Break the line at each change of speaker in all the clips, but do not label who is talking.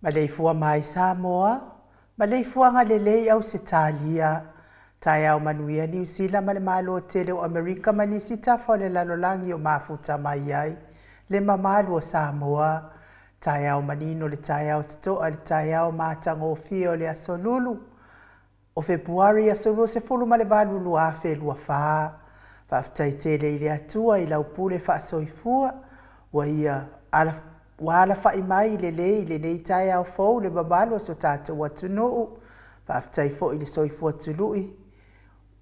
Maleifua mai Samoa, maleifuaga lelei Ausetalia, taeao manuia Niu Sila ma le Malo tele o Amerika ma nisi tafa o le lalolagi o mafuta mai ai le mamalu o Samoa. Taeao manino le taeao totoa le taeao matagofie o le aso Lulu o Fepuari aso 28 2024. Faafetai tele i le Atua i lau pule faasoifua ua ia ua alafai mai lelei i lenei taeao fou le mamalu o so tatou atunuu. Faafetai foi i le soifua tului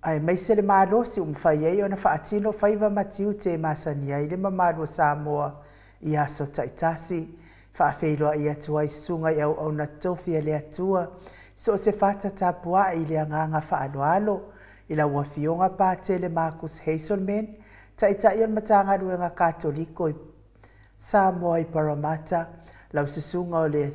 aemaise le malosi ua mafai ai ona faatino faiva ma tiute e masani ai le mamalu o Samoa i aso taitasi. Faafeiloai atu ai susuga i auauna totofi a le Atua so o se fata tapuai i le agaga faaaloalo i lau Afioga Patele Marcus Hazelman, Taitai o le Matagaluega Katoliko i Samoa i Paramata, lau susuga o le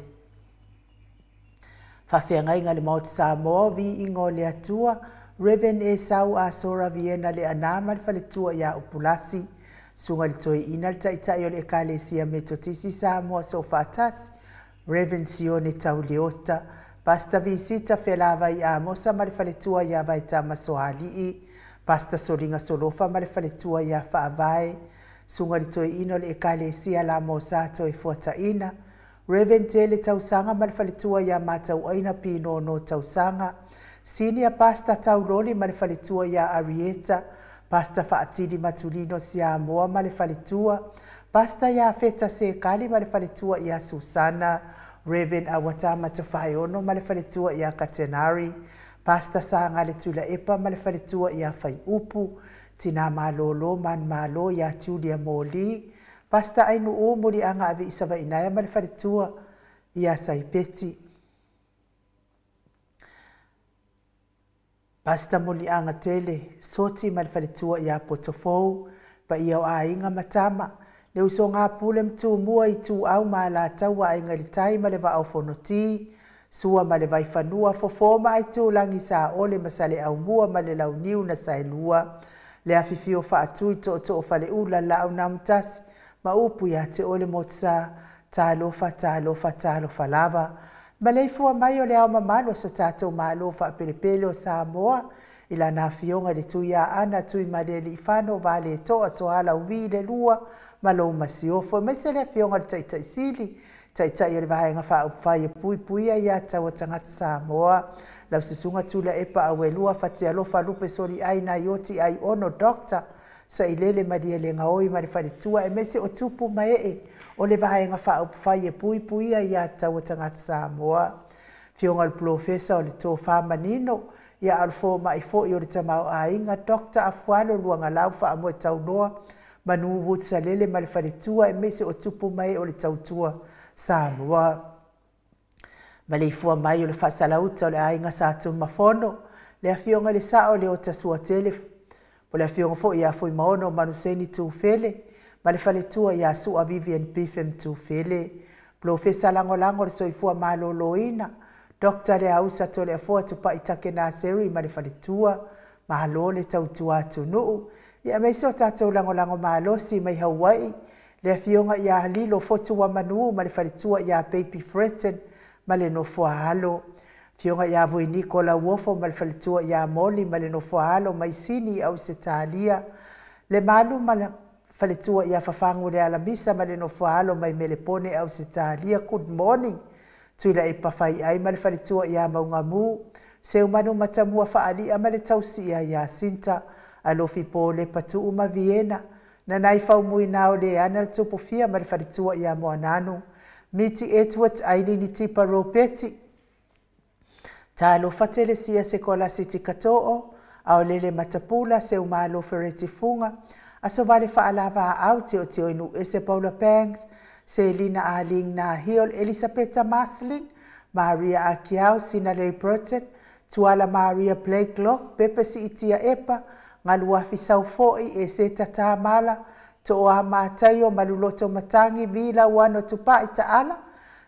Faafeagaiga i le Maota Samoa o Viiga o le Atua, Reverend Esau Asora Viena Leana ma le faletua ia Upulasi, Susuga i le Toeaina le Taitai o le Ekalesia Metotisi Samoa Soofaatasi, Reverend Sione Tauleota, Pastor Visita Felavai Amosa ma le faletua ia Vaetama Soalii, Pastor Soliga Solofa ma le faletua ia Faavae, Susuga i le Toeaina o le Ekalesia Lamosa Toefuataina, Reverend Tele Tausaga ma le faletua ia Matauaina Pinono Tausaga, Senior Pastor Tauloli ma le faletua ia Arieta, Pastor Faatili Matulino Siamoa ma le faletua, Pastor ia Feta Sekali ma le faletua ia Susana, Reverend Awatama Tafaeono ma le faletua ia Katenari, Pastor Sagale Tulaepa ma le faletua ia Faiupu, Tina Malolo Manumalo ia Julia Moli, Pastor Ainuu Muliaga Aviisavainaia ma le faletua ia Saipeti. Pastor Muliaga Tele, Soti ma le faletua ia Potofou, paia o aiga ma tama, le usoga a Pule ma Tumua, Ituau ma Alataua, Aiga i le Tai ma le Vaa o Fonoti, Sua ma le Vaifanua, Fofo ma Aitulagi, Saole ma Saleaaumua ma le Launiu na Saelua, le afifio Faatui, Tootoo o Faleula, Laau na Amotasi ma upu ia te oe le Motusa. Talofa, talofa, talofa lava. Maleifua mai o le ao mamalu o so tatou Malo faapelepele o Samoa i lana afioga i le Tuiaana Tuimalealiifano Vaaletoa Sualauvi le Lua ma lou Masiofo, aemaise le afioga i le Taitai Sili, Taitai o le Vaega Faaupufai e Puipuia Ia Taua Tagata Samoa, lau Susuga Tuilaepa Auelua Fatialofa Lupe Soliai Naioti Aiono Doctor Sailele Malielegaoi ma le faletua, aemaise o tupu ma ee o le Vaega Faaupufai e Puipuia Ia Taua Tagata Samoa, afioga i le Polofesa o le Tofa Manino, ia a o le fomai foi o le tamaoaiga Dr. Afualo Luagalau Faamoetauloa Manu Woodsalele ma le faletua, aemaise o tupu ma ee o le tautua Samoa. Maleifua mai o le faasalauta o le aiga Sa Tunumafono, le afioga i le Sao Leota Suatele, po o le afioga foi ia Fuimaono Manuseni Tufele ma le faletua ia Sua Vivian Bifem Tufele, Polofesa Lagolago o le Soifua Maloloina, Dr. Leausa Toleafoa Tupai Take Naseri ma le faletua, malo le tautua atunuu. Ia aemaise o tatou lagolago malosi mai Hawaii, le afioga ia Lilo Fotuamanu ma le faletua ia Baby Freton ma le nofo a alo, afioga ia Voiniko Lauofo ma le faletua ia Moli ma le nofo a alo mai Sini i Ausetalia, le Malu ma le faletua ia Fafagu le Alamisa ma le nofo a alo mai Melepone Ausetalia. Good morning. Tuilaepa Faiai ma le faletua ia Maugamu, Seumanu Matamua Faalia ma le tausia ia Sinta, Alofi Polepa Tuu ma Viena, Nanai Faumuina o Leana le Tupufia ma le faletua ia Moananu, Miti Edward Ailini Tipa Ropeti, Talofa Telesia Sekolasi Tikato'o, Aolele Matapula, Seumalo Fereti Fuga, Aso Vale Faalavaau, Teoteo Ese Paula Banks, Selina Aling Nahiol, Elisabetta Marslin, Maria Akiau, Sinalei Burton, Tuala Maria Blakelock, Pepe Siitia Epa, Galuafi Saufoi, Eseta Tamala, Toa Mataio, Maluloto Matangi, Vila Uano Tupai Taala,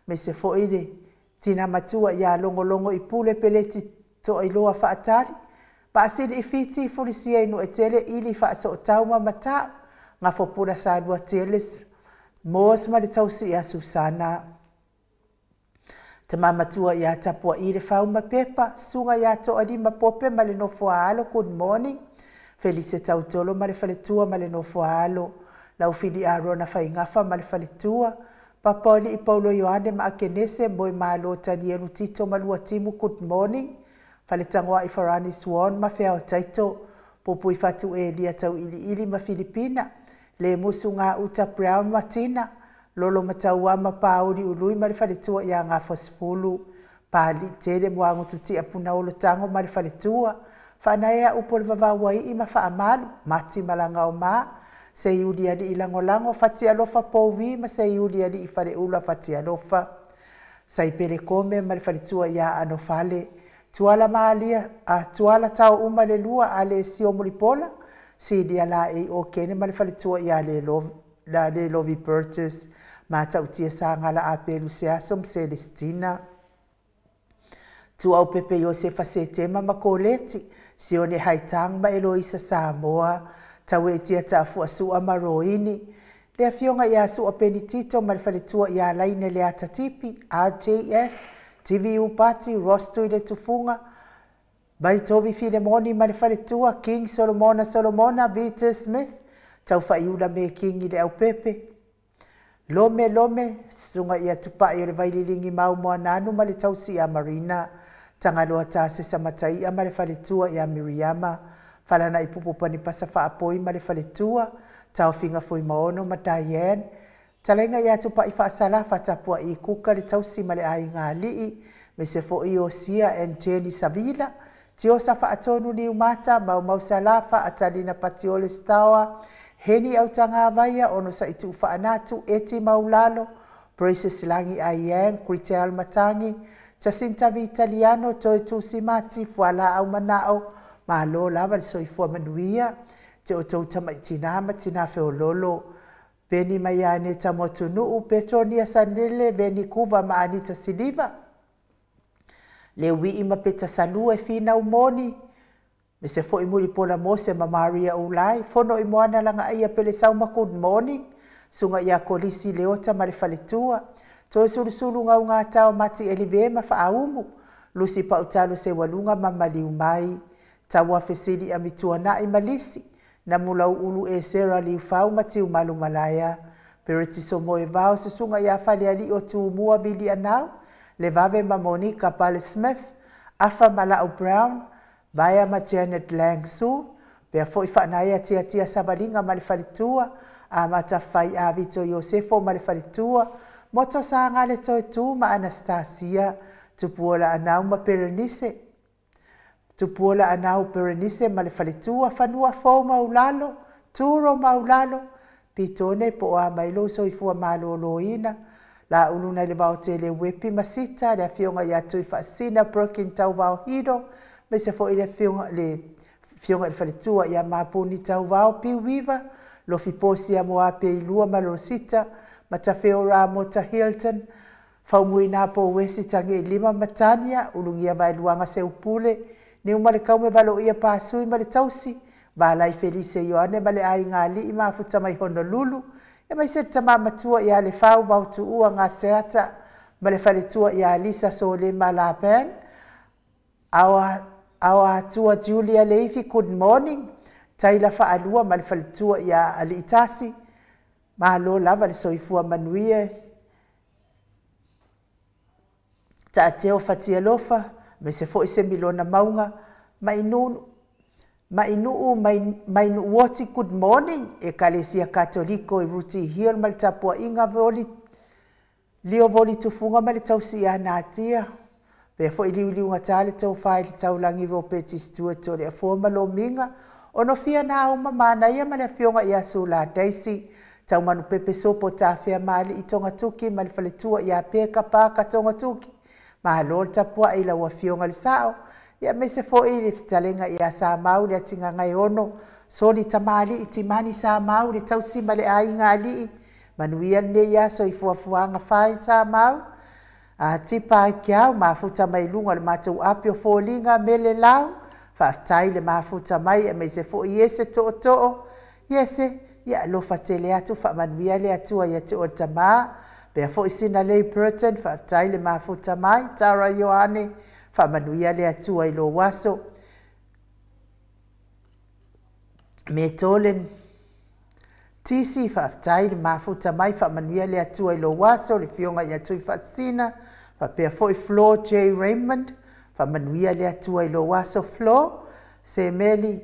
me se foi le tina matua ia Logologo i Pule Peleti Toailoa Faatali, Paasili i Fiti Fulisia i Nuetele ili Faasootau ma Mata'u, Gafopula Salua Teles, Mos ma le tausi ia Susana. Tama matua ia Tapua'i le Fau ma Pepa, susuga ia To'alima Pope ma le nofo a alo, good morning. Felise Tautolo ma le faletua ma le nofo a alo, Laufili Arona Faigafa ma le faletua, Papaoli'i Paulo Ioane ma Akenese, Moemalo Tanielu Tito ma Luatimu, good morning. Faletagoa'i Farani Swan ma Feao Taito, Pupui Fatu Elia Tau'ili'ili ma Filipina, Le Musu Gauta Brown ma Tina, Lolo Matauama Pauli Ului ma le faletua ia Gafosefulu, Pali'i Tele Muagututia Punaolo Tago ma le faletua, Faanaea upu o le Vavauai'i ma Faamalu, Mati Malagaoma, Seiuliali'i Lagolago, Fatialofa Pouvi ma Seiuliali'i Faleula Fatialofa, Saipele Kome ma le faletua ia Anofale, Tuala Malia a Tuala Tao uma le lua a le Sio Mulipola, Silia Laei Okene ma le faletua ia Lelovi Burgess, Matautia Sagala Apelu Seaso ma Celestina. Tuaupepe Iosefa Setema ma Koleti, Sione Haitang ma Eloisa Samoa, Tauetia Taafuasua ma Roini, le afioga ia Sua Penitito ma le faletua ia Laine Leatatipi, RJS, TVU Pati, Ross le Tufuga, Vaitovi Filemoni ma le faletua, King Solomona Solomona, Peter Smith, Taufaiula me King i le Aupepe, Lome Lome, susuga ia Tupa'i o le Vaililigi mau Moananu ma le tausi ia Marina, Tagaloa Tasesa Mataia ma le faletua ia Miriama, Falana'i Pupu Panipasa Faapoi ma le faletua, Taofiga Fuimaono ma Diane, Talaiga ia Tupa'i Faasala Fatapua'i Kuka le tausi ma le aiga alii, me se fo'i Osia and Jenny Savila, Tiosa Faatonu Niumata, Maumau Salafa, Atalina Patiole Stawa, Heni Autagavaia, Ono Sa'i Tuufaanatu, Eti Maulalo, Precious Lagi Aiang, Kritel Matangi, Jacinta Vitaliano, Toe Tusimati, Fuala Aumana'o, malo lava le soifua manuia, te o tou tama'i tinā ma tinā feololo, Peni Maiane Tamotunu'u, Petronia Sanele, Veni Kuva ma Anita Siliva, le ui'i ma Peta Salua e finau moni, me se fo'i Mulipola Mose ma Maria Ulai, Fono i Moana Lagaaia Pelesau ma good morning, susuga ia Kolisi Leota ma le faletua, Toe Sulusulu Gaugatao Mati Elive ma Faaumu, Lusi Pautalo Seualuga ma Maliu mai, Taua Fesili Amituana'i ma Lisi, Namulau'ulu Esera Liufau ma Tiumalu Malaea, Peretiso Moevao, susuga ia Faleali'i o Tumua Vilianau, Levave ma Monika Pale Smith, Afa Mala'u Brown, Vaea ma Janet Langsu, pea fo'i Faanaea Tiatia Savaliga ma le faletua, Amata Fai Avito Iosefo ma le faletua, Moto Sagale Toetu ma Anastasia, Tupuola Anau ma Perenise, Tupuola Anau Perenise ma le faletua, Fanua Fou Maulalo, Turo Maulalo, Pitone po o a mai lou soifua malōlōina, Laulu nai le Vaotele Uepi ma Sita, le afioga ia Tui Faasina Brokin Tauvaohilo, me se fo'i le afioga le faletua ia Mapuni Tauvao Piuiva, Lofi Posia Moape Ilua ma Rosita, Matafeo Mota Hilton, Faumuina po Wesi Tangi Lima Matania, Ulugia Vaeluaga Seupule, Niu ma le Kaume Valoia Pasui ma le tausi, Valai Felise Ioane ma le aiga alii mafuta mai Honolulu, e mai se tama matua ia le Fau Vautuua Gaseata ma le faletua ia Lisa Sole Malapen, Awa Atua Julia Leifi, good morning, Taila Faalua ma le faletua ia Aliitasi, malo lava le soifua manuia, Taateo Fatialofa, me se fo'i se milona mauga, Mainu'u Mainu'uoti, good morning, Ekalesia Katoliko i Ruti Hill ma le tapua'iga voli Lio Voli Tufuga ma le tausi ia Natia, pea fo'i liuliugatā le tofā i le taulagi Ropeti Stuart o le Afua ma Lomiga, ono fia na uma manaia ma le afioga ia Sula Daisy, Taumanu Pepe Sopo Tafea Maali'i Togatuki ma le faletua ia Peka Paka Togatuki, malo le tapua'i lau afioga le sa'o, ia me se fo'i le fetalega ia Samau le Atigaga e ono, Soli Tamali'i Timani Samau le tausi ma le aiga alii, manuia lenei aso i fuafuaga fai Samau, a tipa ai ke au mafuta mai luga o le matou api o foliga mele lau, faafetai le mafuta mai e me se fo'i ese to'oto'o, iese, ia alofa tele atu faamanuia le Atua ia te oe tamā, Pea foʻi Sina Lei Burton, faafetai le mafuta mai. Tara Ioane, faamanuia le Atua i lou aso. Metolen Tisi, faafetai le mafuta mai, faamanuia le Atua i lou aso. Le afioga ia Tuifaasisina, faapea foi Flo J. Raymond, faamanuia le Atua i lou aso Flo. Semeli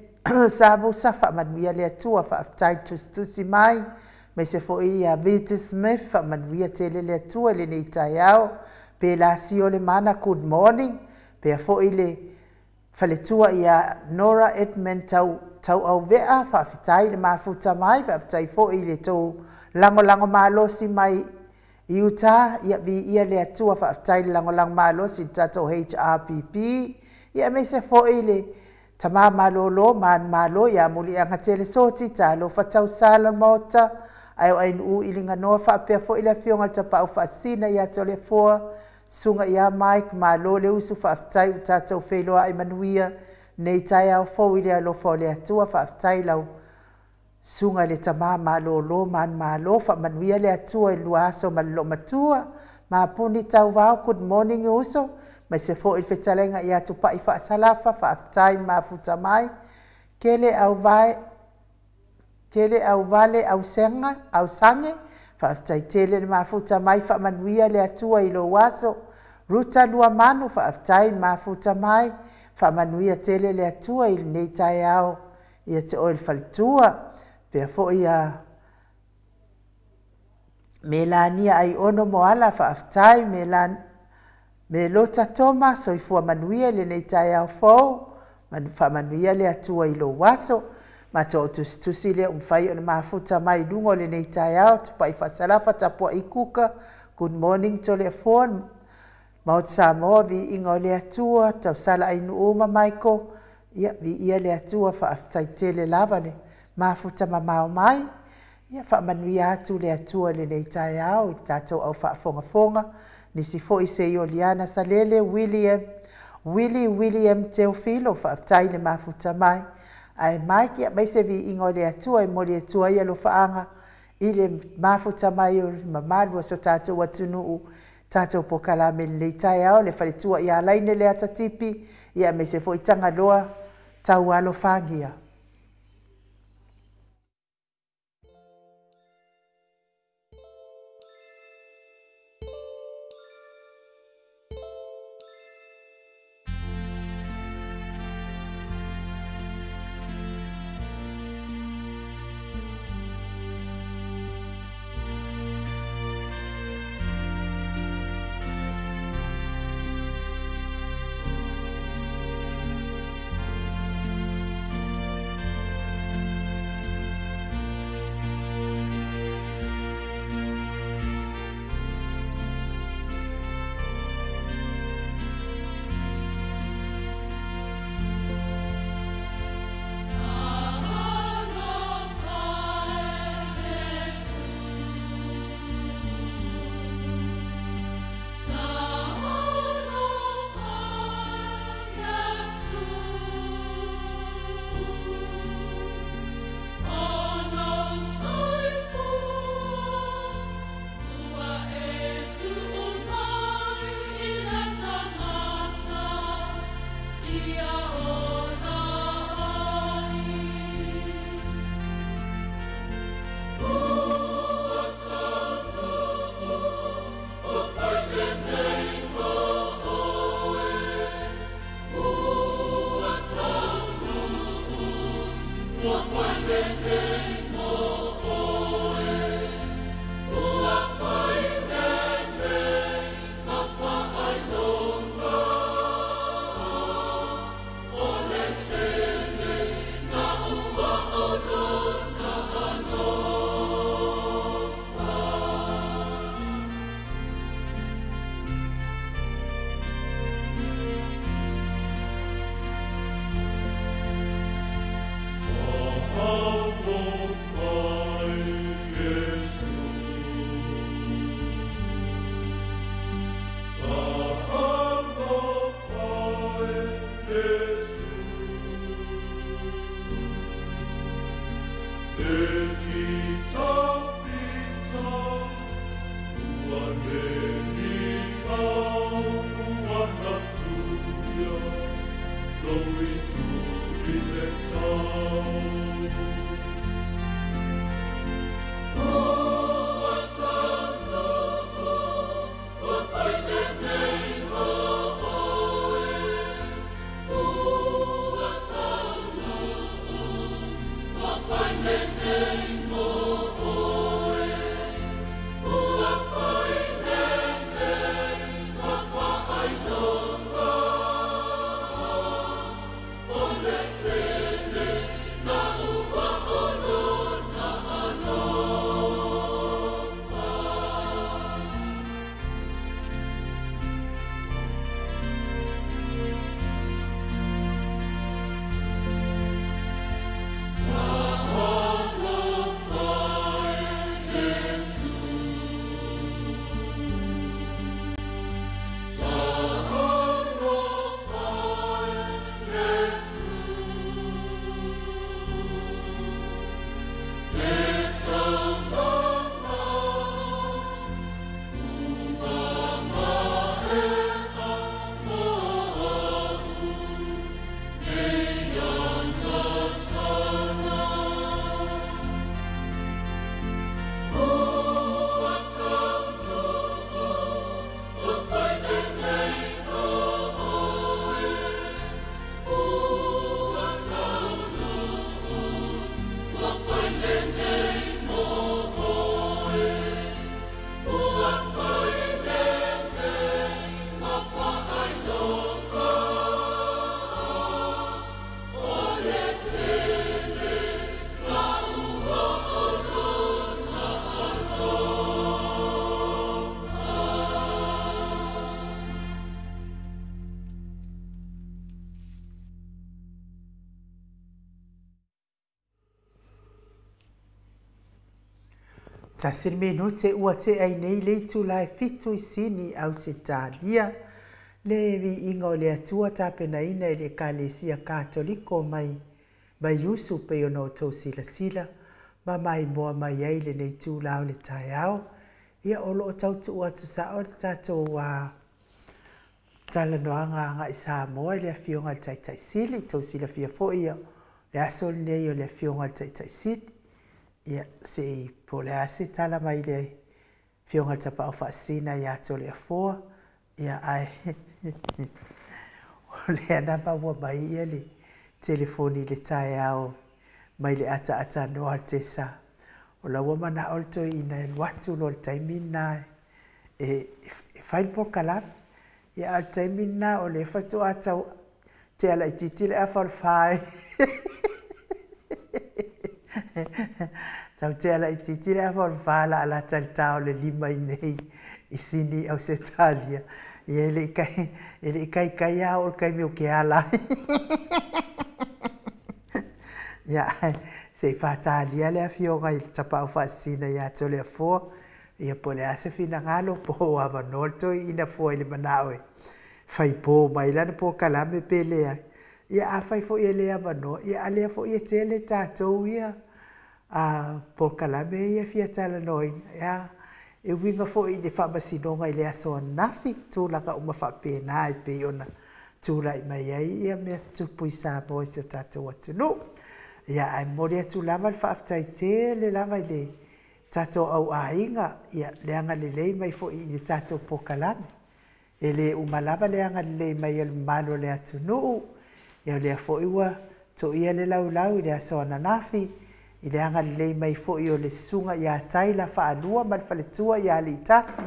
Savusa, faamanuia le Atua, faafetai tusitusi mai. Aemaise foi ia Vita Smith, faamanuia tele le Atua i lenei taeao. Pe la sio le mana, good morning. Pea foi le faletua ia Nora Edmund tau tauauvea, faafetai le mafuta mai, faafetai foi i le tou lagolago malosi mai i uta. Ia viia le Atua, faafetai le lagolago malosi i le tatou HRPP. Ia aemaise foi le tama malolo manumalo ia Muliagatele Soti, talofa tausala Maota, ae o ainuu i liganoa, faapea foi le afioga i le Tapaau Faasisina ia Toleafoa, susuga ia Mike, malo le usu, faafetai ua tatou feiloai manuia nei taeao fou i le alofa o le Atua. Faafetai lau susuga i le tama malolo manumalo, faamanuia le Atua i lua aso ma le loomatua. Mapuni Tauvao, good morning uso, aemaise foi le fetalaiga ia Tupai Faasalafa, faafetai mafuta mai. Kele auvae kele auvale ausenga ausange, faafetai tele le mafuta mai, faamanuia le Atua i lou aso. Ruta Luamanu, faafetai mafuta mai, faamanuia tele le Atua i lenei taeao ia te oe le faletua. Pea foi ia Melania Aiono Moala, faafetai. Melota Toma, soifua manuia i lenei taeao fou, faamanuia le Atua i lou aso. Matou tusitusi lea ua mafai ona mafuta mai i luga o lenei taeao. Tupai Faasalafa, Tapuai Kuka, good morning Toleafoa, Maota Samoa, viiga o le Atua, tausala ainuu ma Michael, ia viia le Atua, faafetai tele lava le mafuta mamao mai. Ia faamanuia atu le Atua i lenei taeao i le tatou au faafogafoga. Nisi foi Seioliana Salele, William Willie William Teofilo, faafetai le mafuta mai. Ae Mike, aemaise viiga o le Atua e momoli atu ai alofaaga i le mafuta mai o le mamalu o so tatou atunuu, tatou polokalame i lenei taeao, le faletua ia Laine Leatatipi, ia aemaise foi Tagaloa taualofagia. Tasi le minute ua tea ai nei le itula e 7 i Sini, Ausetalia. Le viiga o le Atua tapenaina e le Ekalesia Katoliko mai Vaiusu pei ona outou silasila ma maimoa mai ai lenei itula o le taeao. Ia, o loo tautuu atu sao le tatou talanoaga agai Samoa i le Afioga i le Taitai Sili. Tou silafia foi ia le aso lenei o le Afioga i le Taitai Sili. Ia, se i po o le a se tala mai le Afioga i le Tapaau Faasisina ia Toleafoa. Ia, ae o lea na maua mai ia le telefoni i le taeao mai le ataatanoa al Tesa. O la ua manao le toeaina e alu atu loa i le taimi lena e fai le polokalame. Ia, a o le taimi lena o lea faatoa tau tea laitiiti le afa o le 4. Tau tea laitiiti le afa o le 4 la alata i le ta o le 5 i nei i Sini, Ausetalia. Ia, e le i kaikai a o le taimi o ke ala ai. Ia, se i faatalia le Afioga i le Tapaau Faasisina ia Toleafoa. Ia, po o le a se finagalo, po o avanoa le toeaina fua i le manao e fai po mai lana polokalame pe leai. Ia, afai foi e le avanoa, ia a lea foi e tele tatou ia polokalame ia fia talanoaina. Ia, e uiga foi i le faamasinoga i le aso ananafi, tulaga uma faapena e pei ona tulai mai ai ia mea tutupu i Samoa i si o tatou atunuu. Ia, ae momoli atu lava le faafetai tele lava i le tatou auaiga, ia le agalelei mai foi i le tatou polokalame. E le uma lava le agalelei mai o le mamalu o le atunuu. Ia, o lea foi ua toia le laulau i le aso ananafi i le agalelei mai foi o le susuga ia Taila Faalua ma le faletua ia Aliitasi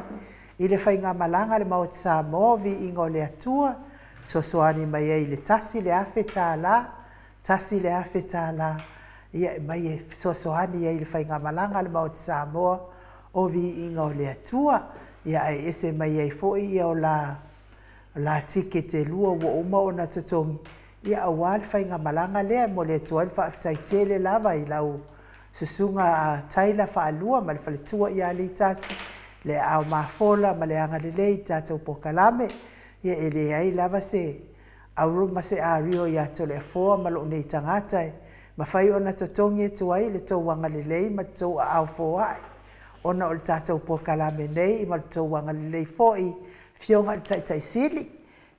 i le faigamalaga a le Maota Samoa, viiga o le Atua, soasoani mai ai i le $1,000, $1,000, ia e mai e fesoasoani ai i le faigamalaga a le Maota Samoa o viiga o le Atua. Ia, ae ese mai ai foi ia o la tikete 2 ua uma ona totogi, ia aua le faigamalaga lea. E momoli atu ai le faafetai tele lava i lau susuga a Taila Faalua ma le faletua ia Litasi, le aao mafola ma le agalelei i le tatou polokalame. Ia, e leai lava se auro ma se ario ia Toleafoa ma lou nei tagata e mafai ona totogi atu ai le tou agalelei ma le tou aao foai ona o le tatou polokalame nei ma le tou agalelei foi, Afioga i le Taitai Sili.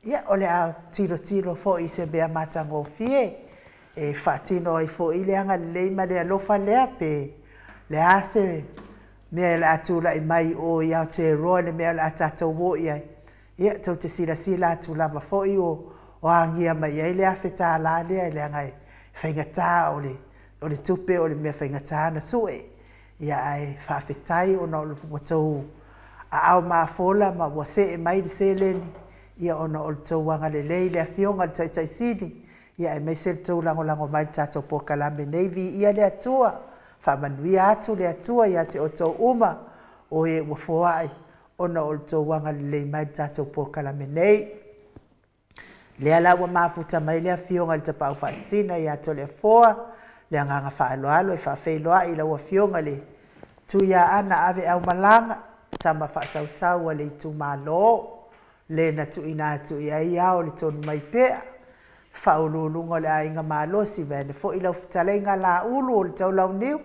Ia, o le a tilotilo foi i se mea matagofie e faatino ai foi le agalelei ma le alofa lea, pe le a se mea e le a tulai mai o i Aotearoa le mea o le a tatou o i ai. Ia, tou te silasila atu lava foi o agia mai ai le $1,000 lea, leaga e faigata o le tupe o le mea faigata na sue. Ia, ae faafetai ona ua tou aao mafola ma ua see mai le seleni, ia ona o le tou agalelei i le Afioga i le Taitai Sili, ia aemaise le tou lagolago mai i le tatou polokalame nei. Viia le Atua, faamanuia atu le Atua ia te outou uma o e ua foai ona o le tou agalelei mai i le tatou polokalame nei. Lea la ua mafuta mai le Afioga i le Tapaau Faasisina ia Toleafoa, le agaga faaaloalo e faafeiloai i lau Afioga le Tuiaana ave aumalaga, tama faasausau a le itumalo, le na tuuina atu i ai ao le tonu mai pea, faauluuluga o le aiga malosi, vaeane foi lau fetalaiga Laulu o le Taulauniu.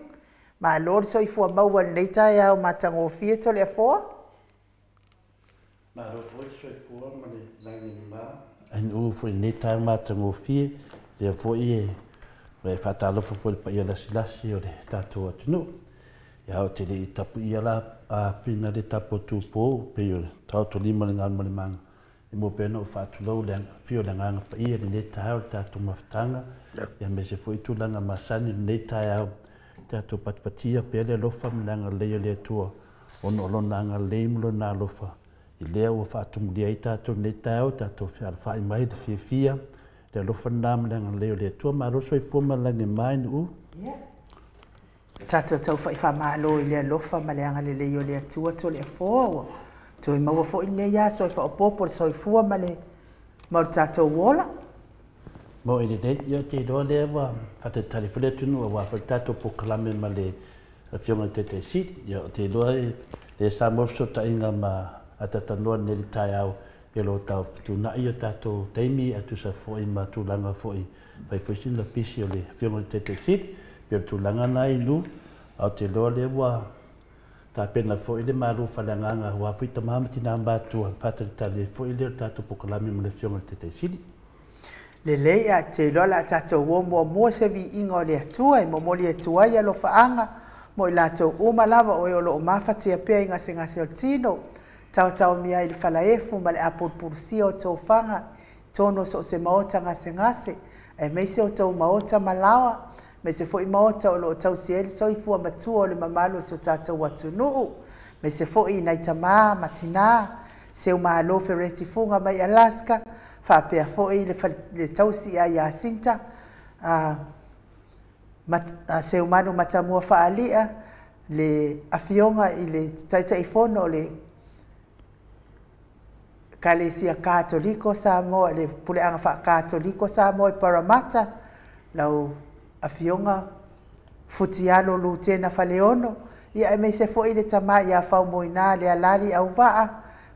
Malo le soifua maua i lenei taeao matagofie, Toleafoa.
Malo foi le soifua ma le lagi e mama. Ai foi lenei taeao matagofie, lea foi e faatalofa foi i le paia lasilasi o le tatou atunuu. Ia, o te le i tapuia la a fina le tapu tupou pei o le taotolima le galu ma le maga. E mo pea na o faatulou le fio le agaga paia lenei taeao le tatou mafutaga. Ia aemaise foi tulaga masani lenei taeao tatou patipatia pea le alofa ma le agalelei o le Atua, ona o lona agalelei ma lona alofa i lea ua faatumulia ai tatou lenei taeao, tatou fealofai mai le fiafia le alofa lena ma le agalelei o le Atua. Malo le soifua ma le lagi e mama i nuu.
Tatou taufa'i faamalo i le alofa ma le agalelei o le Atua, Toleafoa, ua toe maua foi lenei aso e faaopoopo le soifua ma le tatou ola.
Mo i lelei, ia te iloa lea ua faatalitali foi le atunuu aua foi le tatou polokalame ma le Afioga i le Taitaisili. Ia, ou te iloa e lea sa maua fesootaiga ma atatanoa nei i le taeao i lo tau fetuunai o tatou taimi ae tusa foi ma tulaga foi fai foi sina pisi o le Afioga i le Taitaisili pei o le tulaga na inu ae ou te iloa lea ua tapena foi le malu faleagaga aua foi tama ma tina matutua faatalitali ai foi lea o le tatou polokalame ma le Afioga i le Taitaisili.
Lelei a te iloa la tatou o muamua se viiga o le Atua e momoli atu ai alofaaga mo i latou uma lava o e o loo mafatia pea i gasegase o le tino, taotaomia ai le falaefu ma le apulupulusia o tofaga tonu o so o se maota gasegase, aemaise o tou maota malaoa, aemaise foi maota o loo tausi ai le soifua matua o le mamalu o si o tatou atunuu, aemaise foi nai tamā ma tinā seumalo Fereti Fuga mai Alaska, faapea foi le tausi ia Iasinta Seumanu Matamua Faalia, le afioga i le Taitaifono o le Ekalesia Katoliko Samoa, le Puleaga Faakatoliko Samoa i Paramata, lau afioga Futialo Lutena Faleono, ia aemaise foi le tama ia Faumoina le Alali Auvaa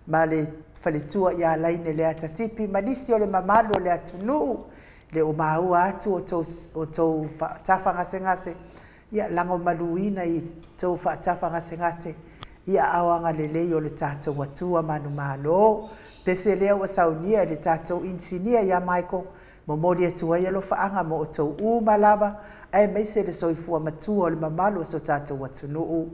ma le faletua ia Laine Leatatipi ma nisi o le mamalu o le atunuu le o maua atu o tou faatafagasegase. Ia lagomaluina i tou faatafagasegase ia aoaga lelei o le tatou Atua manumalo. Pese lea ua saunia e le tatou inisinia ia Michael, momoli atu ai alofaaga mo outou uma lava, aemaise le soifua matua o le mamalu o so tatou atunuu.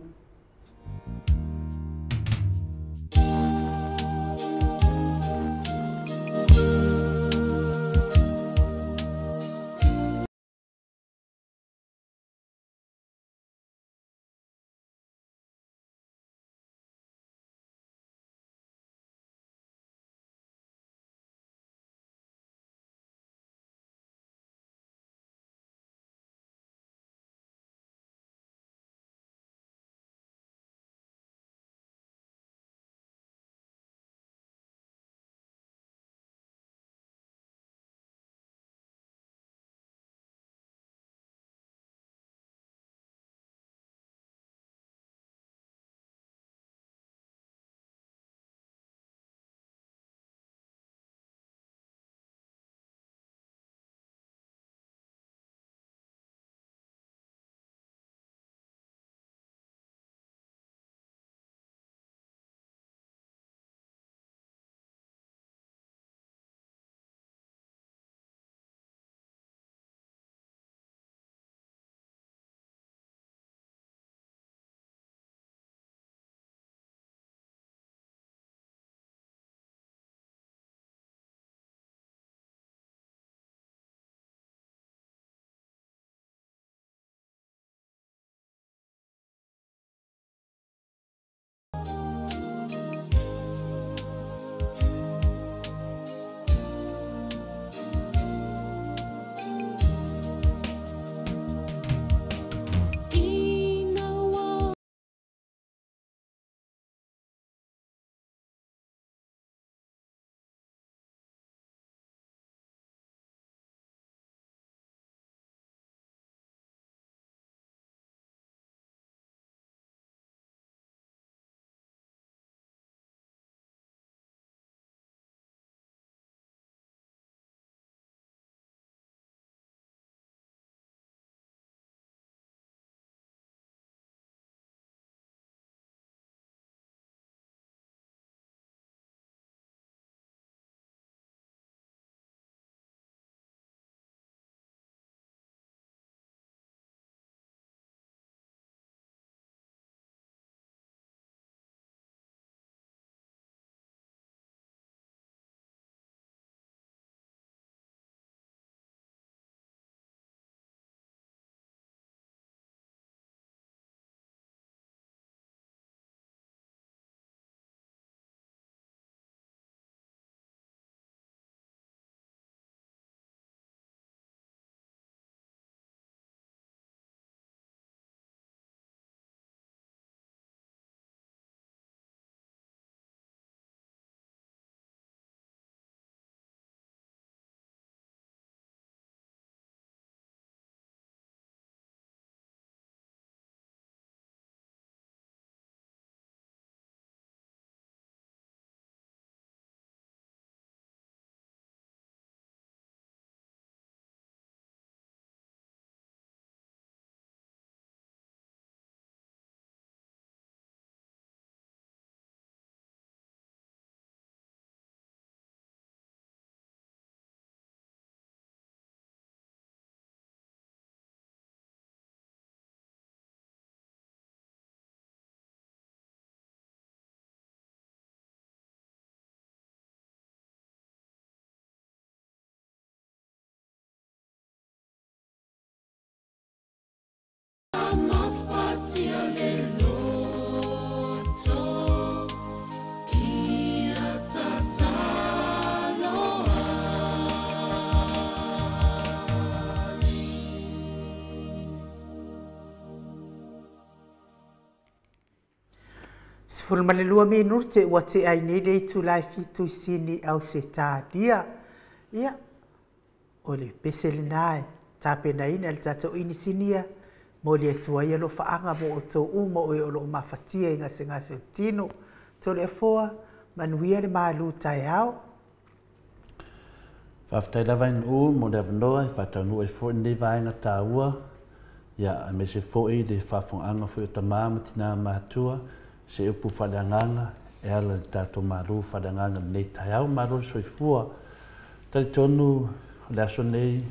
12 minute ua tea ai nei le itula e 7 i Sini, Ausetalia. Ia, o le pese lena e tapenaina e le tatou inisinia mo le atu ai alofaaga mo outou uma o e o loo mafatia i gasegase o tino. Toleafoa, manuia le malu taeao.
Faafetai lava i Nuu mo le avanoa e faataunuu ai foi lenei vaega taua, ia, aemaise foi le faafofogaaga foi o tama ma tina matua, se upu faaleagaga e ala i le tatou malu faaleagaga i lenei taeao. Malo le soifua. Talitonu o le aso nei,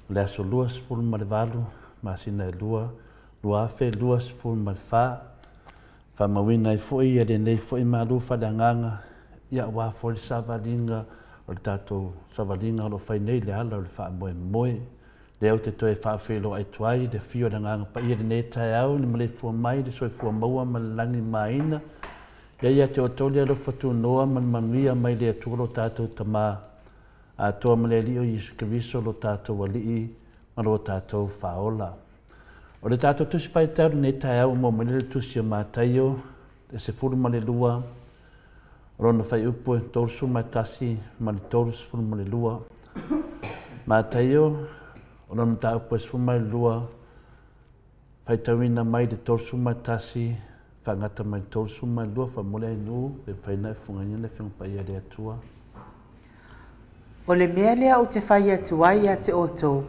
o le aso 28 masina e 2, 2024, faamauina ai foi ia lenei foi malu faaleagaga, ia aua foi le savaliga o le tatou savaliga o lo o fai nei le ala o le faamoemoe. Lea ou te toe faafeiloai atu ai le afio o le Agaga Paia i lenei taeao, le maleifua mai le soifua maua ma le lagi maina. Ia ia te outou le alofa tunoa ma le manuia mai le Atua lo tatou Tama, atoa ma le Alii o Iesu Keriso lo tatou Alii ma lo tatou Faaola. O le tatou tusi faitau lenei taeao ua maua mai le tusi o Mataio, e 12, o lona fuaiupu e 31 ma le 32. Mataio, o lona mataupu e 12, faitauina mai le 31, faagata mai le 32, faamole ai nuu, pe mafai ona e fofogaina le Afioga Paia a le Atua.
O le mea lea ou te fai atu ai ia te outou,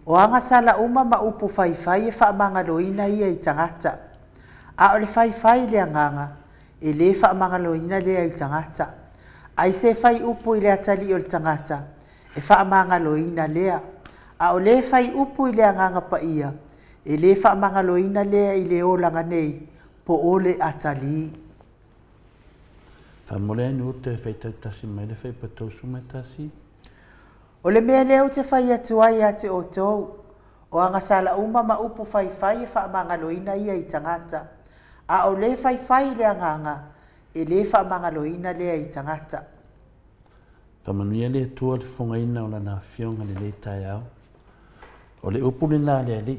o agasala uma ma upu faifai e faamagaloina ia i tagata. A o le faifai i le agaga, e lē faamagaloina lea i tagata. Ai se fai upu i le atalii o le tagata, e faamagaloina lea. A o le fai upu i le Agaga Paia, e lē faamagaloina lea i le olaga nei, po o le atalii.
Faamole ai nuu toe faitau tasi mai le fuaiupu 31.
O le mea lea ou te fai atu ai ia te outou, o agasala uma ma upu faifai e faamagaloina ia i tagata. A o le faifai i le agaga, e lē faamagaloina lea i tagata.
Faamanuia le Atua le fofogaina o Lana Afioga i lenei taeao. O le upu lena a le Alii.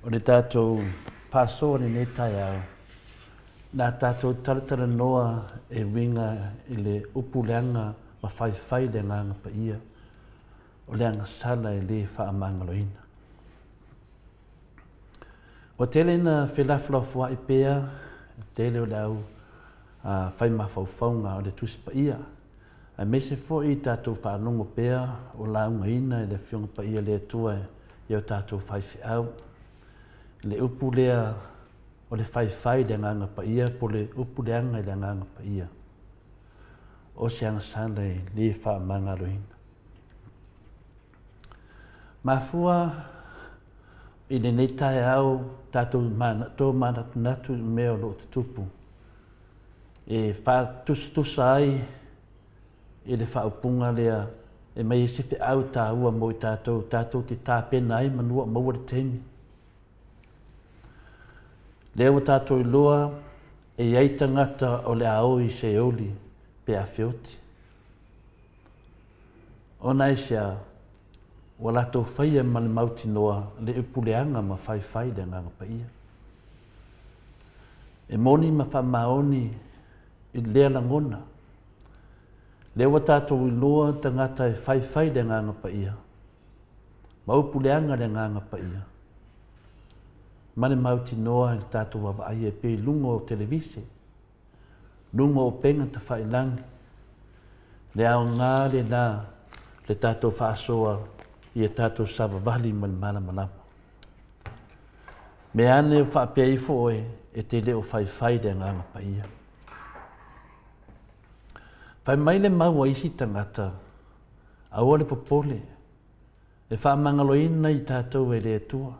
O le tatou faasoa i lenei taeao, na tatou talatalanoa e uiga i le upu leaga ma faifai le Agaga Paia, o le agasala e lē faamagaloina. Ua tele ina felafolafoai pea le tele o le au fai mafaufauga o le Tusi Paia, aemaise foi tatou faalogo pea o laugaina e le Afioga Paia le Atua i o tatou faifeau. Le upu lea o le faifai i le Agaga Paia po o le upu leaga i le Agaga Paia, o se agasala e lē faamagaloina. Mafua i lenei taeao tatou tomanatunatu i mea o lo o tutupu e faatusatusa ai i le faaupuga lea e mai ai se feau taua mo i tatou, tatou te tapena ai manua o maua le taimi. Lea ua tatou iloa e i ai tagata o le a o i Seoli pe a feoti. Ona aisea, ua latou faia ma le mautinoa le upu leaga ma faifai le Agaga Paia. E moni ma faamaoni i lea lagona. Lea ua tatou iloa tagata e faifai le Agaga Paia, ma upu leaga le Agaga Paia, ma le mautinoa i le tatou vaavaai ai pea i luga o televise, luga o upega tafailagi, le aoga lena le tatou faasoa ia tatou savavali ma le malamalama. Mea ane o faapea ifo oe e te le o faifai le Agaga Paia. Fai mai le mau a isi tagata, aua le popole, e faamagaloina i tatou e le Atua.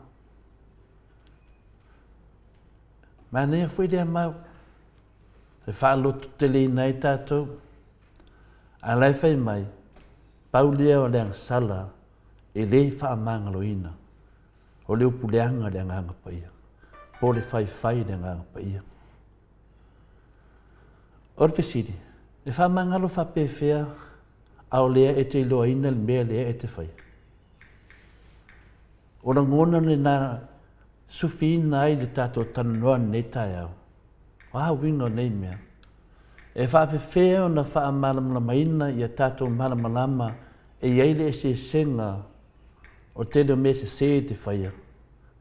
Manaia foi lea mau, e faalototeleina ai tatou. A la e fai mai, pau lea o le agasala e lē faamagaloina, o le upu leaga le Agaga Paia, po o le faifai le Agaga Paia. O le fesili, e faamagalo faapefea a o lea e te iloaina le mea lea e te faia? O lagona lena sufiina ai le tatou talanoa lenei taeao. O a uiga o nei mea? E faafefea ona faamalamalamaina ia tatou malamalama e i ai le eseesega o le tele o mea sesē e te faia,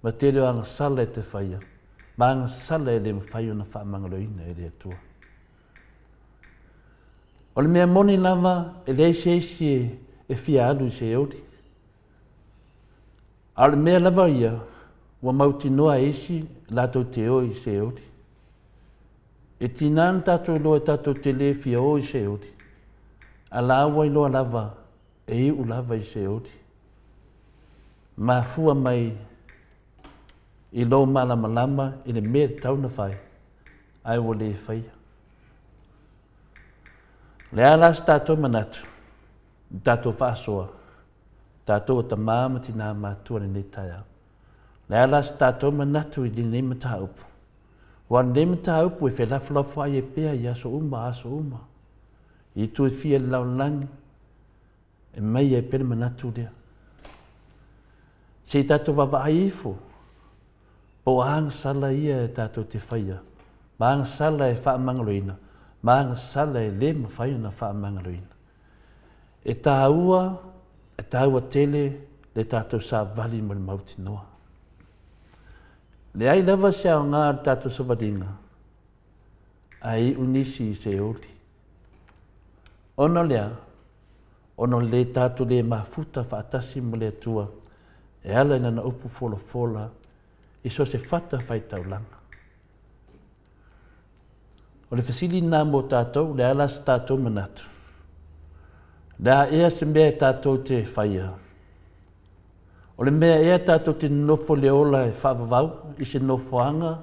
ma tele o agasala e te faia, ma agasala e le mafai ona faamagaloina e le Atua. O le mea moni lava, e leai se isi e fia alu i Seoli. A o le mea lava ia, ua mautinoa e isi latou te o i Seoli. E tiga ona tatou iloa tatou te le fia o i Seoli, a la ua iloa lava e iu lava i Seoli. Mafua mai i lou malamalama i le mea e tatau ona fai, ae ua le faia. O le a la se tatou manatu, i tatou faasoa, tatou o tamā ma tinā matutua i lenei taeao. O le a la se tatou manatu i lenei mataupu? Aua o lenei mataupu e felafolafoai ai pea i aso uma aso uma. I itu e fia i le lalolagi, e mai ai pea le manatu lea. Se i tatou vaavaai ifo, po o a agasala ia e tatou te faia, ma agasala e faamagaloina, ma agasala e le mafai ona faamagaloina. E taua, e taua tele le tatou savali ma le mautinoa. Leai lava se aoga o le tatou savaliga, ae iu nisi i Seoli. Ona o le a? Ona o le tatou le mafuta faatasi ma le Atua e ala i lana upu folafola i so o se fata faitaulaga. O le fesili lena mo tatou, o le a la se tatou manatu? O le a ea se mea e tatou te faia? O le mea ea tatou te nonofo i le ola e faavavau i se nofoaga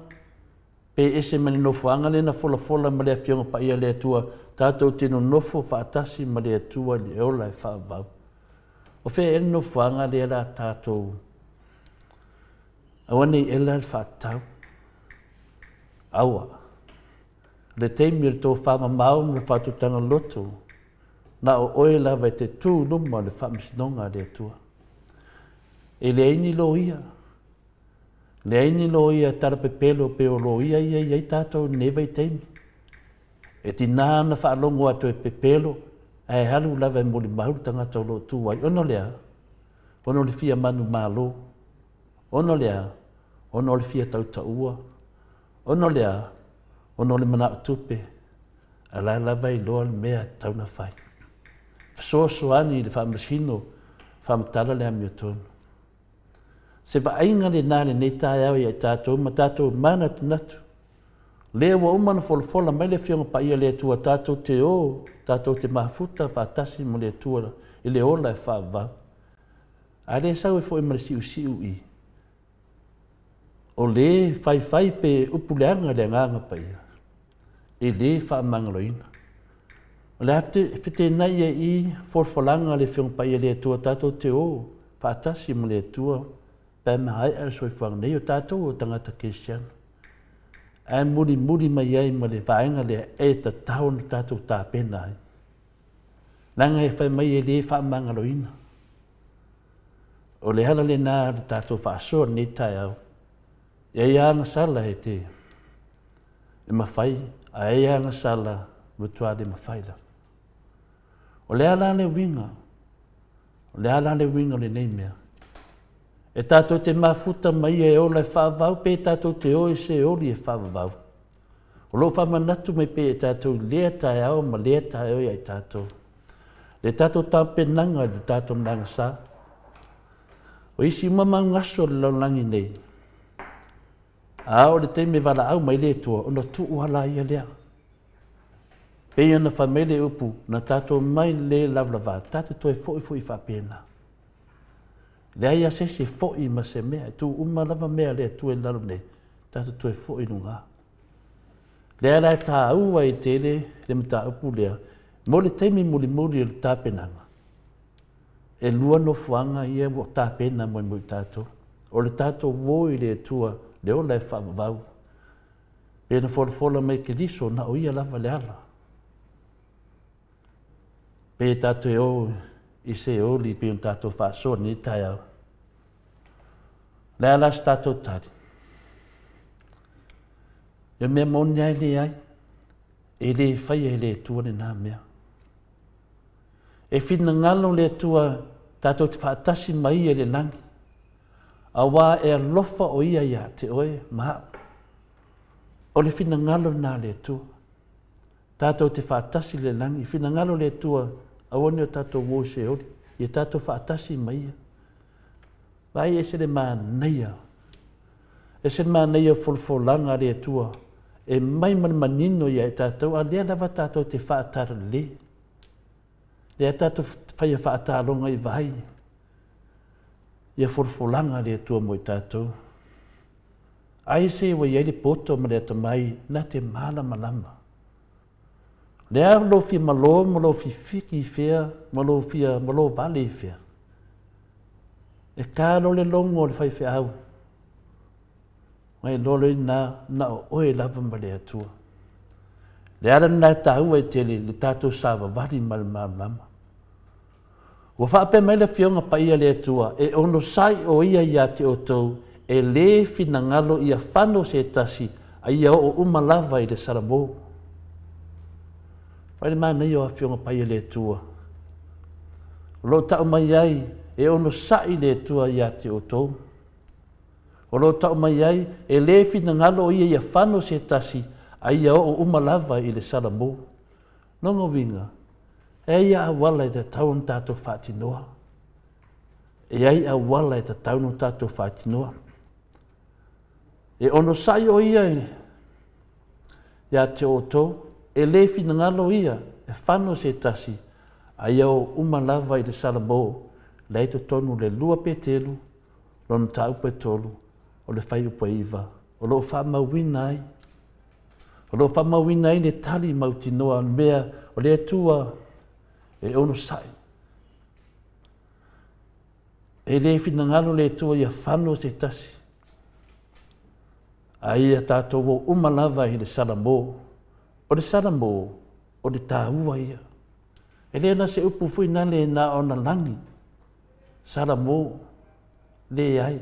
pe ese mai le nofoaga lea na folafola ma le Afioga Paia a le Atua, tatou te nonofo faatasi ma le Atua i le ola e faavavau. O fea ea le nofoaga lea la tatou aua nei ela le faatatau? Aua. O le taimi o le tofa mamao ma le faatutaga loto, na o oe lava e te tu i luma o le faamasinoga a le Atua. E leai ni loia, leai ni loia talapepelo pe o loia ia i ai tatou i lenei vaitaimi. E tiga ona faalogo atu e pepelo, ae alu lava e molimau le tagata o lo o tu ai. Ona o le a? Ona o le fia manumalo. Ona o le a? Ona o le fia tautaua. Ona o le a? Ona o le manao tupe. A la lava e iloa le mea e tatau ona fai. Fesoasoani i le faamasino, faamatala le amiotonu. Se vaaiga lena i lenei taeao ia i tatou ma tatou manatunatu. Lea ua uma ona folafola mai le Afioga Paia a le Atua tatou te o, tatou te mafuta faatasi ma le Atua i le ola e faavavau. A le sau e foi ma le siusiu i, o le faifai pe upu leaga le Agaga Paia, e le faamagaloina. O le a fetenai ai i folafolaga a le Afioga Paia a le Atua tatou te o faatasi ma le Atua pe a maea le soifuaga nei o tatou o tagata kerisiano. Ae mulimuli mai ai ma le vaega lea e tatau ona tatou tapena ai. Leaga e fai mai e le faamagaloina. O le ala lena o le tatou faasoa lenei taeao. E ai agasala e te e mafai, ae ai agasala matua le mafai lava. O le a la le uiga? O le a la le uiga o lenei mea? E tatou te mafuta ma ia e ola e faavavau pe tatou te o i Seoli e faavavau. O loo faamanatu mai pea i tatou i lea taeao ma lea taeao ia i tatou. Le tatou tapenaga i le tatou malagasa. O isi uma maugaso o le lalolagi nei, a oo i le taimi e valaau mai le Atua, ona tuu ala ia lea. Pei ona fai mai le upu, na tatou mai le lavalava, tatou toe foi foi faapena. Leai lava se isi e foi ma se mea, e tuu uma lava mea a le Atua i lalo nei, tatou toe foi i luga. Lea la e taua ai tele le mataupu lea mo le taimi mulimuli o le tapenaga. E lua nofoaga ia ua tapena mo i tatou. O le tatou uo i le Atua, le ola e faavavau. Pe na folafola mai Keriso, na o ia lava le ala. Pe tatou e o i Seoli pei ona tatou faasoa lenei taeao. O le a la se tatou tali? Ia mea moni ai leai, e lē faia e le Atua lenā mea. E finagalo le Atua tatou te faatasi ma Ia i le lagi, auā e alofa o Ia iā te oe ma a'u. O le finagalo lenā o le Atua, tatou te faatasi i le lagi. Finagalo le Atua aua ne i o tatou o i Seoli, ia tatou faatasi ma Ia. Vaai, ese le manaia, ese le manaia o folafolaga a le Atua e mai ma le manino ia i tatou, a o lea lava tatou te faatalalelei, lea tatou faia faataloga i vai ia folafolaga a le Atua mo i tatou. Ai se ua i ai le poto ma le atamai na te malamalama. Lea lou fia malo ma lou fifiki i fea ma lou fia malo vale i fea. E ta loa le logo o le faifeau, ona iloa loa lena na o oe lava ma le Atua. Le ala lena e taua ai tele le tatou savavali ma le malamalama. Ua faapea mai le Afioga Paia a le Atua, e onosai o Ia iā te outou, e lē finagalo ia fano se tasi, a ia oo uma lava i le salamo. Vaai le manaia o Afioga Paia a le Atua. O lo o tau mai ai, e onosai le Atua iā te outou. O lo o tau mai ai, e lē finagalo o Ia ia fano se tasi, a ia oo uma lava i le salamo. Lona uiga, e ai auala e tatau ona tatou faatinoa. E ai auala e tatau ona tatou faatinoa. E onosai o Ia iā te outou, e lē finagalo Ia e fano se tasi, a ia oo uma lava i le salamo, la e i totonu o le 2 Peteru, lona mataupu e 3, o le fuaiupu e 9, o lo o faamauina ai. O lo o faamauina ai le tali mautinoa o le mea o le Atua e onosai. E lē finagalo le Atua ia fano se tasi, a ia tatou o uma lava i le salamo. O le salamo, o le tāua ia. E le na se upu foi nale na ona lagi. Salamo, leai.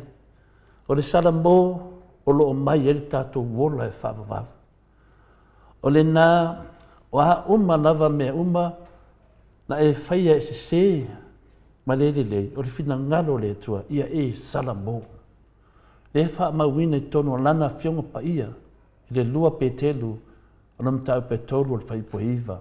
O le salamo o lo o mai ai le tatou ola e faavavau. O lenā, o a uma lava mea uma na e faia e sesē ma le lelei, o le finagalo o le Atua ia e salamo. Lea e faamauina i totonu o Lana Afioga Paia i le 2 Peteru o le mataupu e 3 o le fuaiupu e 9.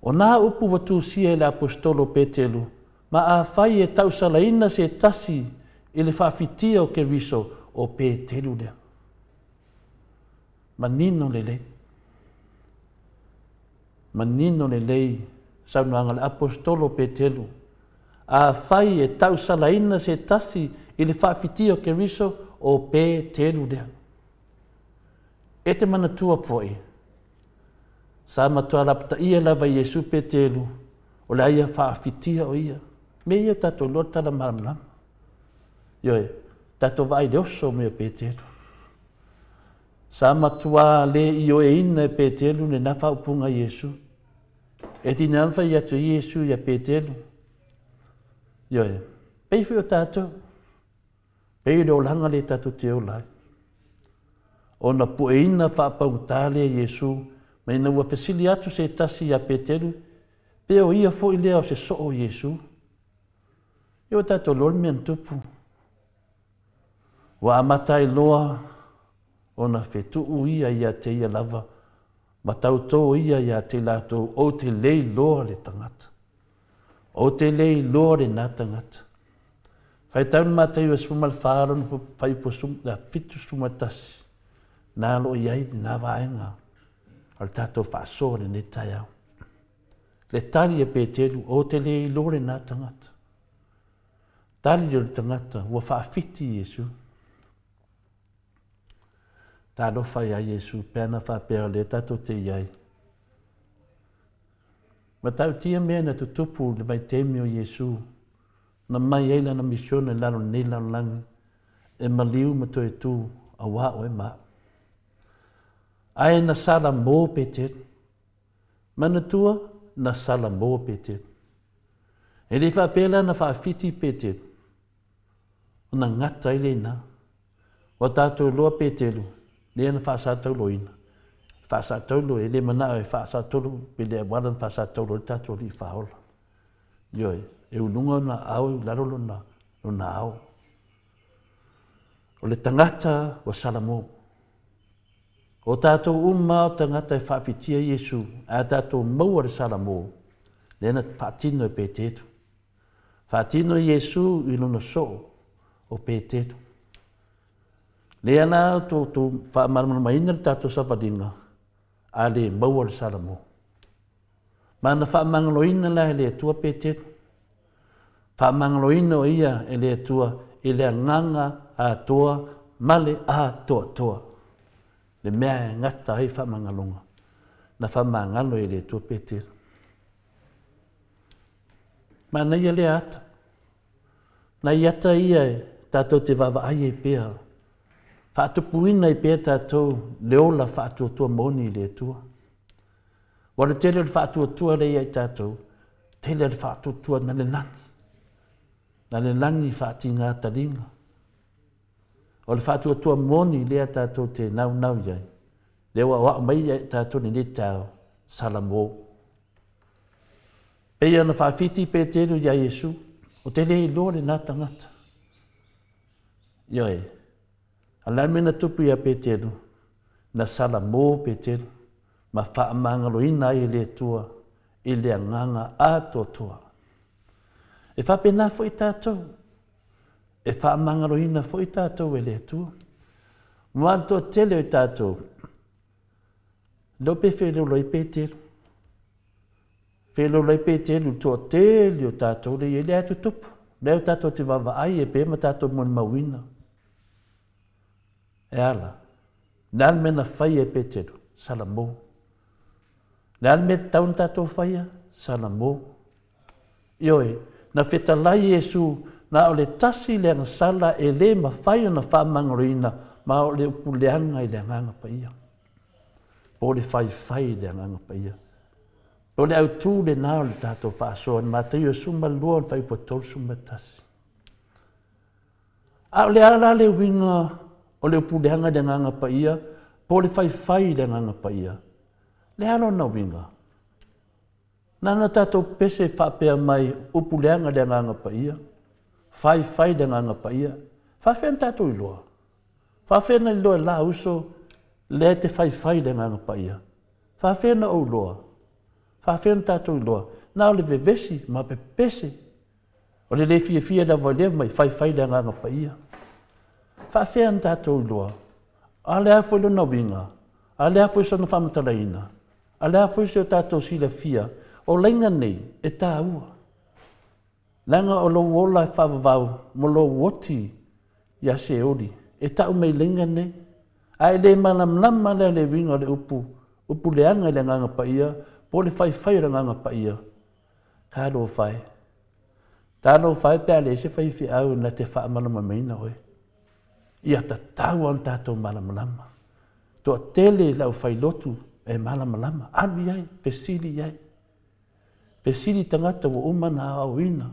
O nā upu ua tusia e le Aposetolo o Peteru, ma afai e tausalaina se tasi i le faafitia o Keriso, o Peteru lea. Manino lelei. Manino lelei saunoaga a le Aposetolo o Peteru. Afai e tausalaina se tasi i le faafitia o Keriso, o Peteru lea. E te manatua foi, sa matua lapataia lava e Iesu Peteru, o le a ia faafitia o ia. Mea ia o tatou iloa le tala malamalama. Ioe, tatou vaai i le oso mai o Peteru. Sa matua le ioeina e Peteru lenā faaupuga a Iesu. E tini lava ona fai atu e Iesu ia Peteru. Ioe, pei foi o tatou. Pei o le olaga lea tatou te ola ai. Ona pueina faapaugata lea e Iesu, ma ina ua fesili atu se tasi iā Peteru, pe o ia foi lea o se soo o Iesu. Ia ua tatou iloa le mea na tupu. Ua amata ai loa ona fetuu ia ia te ia lava, ma tautō ia ia te latou, ou te le iloa le tagata. Ou te le iloa lenā tagata. Faitau le Mataio e 14 lona fuaiupu 71, na lo o i ai lenā vaega o le tatou faasoa i lenei taeao. Le tali a Peteru, ou te le iloa lenā tagata. Tali o le tagata, ua faafiti Iesu. Talofa iā Iesu, pe ana faapea o lea tatou te i ai. Matautia mea na tutupu i le vaitaimi o Iesu, na mai ai lana misiona i lalo o lenei lalolagi, e maliu ma toe tū, auā oe ma a'u. Ae na salamo Peteru. Manatua, na salamo Peteru. E le i faapea la na faafiti Peteru, ona gata ai lena. Ua tatou iloa Peteru, Lea na faasatauloina, faasataulo e le manao e faasataulu pe le auala na faasataulo ai le tatou Alii Faaola. Ioe, e uluga ona ao e ulalo lona, lona ao. O le tagata ua Salamo. O tatou uma o tagata e faafitia Iesu, ae tatou maua le Salamo, lea na faatino e Peteru. Faatino Iesu i lona soo o Peteru. Lea la tou faamalamalamaina le tatou savaliga, a le maua le Salamo. Ma na faamagaloina la e le Atua Peteru. Faamagaloina o ia e le Atua i le agaga atoa ma le atoatoa. Le mea e gata ai faamagaloga, na faamagalo e le Atua Peteru. Manaia lea ata. Nai ata ia e tatou te vaavaai ai pea, faatupuina ai pea tatou le ola faatuatua moni i le Atua. Ua le tele o le faatuatua lea ia i tatou, tele o le faatuatua na le lagi. Na le lagi faatiga taliga. O le faatuatua moni lea tatou te naunau i ai. Lea ua aoao mai ia i tatou lenei taeao, Salamo. Pei ona faafiti Peteru iā Iesu, ou te le iloa lena tagata. Ioe, a o le a le mea na tupu iā Peteru? Na salamo Peteru ma faamagaloina ai e le Atua i le agaga atoatoa. E faapena foi tatou, e faamagaloina foi tatou e le Atua. Ma le toatele o i tatou, leo pe felolo ai Peteru. Felolo ai Peteru i le toatele o tatou lea e i ai, lea e tutupu, lea tatou te vaavaai e pe ma tatou molimauina. E ala, le a le mea na faia e Peteru? Salamo. Le a le mea tatau ona tatou faia? Salamo. Ioe, na fetalai Iesu, na o le tasi le agasala e le mafai ona faamagaloina, ma o le upuleaga i le Agaga Paia. Po o le faifai i le Agaga Paia. O le autu lena o le tatou faasoa i Mataio 12 fuaiupu 31. A o le a la le uiga o le upuleaga i le Agaga Paia, po o le faifai i le Agaga Paia? Le a lona uiga? Na tatou pese faapea mai upuleaga i le Agaga Paia, faifai i le Agaga Paia. Faafefea na tatou iloa? Faafefea na iloa e la uso lea te faifai i le Agaga Paia? Faafefea na ou iloa? Faafefea na tatou iloa? Na o le vevesi ma pepese. O le le fiafia lava i lea mai faifai le Agaga Paia. Faafefea na tatou iloa? A o le a foi lona uiga? A o le a foi sona faamatalaina? A o le a foi se o tatou silafia? O laiga nei e tāua. Leaga o lou ola e faavavau ma lou oti ia Seoli e tau mai laiga nei. A e le malamalama lea le uiga o le upu, upu leaga i le Agaga Paia, po o le faifai o le Agaga Paia. Talofa e. Talofa e pe a leai se faifeau na te faamalamalamaina oe. Ia tatau ona tatou malamalama. Toatele le aufailotu e malamalama. Alu i ai, fesili i ai. Fesili tagata ua uma na aoaoina.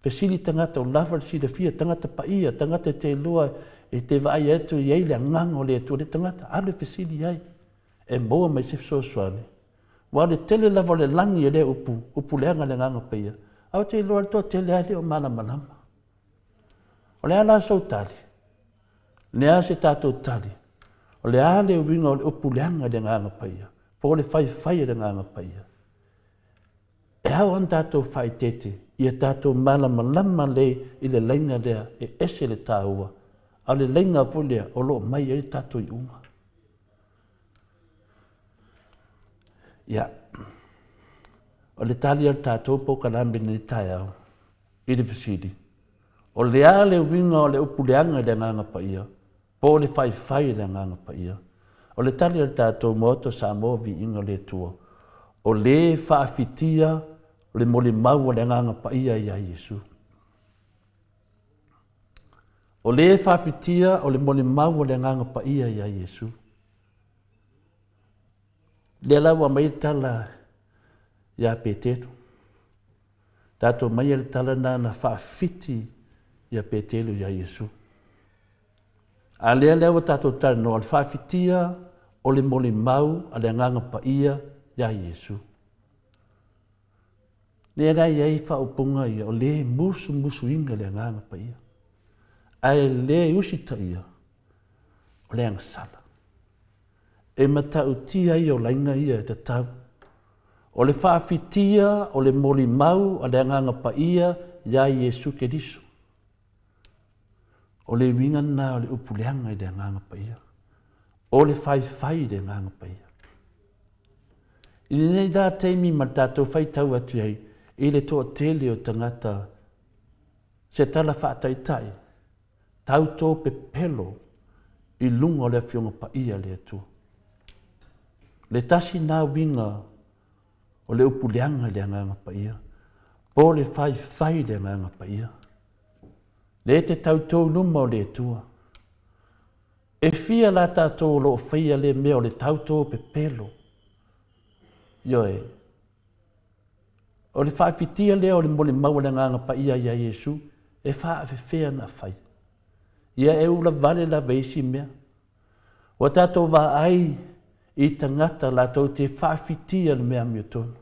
Fesili tagata o lava le silafia, tagata paia, tagata e te iloa e te vaai atu i ai le agaga o le Atua, le tagata, alu e fesili i ai. E maua mai se fesoasoani. Ua le tele lava o le lagi e lea upu, upu leaga le Agaga Paia. A ou te iloa le toatele lava e le o malamalama. O le a la sou tali? Le a se tatou tali? O le a le uiga o le upu leaga i le Agaga Paia? Po o le faifai e le Agaga Paia? E ao ona tatou faaeteete, ia tatou malamalama lelei i le laina lea e ese le taua, a o le laina foi lea o lo o mai ai le tatou iuga. Ia, o le tali a le tatou polokalame i lenei taeao i le fesili, o le a le uiga o le upu leaga i le Agaga Paia, po o le faifai i le Agaga Paia? O le tali a le tatou Maota Samoa Viiga o le Atua, o le faafitia le molimau o le Agaga Paia ia Iesu. O le faafitia o le molimau o le Agaga Paia ia Iesu. Lea la ua aumai le tala ia Peteru. Tatou maia le tala na na faafiti ia Peteru ia Iesu. A lea lea ua tātou talanoa o le faafitia o le molimau a le Agaga Paia iā Iesu. Lea la e i ai faaupuga ia o le musumusuina e le Agaga Paia, ae le usitaia o le agasala. E matautia ia o laiga ia e tatau. O le faafitia o le molimau a le Agaga Paia iā Iesu Keriso. O le uiga lena o le upu leaga i le Agaga Paia. O le faifai i le Agaga Paia. I lenei la taimi ma le tatou faitau atu ai i le toatele o tagata se tala faataitai tauto pepelo i luga o le Afioga Paia a le Atua. Le tasi na uiga o le upu leaga i le Agaga Paia, po o le faifai i le Agaga Paia. Le te tauto i luma o le Atua. E fia la tātou o lo o faia le mea o le tauto pepelo. Ioe. O le faafitia lea o le molimau a le Agaga Paia ia Iesu, e faafefea na fai. Ia e ula vale lava isi mea. Ua tātou vaai i tagata latou te faafitia le mea amiotonu.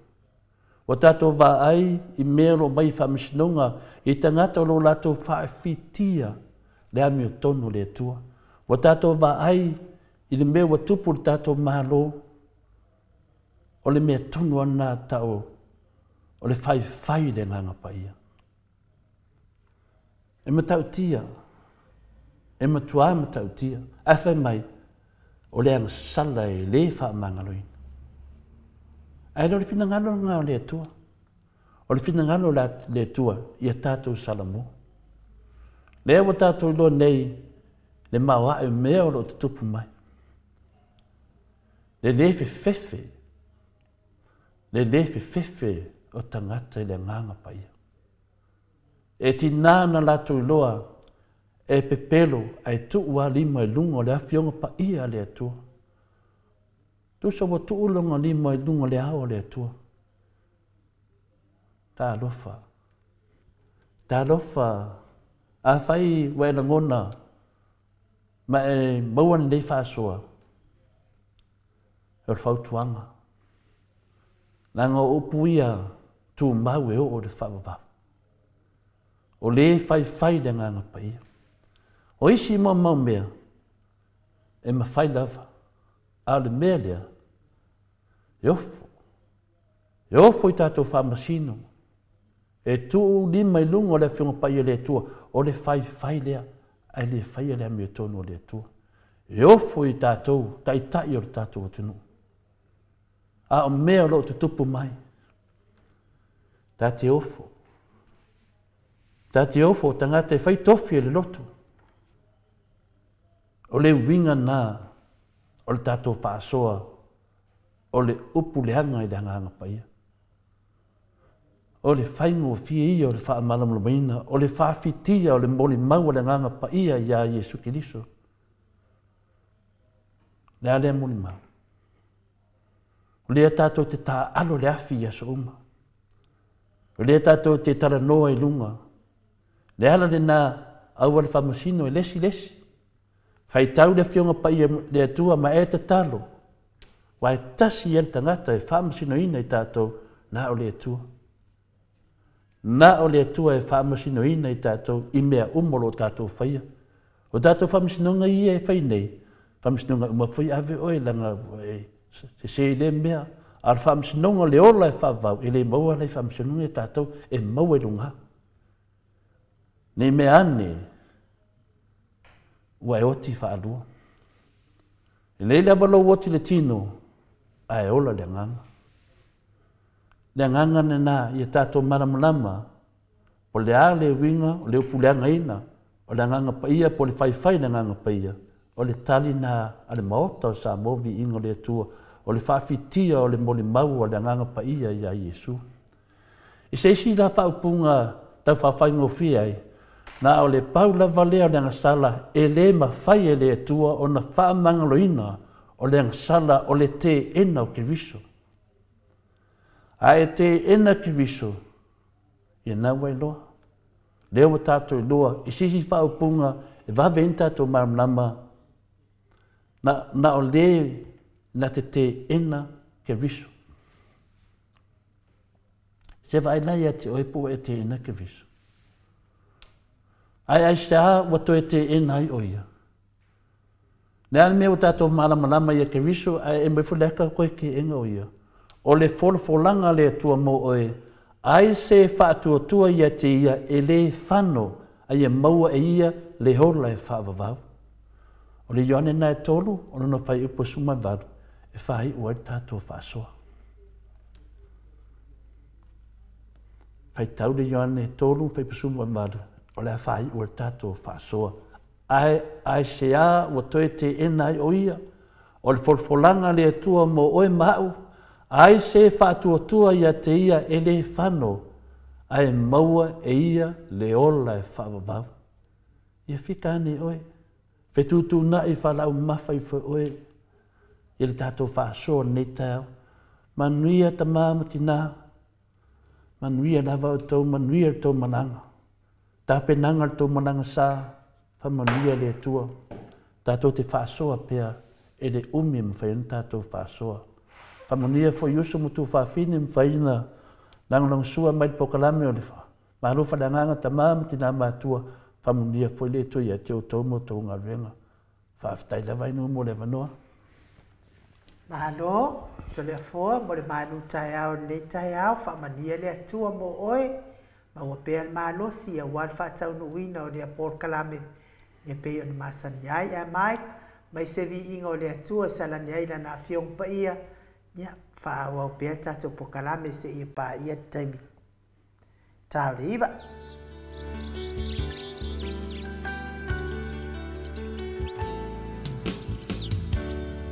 Ua tātou vaai i mea o lo o mai i faamasinoga i tagata o lo o latou faafitia le amiotonu o le Atua. Ua tātou vaai i le mea ua tupu i le tatou Malo, o le mea tonu lava lena tau o le faifai i le Agaga Paia. E matautia, e matuā matautia, ae fai mai, o le agasala e lē faamagaloina. Ae le o le finagalo lena o le Atua. O le finagalo o le Atua ia tatou salamo. Lea ua tatou iloa nei le maoae o mea o lo o tutupu mai. Le lē fefefe, le lē fefefe o tagata i le Agaga Paia. E tinā na latou iloa e pepelo ae tuu lava lima i luga o le Afioga Paia a le Atua. Tusa ua tuu lona lima i luga o le ao a le Atua. Talofa. Talofa. Afai ua e lagona ma e maua lenei faasoa, o le fautuaga. Leaga o upu ia tumau e oo i le faavavau. O le faifai le Agaga Paia. O isi mau mea e mafai lava, a o le mea lea, e ofo. E ofo i tatou faamasino. E tuu lima i luga o le Afioga Paia o le Atua, o le faifai lea, ae le faia le amiotonu o le Atua. E ofo i tatou taitai o le tatou atunuu. A o mea o lo o tutupu mai, ta te ofo. Ta te ofo o tagata e fai tofi e le lotu. O le uiga na o le tatou faasoa o le upu leaga i le Agaga Paia. O le faigofie ia o le faamalamalamaina, o le faafitia o le molimau a le Agaga Paia ia Iesu Keriso. Le a lea molimau? O lea tātou te tāalo le afi i aso uma. O lea tātou te talanoa i luga. Le ala lena aua le faamasino e lesi lesi. Faitau le Afioga Paia le Atua ma e tatalo. Aua e tasi ia le tagata e faamasinoina i tatou, na o le Atua. Na o le Atua e faamasinoina i tatou i mea uma o lo o tatou faia. O tatou faamasinoga ia e fai nei, faamasinoga uma foi ave oe leaga e sese i lea mea. A o le faamasinoga o le ola e faavavau, e le maua la i faamasinoga ia tatou, e maua i luga. Nei mea ane, ua e oti faalua. E lelei lava lou oti i le tino, ae ola le agaga. Le agaga lena ia tatou malamalama, o le a le uiga o le upu leagaina, o le Agaga Paia po o le faifai i le Agaga Paia, o le tali lena a le Maota o Samoa Viiga o le Atua, o le faafitia o le molimau a le Agaga Paia ia Iesu. I se isi la faaupuga tau faafaigofie ai, na o le pau lava lea o le agasala e le mafai e le Atua ona faamagaloina o le agasala o le teena o Keriso. A e teena Keriso, ia na ua iloa. Lea ua tatou iloa i se isi faaupuga e vave ai ona tatou malamalama Na o lē na te teena Keriso. Se vaai la ia te oe po ua e teena Keriso. Ae aisea ua toe teena ai o ia? Le a le mea ua tatou malamalama ia Keriso ae e mai foi le aka koe keena o ia. O le folafolaga a le Atua mo oe, ai se faatuatua ia te ia e lē fano a ia maua e ia le ola e faavavau. O le Ioane na e 3, o lona fuaiupu e 18, e faaiu ai le tatou faasoa. Faitau le Ioane 3, fuaiupu 18, o le a faaiu ai le tatou faasoa. Ae aisea ua toe teena ai o ia? O le folafolaga a le Atua mo oe ma au, ai se faatuatua ia te ia e lē fano, ae maua e ia le ola e faavavau. Ia fika ane oe, fetuutuunai faalaau mamafa ifo e oe i le tatou faasoa lenei taeao. Manuia tamā ma tinā, manuia lava outou, manuia le tou malaga. Tapenaga le tou malaga sa, faamanuia le Atua. Tatou te faasoa pea e le umi e mafai ona tatou faasoa. Faamanuia foi i uso ma tuafafine mafai ona lagolagosua mai le polokalame o le Malo faaleagaga tamā ma tinā matua, faamanuia foi le Atua ia te outou ma outou galuega. Faafetai lava inu mo le avanoa.
Malo, Toleafoa mo le malu taeao lenei taeao, faamanuia le Atua mo oe, maua pea le malosi aua le faataunuuina o lea polokalame e pei ona masani ai. Ae Mike, mai se viiga o le Atua e salani ai lana afioga paia, ia faaauau pea tatou polokalame seia paia le taimi ta o le 9.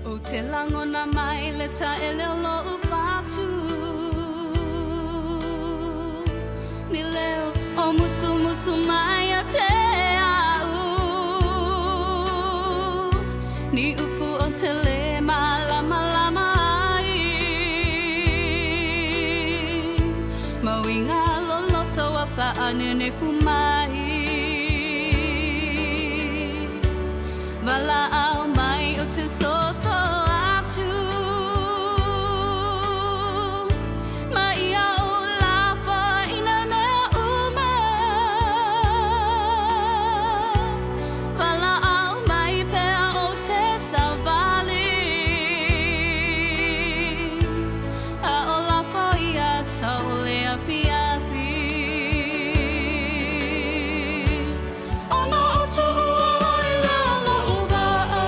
O te langona mai le taele o lo'u fatu, ni leo o musumusu mai a te au, ni upu o te le malamalama ai, mauiga loloto a faanenefu mai, valaau mai o te soso atu, ma ia o lafa ina mea uma, valaau mai pea o te savali, a o lafo ia taule afiafi. Ona o tuua i lalo o va'a,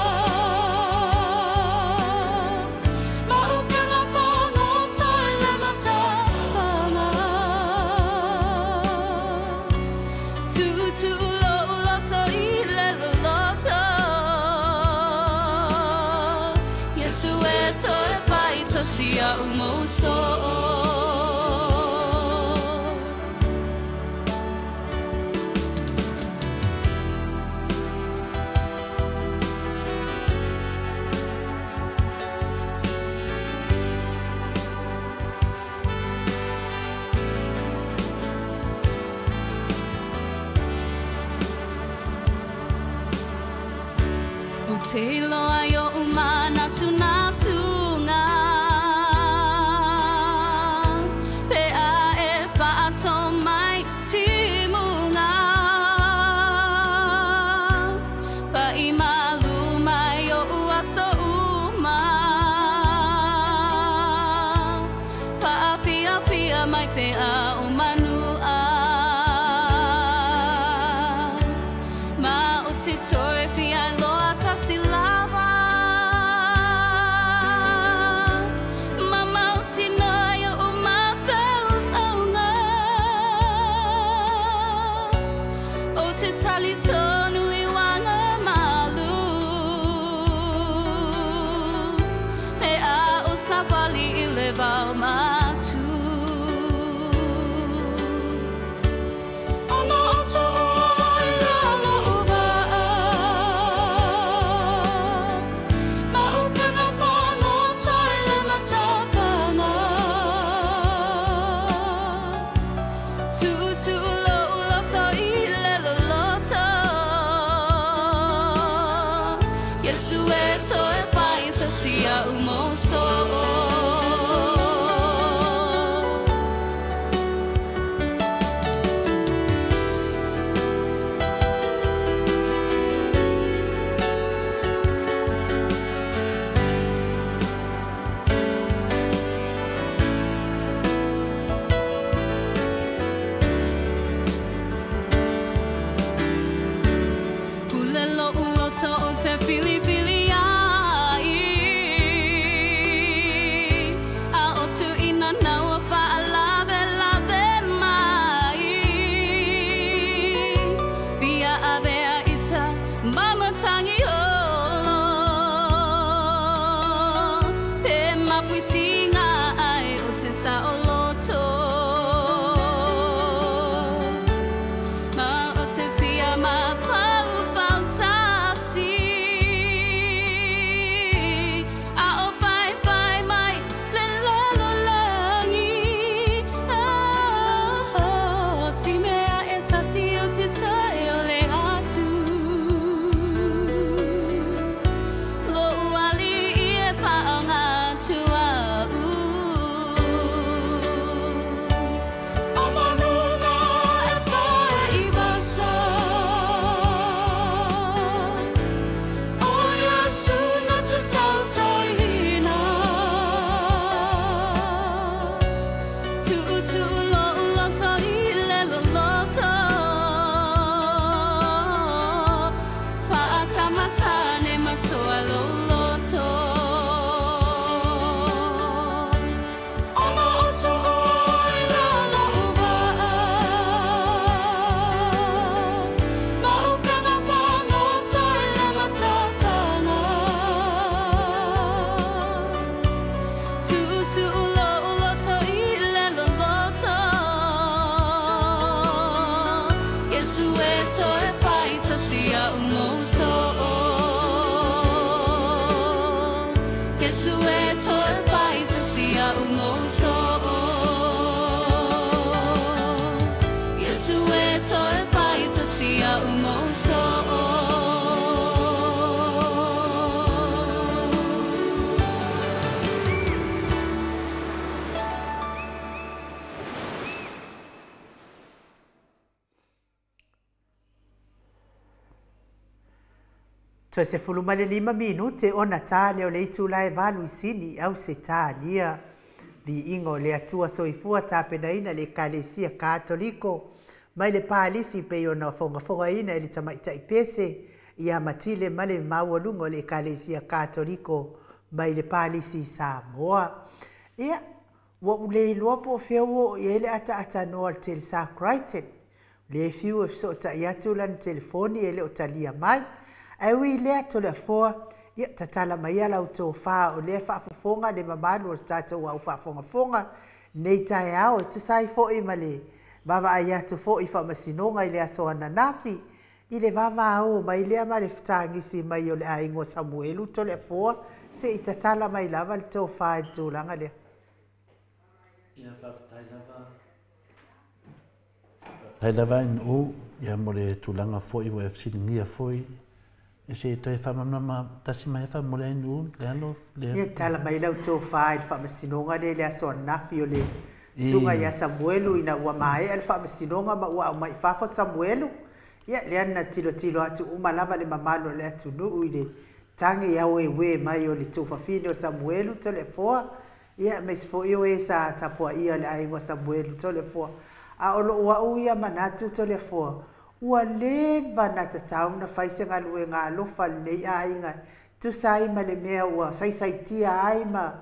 tinga ai o te saoloto Ma o te fia ma pau fautasi A o whai whai mai le lalolangi Oh, si mea e tasi o te tai o le atu Lo uali i e whaanga tua u O manunga e pae i vasa O Yesu na te tautohina Tu'u lo uloto i le loloto Whaatamatane matoa loloto Ona o tu oi la la uvaa Ma upena whangota i le matawhanga Tu'u lo uloto i le loloto Yesu e toe whaitasi a umoso Yesu e toe whaitasi a umoso Yesu e toe whaitasi a umoso
Toe 15 minute ona tā leo le itu lae valu i sini au se tālia. Viiga o le Atua soifua tapenaina le Ekalesia Katoliko mai le Palisi pei ona fogafogaina e le tamaitai pese ia Matile ma le maualuga o le Ekalesia Katoliko mai le Palisi i Samoa. Ia, ua ou le iloa po o fea ua oo i ai le ataatanoa a le Telesa Crichton. Le fiu e fesootai atu lana telefoni e le o talia mai. Ae ui i lea, Toleafoa, ia tatala maia lau tofa o lea faafofoga le mamalu o le tatou au faafogafoga nei taeao e tusa ai foi ma le vaavaai atu foi i faamasinoga i le aso ananafi i le vavao mai lea ma le fetagisi mai o le aiga o Samuelu Toleafoa se i tatala mai lava le tofa i le tulaga lea.
Ia faafetai lava. Faafetai lava NU ia mo le tulaga foi ua e fesiligia foi e se toe faamalamalama tasi mai afa mo le NU le alo le
Ia tala mai lau tofa i le faamasinoga lea i le aso ananafi o le susuga ia Samuelu ina ua maea le faamasinoga ma ua aumai i fafo Samuelu. Ia lea na tilotilo atu uma lava le mamalu o le atunuu i le tagi aueuē mai o le tuafafine o Samuelu Toleafoa. Ia, aemaise foi o e sa tapuaia le aiga o Samuelu Toleafoa. A o lou au ia manatu Toleafoa, ua leva ona tatau ona fai se galuega alofa a lenei aiga e tusa ai ma le mea ua saisaitia ai ma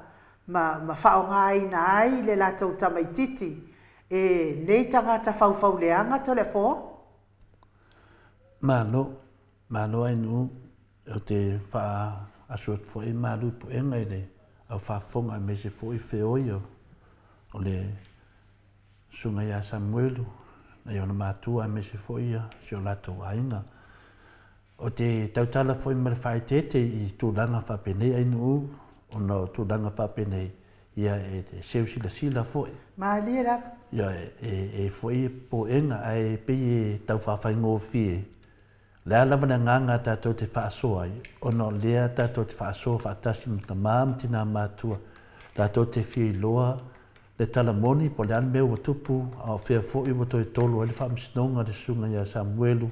ma ma faaaogaina ai le latou tamaitiiti e nei tagata faufauleaga Toleafoa.
Malo, malo Ainuu, ou te faaasu atu foi malu i puega i le au faafofoga aemaise foi feoi o le susuga ia Samuelu, nai ona matua aemaise foi si o latou aiga. Ou te tautala foi ma le faaeteete i tulaga faapenei Ainuu, ona o tulaga faapenei, ia e seu silasila foi.
Malie lava.
Ia e foi popoega ae pei e tau faafaigofie. O le a lava le agaga tatou te faasoa ai, ona o lea tatou te faasoa faatasi ma tama ma tinā matutua, latou te fia iloa le tala moni po o le a le mea ua tupu, a o fea foi ua toe tolo ai le faamasinoga a le susuga ia Samuelu,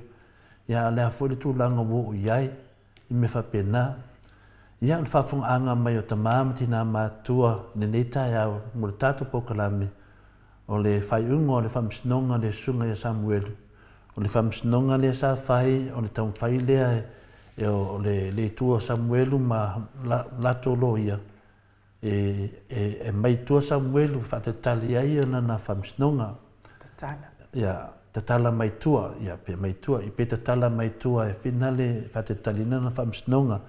ia a o le a foi le tulaga ua oo i ai, i mea faapena. Ia, o le faafofogaaga mai o tama ma tinā matutua i lenei taeao mo le tatou polokalame, o le faaiuga o le faamasinoga a le susuga ia Samuelu, o le faamasinoga lea sa fai, o le taumafai lea e o le Itu o Samuelu ma latou loia, e aumai i tua Samuelu e faatatali ai lana faamasinoga.
Tatala.
Ia, tatala mai tua, ia, pe mai tua, pe tatala mai tua e finale faatataliina lana faamasinoga.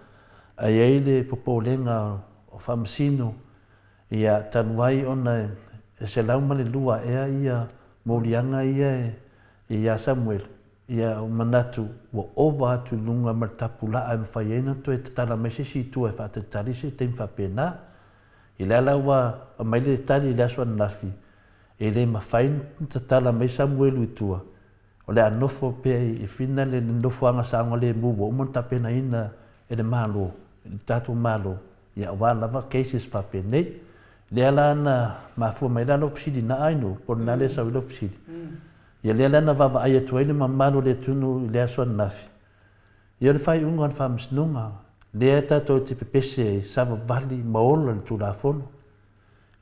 Ae i ai le popolega o faamasino Ia, talu ai ona e 102 ea ia moliaga ia e ia Samuelu, ia ua manatu ua ova atu i luga ma le tapulaa e mafai ai ona toe tatala mai se isi i tua e faatalitali se taimi faapena. I le ala ua aumai le tali i le aso ananafi, e le mafai ona tatala mai Samuelu i tua, o le a nofo pea i Fina le nofoaga saogalemu ua uma ona tapenaina e le Malo, le tatou Malo, ia aua lava cases faapenei. Lea la na mafua mai la lau fesili na Aino, po o lena lea e sau ai lau fesili. Ia lea la na vaavaai atu ai le mamalu o le atunuu i le aso ananafi, ia o le faaiuga o le Faamasinoga, lea tatou te pepese ai, savavali ma ola le Tulafono.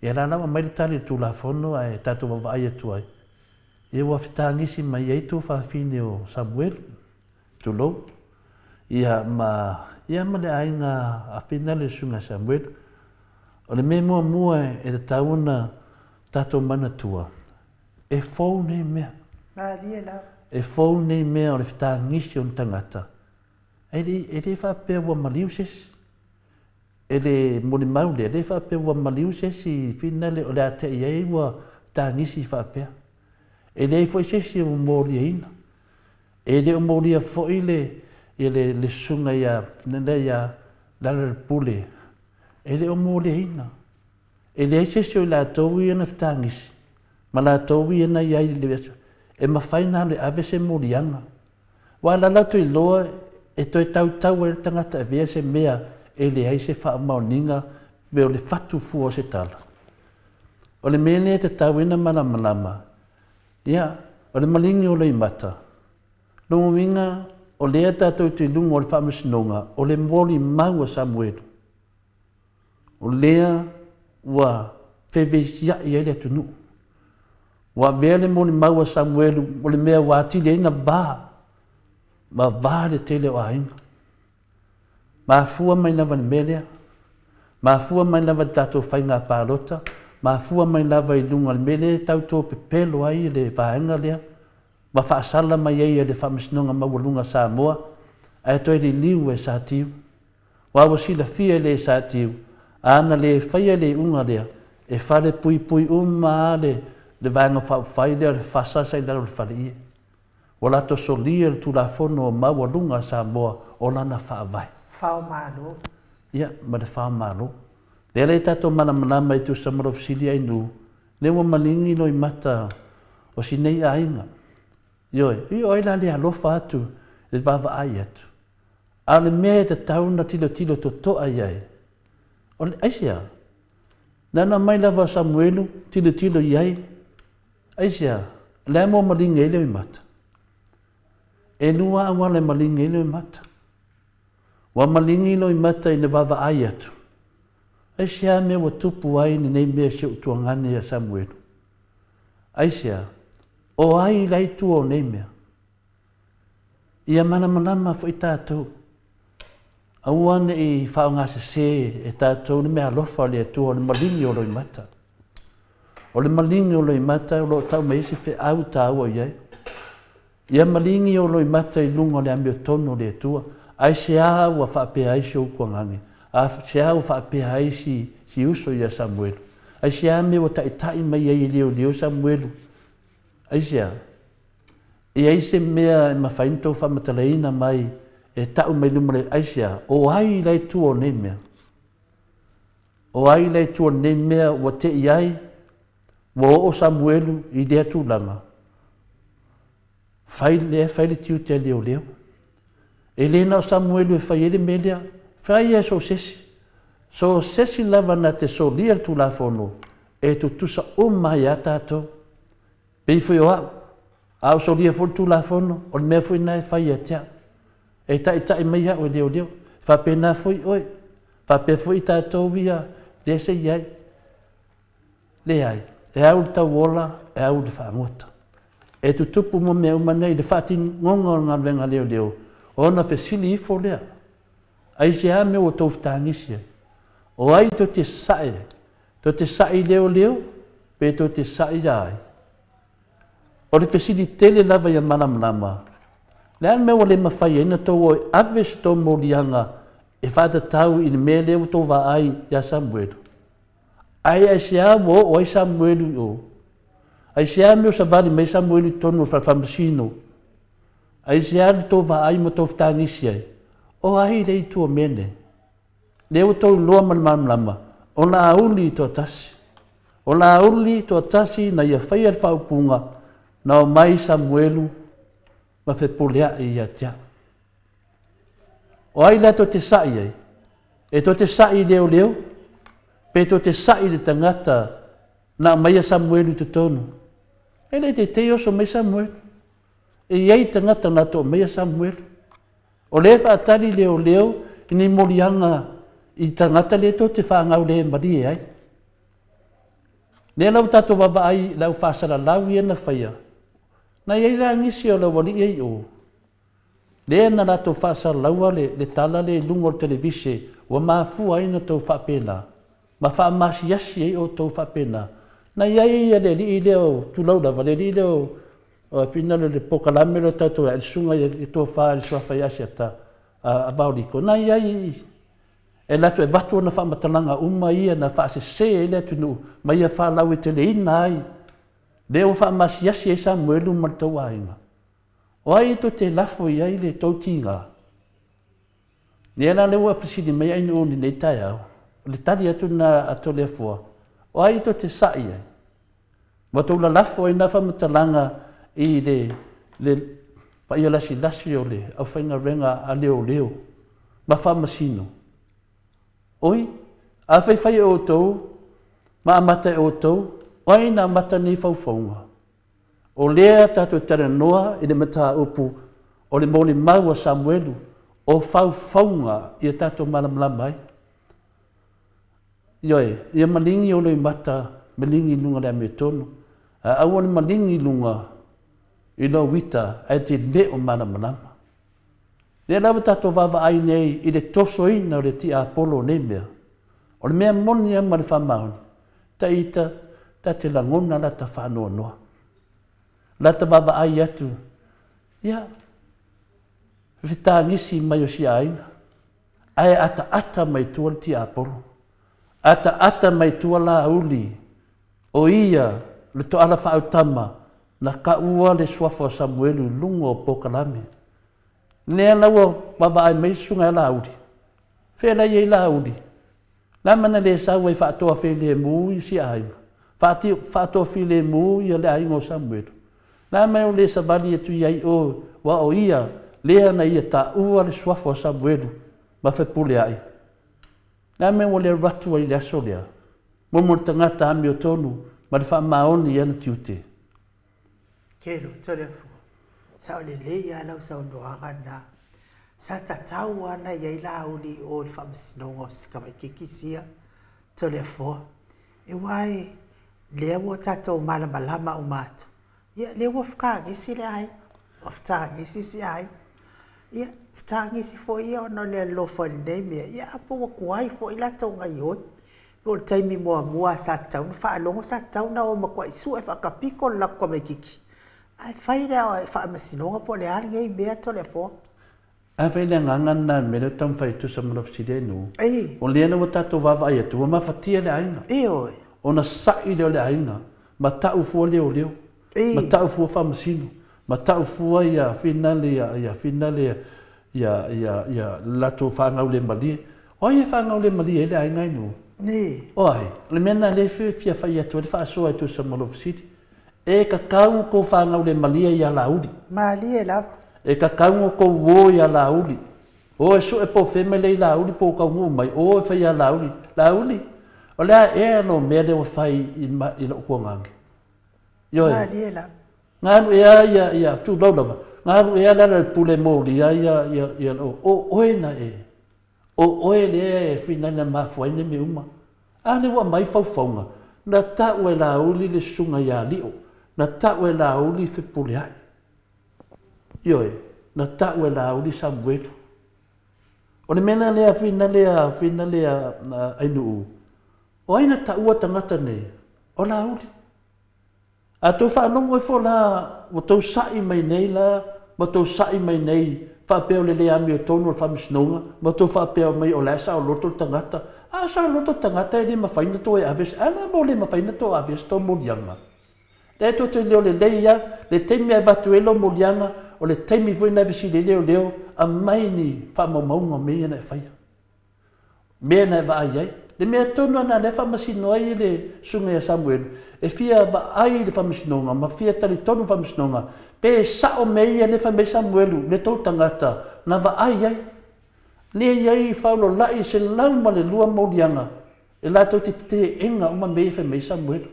Ia la la ua aumai le tali o le Tulafono ae tatou vaavaai atu ai, ia ua fetagisi mai ai tuafafine o Samuelu, tulou, ia ma, ia ma le aiga a Fina le susuga ia Samuelu. O le mea muamua e tatau ona tatou manatua, e fou nei mea.
Malie lava.
E fou nei mea o le fetagisi o ni tagata. E le, e le faapea ua maliu se isi. E le molimau lea, e le faapea ua maliu se isi i Fina le o le a te'i ai ua fetagisi faapea. E leai foi se isi ua moliaina. E le o molia foi le, ia le, le susuga ia, lea ia Lalalepule, e le o moliaina. E leai se isi o i latou ia na fetagisi, ma latou ia na i ai i le aso, e mafai ona alu e ave se moliaga. Ua alaala atu iloa e toe tautau ai le tagata e avea se mea e leai se faamaoniga pe o le fatu fua o se tala. O le mea lea e tatau ai ona malamalama, ia, o le maligi o Loimata, lona uiga o lea tatou te i luga o le faamasinoga, o le molimau a Samuelu, o lea ua feveisiai ai le atunuu. Ua avea le molimau a Samuelu o le mea ua atili ai ona va, ma va le tele o aiga. Mafua mai lava i le mea lea. Mafua mai lava i le tatou faiga palota, mafua mai lava i luga o le mea lea e tau topepelo ai le vaega lea, ma faasala mai ai e le Faamasinoga Maualuga a Samoa, ae toe liliu e Satiu. Aua ua silafia e le Satiu, a na le faia le iuga lea, e falepuipui uma lava le, le Vaega Faaupufai lea o le FASA sa i lalo o le faleie. Ua latou solia le Tulafono Maualuga a Samoa o lana Faavae.
Fao Malo.
Ia, ma le Fao Malo. Lea la ia tatou malamalama e tusa ma lou fesili Ainū, lea ua maligi loimata o si nei aiga. Ioe, io ai la le alofa atu i le vaavaai atu. A o le mea e tatau ona tilotilo totoa i ai, o le aisea? Na ona aumai lava o Samuelu tilotilo i ai, aisea? O le a mo maligi ai loimata? E lua auala e maligi ai loimata. Ua maligi loimata i le vaavaai atu. Aisea mea ua tupu ai lenei mea i si ou tuagane ia Samuelu? Aisea? O ai la i tua o nei mea? Ia malamalama foi tatou. Aua ne i faaaogasesē e tatou le meaalofa o le Atua o le maligi o loimata. O le maligi o loimata o lo o tau mai ai se feau taua i ai. Ia maligi o loimata i luga o le amiotonu o le Atua, aisea ua faapea ai si ou tuagane, aisea ua faapea ai si, si uso ia Samuelu, aisea mea ua taitai mai ai e leoleo Samuelu, aisea? E i ai se mea e mafai ona tou faamatalaina mai e tau mai luma le aisea? O ai la i tua o nei mea? O ai la i tua o lenei mea ua te'i ai ua oo Samuelu i lea tulaga? Fai lea, fai le tiute a leoleo. E le na o Samuelu e fai ai le mea lea. Fai ia so o se isi. So o se isi lava na te solia le Tulafono, e tutusa uma ai lava tatou. Pei foi o au, a ou solia foi le Tulafono, o le mea foi lena e fai ia te au. E taitai mai au e leoleo. E faapena foi oe, faapea foi tatou ia lea se i ai. Leai, e au i le tauola, e au i le fagota. E tutupu uma mea uma nei i le faatinoga o le galuega a leoleo, ona fesili ifo lea, Aisea mea ua tou fetagisi ai? O ai tou te sae? Tou te sae i leoleo pe tou te sae ia ai? O le fesili tele lava ia malamalama, le a le mea ua le mafai ai ona tou o e ave se tou moliaga e faatatau i le mea lea ua tou vaai ia Samuelu? Ae aisea ua oo ai Samuelu i o? Aisea mea o savali mai Samuelu i totonu o le fale faamasino? Aisea le tou vaai ma tou fetagisi ai? O ai le itu o mea nei? Lea ua tou iloa ma le malamalama, o Laauli toatasi. O Laauli toatasi na ia faia le faaupuga, na omai Samuelu ma fepuleai ia te au. O ai la tou te sa'i ai? E tou te sa'i i leoleo, pe tou te sa'i i le tagata na aumaia Samuelu i totonu? E le teitei oso mai Samuelu. E i ai tagata na latou aumaia Samuelu. O lea e faatali leoleo i ni moliaga i tagata lea tou te faagaulemalie ai. Lea la ua tatou vaavaai i le au faasalalau ia na faia, na i ai la nisi o le aualii ia i o, lea na latou faasalalaua le tala lea i luga o le televise ua mafua ai ona tou faapena, ma faamasiasi ai outou faapena. Na i ai le alii lea o tulou lava, le alii lea o finale o le polokalame lea o tatou ai, le susuga i le tofa i le suafa ia Asiata a Vaoliko, na i ai e latou e avatu ona faamatalaga uma ia na faasese ai le atunuu ma ia faalauaiteleina ai lea ua faamasiasi ai Samuelu ma le tou aiga. O ai tou te lafo i ai le tou tiga? Lea la lea ua fesili mai ai nuu i lenei taeao, o le tali atu lena a Toleafoa, o ai tou te sa'i ai? Ua tou lalafo ai na faamatalaga i le paia lasilasi o le aufaigaluega a leoleo ma faamasino. Oi, a faifai e outou ma amata e outou, o ai na amata nei faufauga? O lea tatou talanoa i le mataupu o le molimau a Samuelu, o faufauga ia tatou malamalama ai. Ioe, ia maligi o loimata, maligi i luga o le amiotonu, a aua le maligi i luga i lou ita ae te le o malamalama. Lea lava tatou vaavaai nei i le tosoina o le tiapolo o nei mea. O le mea moni lava ma le faamaoni, ta ita ta te lagona lata faanoanoa. Lata vaavaai atu, ia, fetagisi mai o si aiga, ae ataata mai tua le tiapolo. Ataata mai tua Laauli, o ia le toala faautama na taua le suafa o Samuelu i luga o polokalame. Lea la ua vaavaai mai le susuga ia Laauli. Fea la i ai Laauli? La mana le sau ai faatoa filemu i si aiga. Faatoa filemu ia le aiga o Samuelu. La mai o le savali atu i ai o, wa o ia, lea na ia taua le suafa o Samuelu ma fepuleai. La mai o le ratu ai le aso lea. Mo le tagata amiotonu ma le faamaoni ia na tiute.
Kelo, Toleafoa. Sa o le lei a lau saunoaga na. Sa tatau ana i ai Laauli o le faamasinoga o si tamaitiiti sia Toleafoa. E uae lea ua tatou malamalama uma atu. Ia, lea ua fetagisi le aiga. Ua fetagisi si aiga. Ia, fetagisi foi ia ona o le alofa i lenei mea. Ia, a po ua tuai foi latou gaioi. Po o le taimi muamua sa tatau na faalogo, sa tatau na o matuai sue faatapito le latou tamaitiiti. Ae fai lea o faamasinoga po o le a lenei mea Toleafoa.
A fai le agaga lena i le mea lea o taumafai e tusa ma lau fesili ai nuu. O lea na ua tatou vaavaai atu, ua mafatia le aiga. Ona sa'i lea o le aiga, ma ta'u fua leoleo, ma ta'u fua faamasino, ma ta'u fua ia finale ia finale ia ia ia latou faagaulemalie. O ai e faagaulemalie ai le aiga ai nuu? O ai? O le mea lena lea e fia fai atu ai le faasoa e tusa ma lau fesili. E kakau kou faagaulemalie ia Laauli.
Malie lava.
E kakau kou o ia Laauli. O e sue po fe mai lei Laauli po kaunuu mai, o e fai ia Laauli. Laauli, o lea ea no mea lea ua fai i lou tuagaga. Ioe.
Malie lava.
Ngalu ea ia ia tulou lava. Ngalu ea la le pule molia ia ia ia o oe na e. O oe lea e finana mafua ai nei mea uma. A le ua mai faufauga, na ta'u e Laauli le susuga ia Lio, na ta'u e Laauli fepuleai. Ioe, na ta'u e Laauli Samuelu. O le mea lea fina lea ainuu. O ai na ta'ua tagata nei? O Laauli. A tou faalogo ifo la, ua tou sa'i mai nei la, ma tou sa'i mai nei, faapea o le le amiotonu o le faamasinoga, ma tou faapea mai o la e saoloto le tagata, A saoloto tagata e le mafai ona toe ave se, a le a mo le mafai ona toe ave se tou moliaga. Lea tou te leo lelei lava, le taimi e avatu ai lou moliaga, o le taimi foi lena e fesili ai leoleo, aumai ni faamaumauga o mea ia na e faia, mea na e vaai ai. Le mea tonu lava lena o lea e faamasino ai le susuga ia Samuelu, e fia vaai i le faamasinoga ma fia talitonu i le faamasinoga, pe sao mea ia lea e fai mai ai Samuelu, le tou tagata na vaai ai. Lea e i ai faaololai 102 moliaga e latou te teena uma mea ia e fai mai ai Samuelu.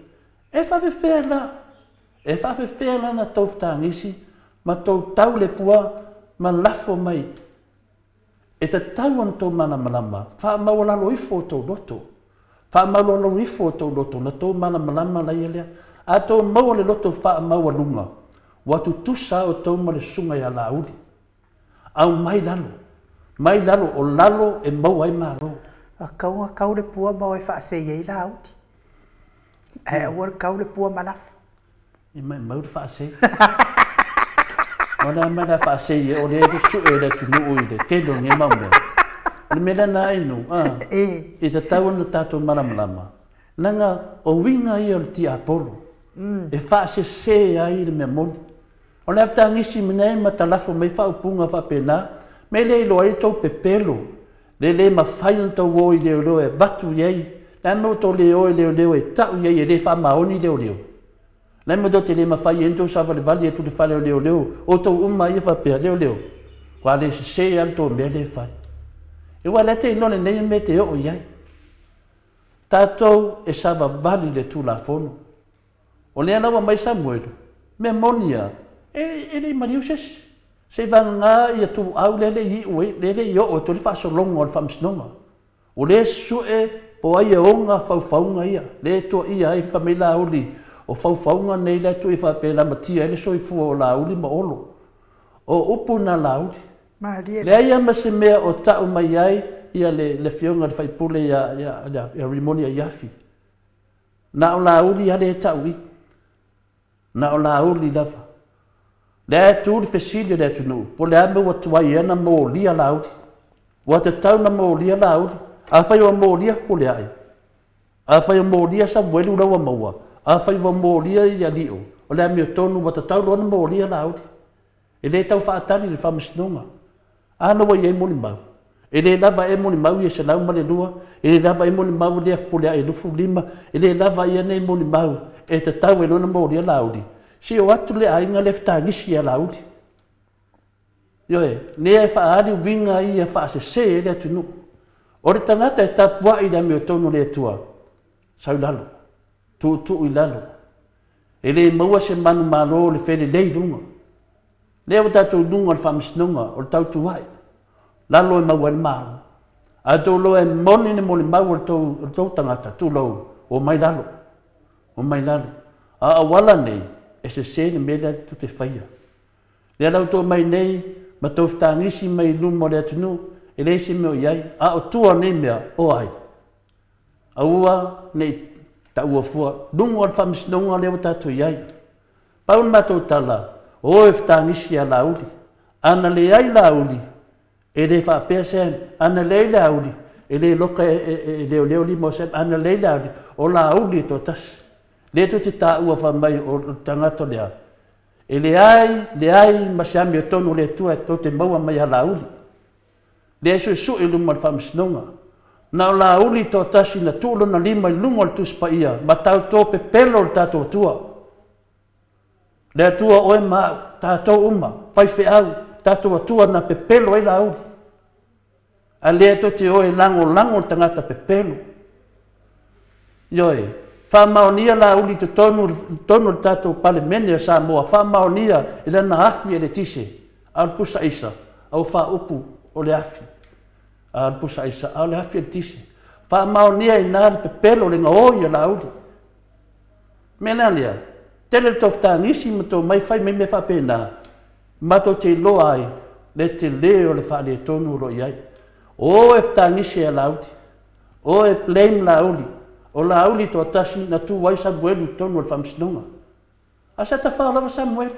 E faafefea la? E faafefea la na tou fetagisi ma tou tau le pua ma lafo mai? E tatau ona tou malamalama, faamaualalo ifo o tou loto. Faamaualalo ifo o tou loto, na tou malamalama la ia lea. A tou maua le loto faamaualuga, ua tutusa a outou ma le susuga ia Laauli. Aumai lalo, mai lalo, o lalo e maua ai malo.
A kau na kau le pua ma oe faasei ai Laauli. Ae aua le kau le pua ma lafo.
E maumau le faasei. O le a mea la faasei e o lea e sue e le atunuu i le tele o nei mau mea. O le mea lena Ainu, a, e tatau ona tatou malamalama, leaga o uiga ia o le tiapolo, e faasese ai le mea moni. O le avtagisi mea ma talafo mai faaupuga faapena, me le iloa ai tou pepelo, le le mafai ona tou o i leoleo e avatu i ai, le a mea ua tou le o i leoleo e tau i ai e le faamaoni leoleo. Le a mea tou te le mafai ai ona tou savalivali atu i le fale o leoleo, outou uma ia faapea, leoleo, ua le sese lava le tou mea lea e fai. Aua o lea e te iloa lelei le mea e te oo i ai. Tatou e savavali i le Tulafono. O lea la ua aumai Samuelu, mea moni lava, e le i maliu se isi. Seivagana ia Tuuau lea e le i iu ai, lea e le i oo atu ai le faasologa o le faamasinoga. O lea e sue po o ai e ona faufauga ia, lea e toaia ai fai mai Laauli, o faufauga nei la e tuu faapea e lamatia ai le soifua o Laauli ma Olo. O upu na Laauli. Leai lava ma se mea o tau mai ai ia le afioga i le faipule ia Rimoni Aiafi. Na o Laauli lava lea e tau i. Na o Laauli lava. Lea e tu le fesili a le atunuu, po o le a mea ua tuai ai ona molia Laauli. Ua tatau ona molia Laauli. Afai ua molia Fepuleai, afai ua molia Samuelu la ua maua, afai ua molia ia Lio, o le amiotonu ua tatau loa ona molia Laauli. E le tau faatali le faamasinoga. A na ua i ai molimau? E le lava ea molimau ia 102, e le lava ea molimau lea Fepuleai e 25, e le lava ia nei molimau e tatau ai loa ona molia Laauli. Se i o atu le aiga lea fetagisi ia Laauli. Ioe, lea e faaali uiga ia faasese ai le atunuu. O le tagata e tapuai i le amiotonu o le Atua, sau i lalo, tuutuu i lalo. E le maua se manumalo o le felelei i luga. Lea ua tatou i luga o le faamasinoga, o le tautuai, lalo e maua ai le malo. A outou iloa e moni le molimau o le tou tagata, tulou, omai lalo, omai lalo. A o auala nei, e sese le mea lea tou te faia. Lea la ua tou omai nei ma tou fetagisi mai i luma o le atunuu, e leai se mea o i ai. A o tua o nei mea, o ai? Aua ne i taua fua, luga o le faamasinoga lea ua tatou i ai. Pau le matou tala, o e fetagisi ia Laauli. A na leai Laauli, e le faapea Sam. A na leai Laauli, e le loka e leoleo lima o Sam. A na leai Laauli, o Laauli e toatasi. Lea tou te taua fai mai o le tagata lea. E leai, leai ma se amiotonu o le Atua tou te maua mai ia Laauli. Lea e suesue i luma o le faamasinoga. Na o Laauli toatasi na tuu lona lima i luga o le Tusi Paia ma tautō pepelo le tatou Atua. Le Atua oe ma au, tatou uma, faifeau, tatou Atua na pepelo ai Laauli. A lea tou te o e lagolago le tagata pepelo. Ioe, faamaonia Laauli i totonu o le tatou Palemene a Samoa, faamaonia i lana afi eletise, a o le pusa aisa, a ua faaupu o le afi, a o le pusa aisa, a o le afi eletise. Faamaonia i ina le pepelo, le gaoi a Laauli. Mea la lea, tele le tou fetagisi ma tou mai fai mai mea faapena, matou te iloa ai le tele o le faaletonu o lo o i ai. O e fetagisi ia Laauli, o e blame Laauli, o Laauli toatasi na tu ai Samuelu i totonu o le faamasinoga. A sa tafao lava Samuelu.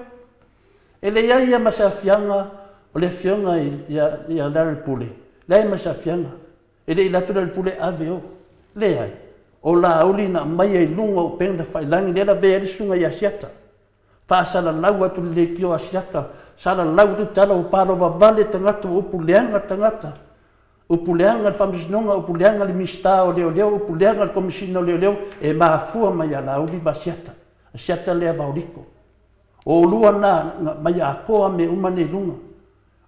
E leai ia ma se aafiaga o le afioga ia Larry Pule, leai ma se aafiaga. E le i alu atu Lealailepule ave o. Leai. O Laauli na aumaia i luga o upega tafailagi lea e lavea ai le susuga ia Asiata. Faasalalau atu le leitio a Asiata, salalau atu tala ua palovavale tagata, ua upu leaga tagata, upu leaga le Faamasinoga, upu leaga le Minisita o Leoleo, upu leaga le Komesina o Leoleo, e mafua mai ia Laauli ma Asiata. Asiata lea Vaoliko. O oulua na na aumai atoa mea uma nei i luga.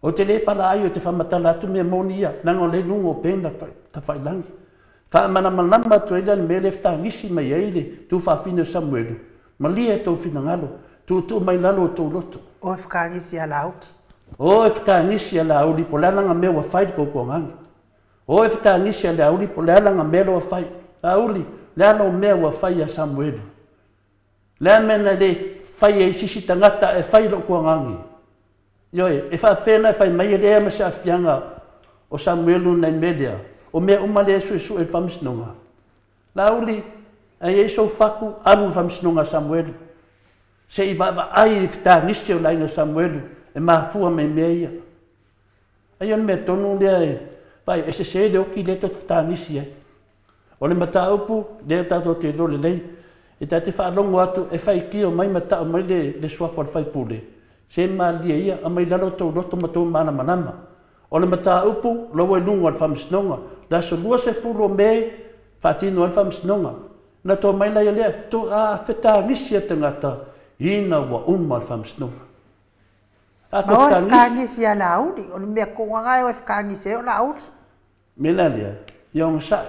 Ou te le palaai ou te faamatala atu mea moni ia, leaga o lea e i luga o upega tafailagi. Faamalamalama atu ai la le mea lea e fetagisi mai ai le tuafafine o Samuelu, malie tou finagalo, tuutuu mai lalo o tou loto.
O e fetagisi ia Laauli.
O e fetagisi ia Laauli po o le a lana mea ua fai i le tou toagaga. O e fetagisi ia Laauli po o le a lana mea lea ua fai. Laauli, o le a lau mea ua fai ia Samuelu? O le a le mea na le fai ai i se isi tagata ae fai i lou tuagagi? Ioe, e faapefea ona e fai mai e leai ma se aafiaga o Samuelu i nai mea lea, o mea uma lea e suesue e le Faamasinoga? Laauli, a i ai sou fatu, alu i le Faamasinoga a Samuelu, se i vaavaai i le fetagisi o le aiga Samuelu e mafua mai mea ia. Ai o le mea tonu lea e vaai, e sese le oti lea tou te fetagisi ai. O le mataupu lea tatou te iloa lelei, e ta te faalogo atu e faitio mai ma tau mai le suafa o le faipule, se malilie ia, aumai lalo tou loto ma tou malamalama. O le mataupu, o la ua i luga o le Faamasinoga. Le aso 20 o Me, faatino ai le Faamasinoga. Ona to mai laia lea, a fetagisi a tagata ina ua uma le Faamasinoga.
A o e fetagisi ia Laauli, o le mea toga e o e fetagisi ai o Laauli.
Mea la lea, ia onosai,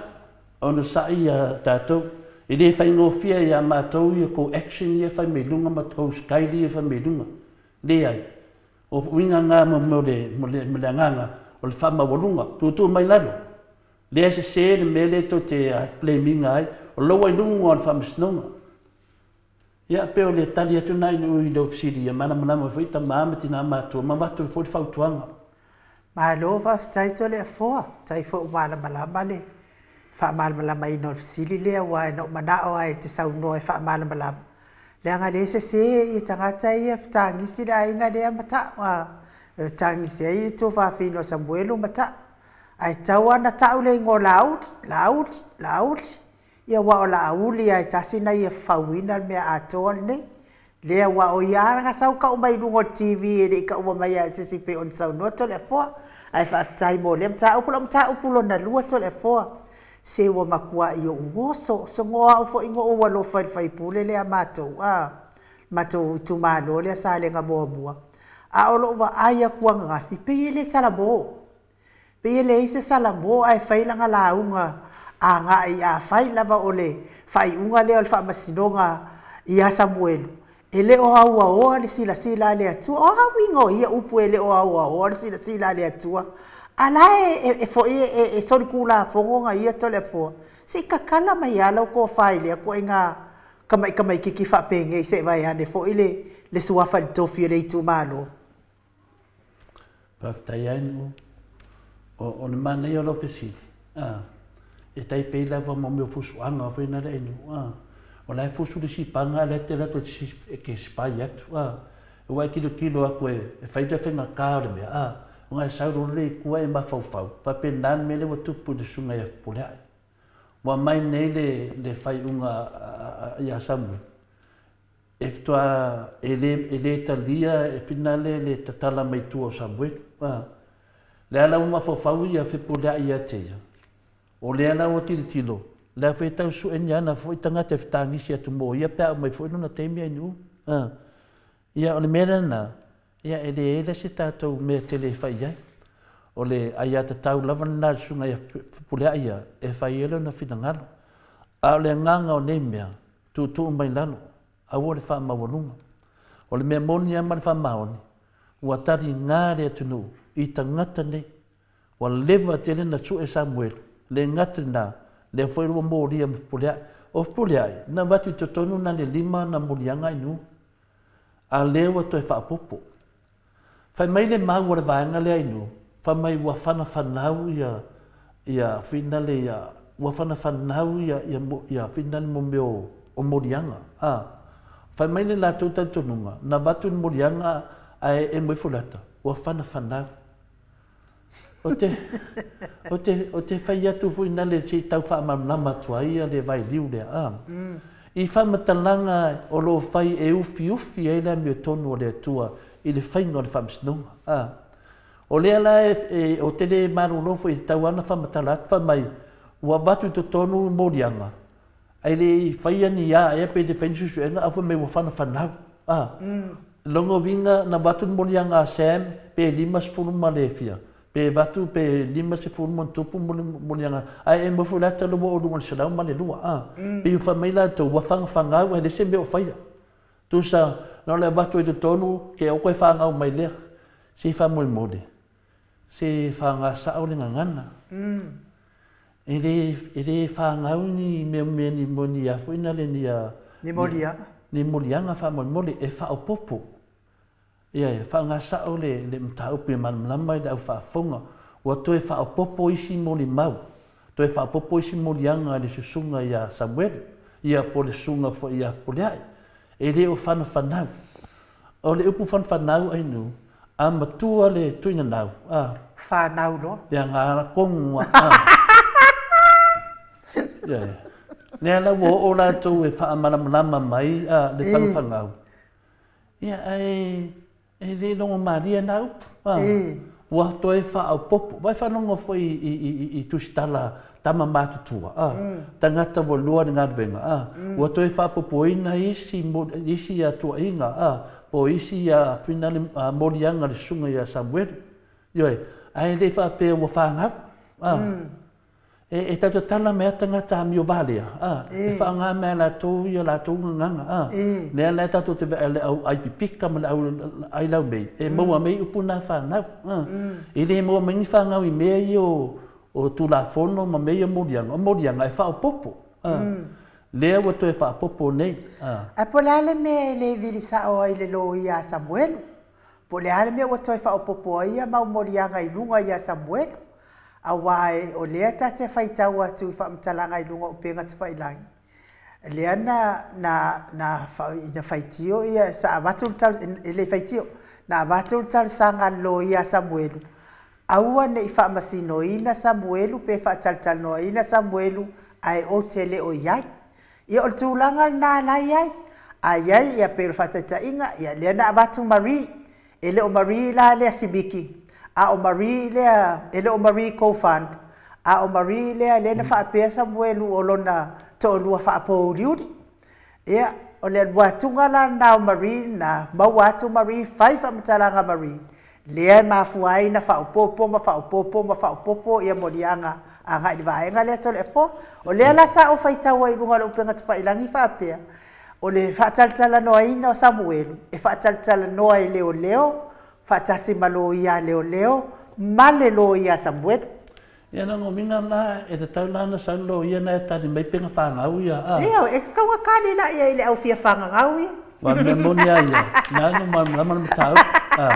onosai ia tatou. E le faigofie ia matou ia tou action ia e fai mai luga ma tou style ia e fai mai luga. Leai, o uiga na mo le agaga o le faamaualuga, tuutuu mai lalo. Lea e sese le mea lea tou te blame ina ai, o la ua i luga o le Faamasinoga. Ia, pei o le tali atu lena i lau fesili, ia malamalama foi tama ma tina matutua ma avatu foi le fautuaga.
Malo faafetai Toleafoa, faafetai foi ua malamalama le faamalamalamaina o le fesili lea, aua na ou manao lava e te saunoa e faamalamalama, leaga o lea e sese ia tagata ia fetagisi le aiga lea ma tau, e fetagisi ai le tuafafine o Samuelu ma tau. Ae tatau lava ona tau le igoa o Laauli, Laauli, Laauli. Ia aua o Laauli lava e tasi na ia fafauina le mea atoa lenei. Lea aua o ia lava na sau tau mai luga o le TV e le i taua mai lava e se isi pei ona saunoa Toleafoa. Ae faafetai mo lea mataupu. O lau mataupu lona lua Toleafoa, se ua matuai ou oso, sogo au foi na ou alofa i le faipule lea a matou, a matou itumalo lea Salega muamua. A o lou vaai atu ananafi, pei e le salamo. Pei e leai se salamo ae fai lana lauga agai, afai lava o le faaiuga lea o le Faamasinoga ia Samuelu, e le o auaoa le silasila a le Atua. O a uiga o ia upu e le o auaoa le silasila a le Atua? A la e foi e solitulafono na ia Toleafoa, se i tatala mai lava lau tofa i lea ituaiga tamaitamaititi faapenei se i vaeane foi le suafa i le tofi o le itumalo.
Faafetai ai Nu'u. O le manaia o lau fesili, a, e tai pei lava mo mea o fusuaga foi na le ai Nu'u, a. O la e fusu le sipaga a o la e te alu atu e te spy atu, a. Ua e tilotilo atu e fai le faigata o le mea, a. Ona e sau loa lea i tua e mafaufau, faapena le mea lea ua tupu i le susuga ia Fepuleai. Ua aumai nei le faaiuga ia Samuel, e faatoa e le talia e finale le tatala mai tua o Samuelu. Lea la ua mafaufau ia Fepuleai ia te ia, o lea la ua tilotilo, lea foi e tau sue ni ana foi tagata e fetagisi atu mo ia pe a aumai foi lona taimi ai Nu'u. Ia o le mea lena, ia e leai la se tatou mea tele e fai i ai. O le aiatatau lava lena a le susuga ia Fepuleai ia e fai ai lona finagalo. A o le agaga o nei mea, tuutuu mai lalo, aua le faamaualuga. O le mea moni lava ma le faamaoni, ua taliga le atunuu i tagata nei. Ua leva tele na sue Samuelu, le gata lena, lea foi ua molia ma Fepuleai. O Fepuleai, na avatu i totonu na le 5 na moliaga ai Nu'u, a lea ua toe faaopoopo. Fai mai le mau a le vaega lea i Nu'u, fai mai ua fanafanau ia ia finale ia ua fanafanau ia ia ia finale mo mea o moliaga. A fai mai le latou talitonuga, na avatu le moliaga ae emo ifo le ata, ua fanafanau. Ou te, ou te, ou te fai atu foi nale se i tau faamalamalama atu ai ia le vailiu lea, a. I faamatalaga o lo o fai e ufiufi ai le amiotonu a le Atua i le faiga o le faamasinoga, a. O lea la e, e, ou te le malolo foi e tatau lava ona faamatala atu, fai mai, ua avatu i totonu moliaga, Ae le i faia ni a ea pe le fai ni suesuega ae fai mai ua fanafanau. A. Lona uiga na avatu le moliaga a Sam pe 50 ma le fia, pe avatu pe 50 ma ona tupu moliaga ae e moe foi la talu ua oo i luga o le 102. A. Pei ua fai mai latou ua fagafaga ae leai se mea o faia. Tusa na o le avatu ai totonu ke o koe fanau mai lea. Se faamolemole se faga sao le gagana. E le, e le fanau ni mea mea ni mo ni a foi na le ni a
Ni moliaga.
Ni moliaga faamolemole e faaopoopo. Ia, e faaaoga sao le, le mataupu ia malamalama i le au faafofoga. Ua toe faaopoopo isi molimau, toe faaopoopo isi moliaga i le susuga ia Samuelu, ia po o le susuga foi ia Fepuleai. E le o fanafanau. O le upu fanafanau ainu, a matua le tuinanau, a.
Fanau loa.
Ia nga tonu a, a. Ia, lea la ua oo latou e faamalamalama mai a, le fanafanau. Ia, ae e le logomalie na upu, a. Ua toe faaopoopo. Vai faalogo foi i tusitala tama matutua, a. Tagata ua lua le galuega, a. Ua toe faaopoopoina isi, isi tuuaiga, a, po o isi finale moliaga a le susuga ia Samuelu. Ioe, ae le faapea ua fanau, a. E tautatala mai lava tagata amio valea, a, e faaaoga mai e latou ia latou gagana, a. Lea la tatou te vaai le au ai pipika ma le au ai laumei, e maua mai upu na fanau, a. E le maua mai ni fanau i mea ia o Tulafono ma mea ia o moliaga, o moliaga e faaopoopo, a. Lea ua toe faaopoopo nei, a.
Ae po o le a le mea e le vili sao ai le loia a Samuelu? Po o le a le mea ua toe faaopoopo ai ia mau moliaga i luga ia Samuelu? Aua o lea ta te faitau atu i faamatalaga i luga o upega tafailagi, lea na na na na faitio ia sa avatu le tal, e le faitio, na avatu le talosaga a le loia a Samuelu, aua ne i faamasinoina Samuelu pe faatalatalanoaina Samuelu ae ou te le o i ai. Ia o le tulaga lena la i ai. A i ai ia pei o le faataitaiga, ia lea na avatu Marie, e le o Marie la lea Simiki, a o Marie lea, e le o Marie Kofand, a o Marie lea lea na faapea Samuelu o lona toalua faapouliuli. Ia, o le alu atuga la lena o Marie lena, maua atu Marie, fai faamatalaga a Marie, lea e mafua ai na faaopoopo ma faaopoopo ma faaopoopo ia moliaga agai i le vaega lea Toleafoa. O lea la sa ou faitau ai i luga o le upega tafailagi faapea, o le faatalatalanoaina o Samuelu, e faatalatalanoa e leoleo, faatasi ma loia a leoleo, ma le loia a Samuelu.
Ia lona uiga la, e tatau la ona sau le loia na e tali mai pe na fanau ia, a.
Ioe, e tatau ona tali la i ai le au fia fagagau ia.
Aua o le mea moni lava ia, na ona malamalama le mataupu, a.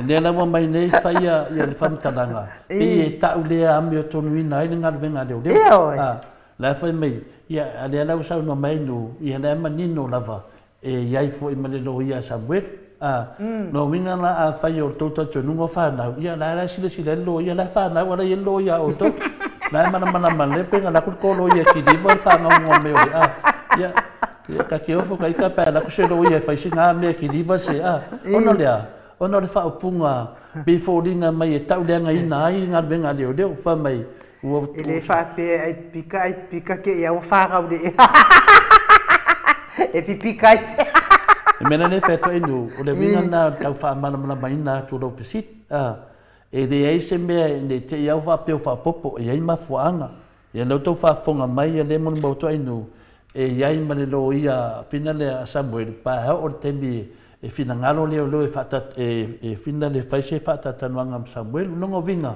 O lea la ua aumai nei fai ia le faamatalaga, pei e tau le amiotonuina ai le galuega a leoleo.
Ioe.
A, la e fai mai, ia, a lea la ua saunoa mai Nuu, ia la e manino lava, e i ai foi ma le loia a Samuelu. A, lona uiga la afai o le tou talitonuga o fanau, ia la la e silasila ai le loia, la e fanau a la e i ai le loia a outou. La e malamalama lelei pe na alu atu le tou loia e kiliva le faagauga mai o le a. Ia, ia ta te ofo ta ita pe a alu atu se loia e fai sina mea e kiliva se a. Ona o le a? Ona o le faaupuga pei e foliga mai e tauleagaina ai galuega a leoleo. Fai mai, ua
E le faapea ai pipika ai pipika te i a ua fanau le ea. E pipika ai pea.
Le mea lea e fai atu ai Nuu, o le uiga lena o le tau faamalamalamaina atu o lau fesili. A, e leai se mea ne i te i a ua faapea ua faaopoopo, e i ai mafuaaga. Ia lea ua outou faafofoga mai, ia lea e molimau atu ai Nuu, e i ai ma le loia fina lea a Samuelu, pe a oo i le taimi e finagalo leoleo e faata, e fina le fai se faatatalanoaga ma Samuelu. Lona uiga,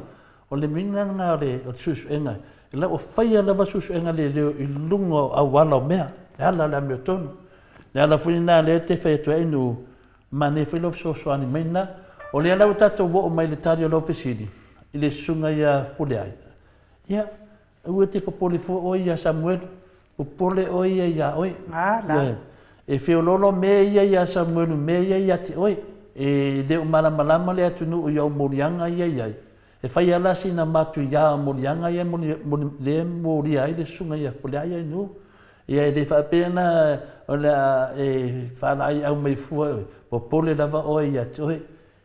O le uiga lena o le suesuega, e lau o faia lava suesuega leoleo i luga o auala o mea, e ala o le amiotonu. Le ala foi lena lea te fai atu ai Nuu, manaia foi lou fesoasoani mai lena. O lea la ua tatou oo mai i le tali o lau fesili i le susuga ia Fepuleai, ia, aua e te popole fua oe ia Samuelu, popole oe ia iā oe.
A, la.
E feoloolo mea ia iā Samuelu, mea ia ia te oe. E le o malamalama le atunuu i au moliaga ia i ai. E fai ala sina matuiā o moliaga ia lea e molia ai le susuga ia Fepuleai Ainuu. Ia e le faapea la o le a e faalaaiau mai fua oe, popole lava oe ia te oe.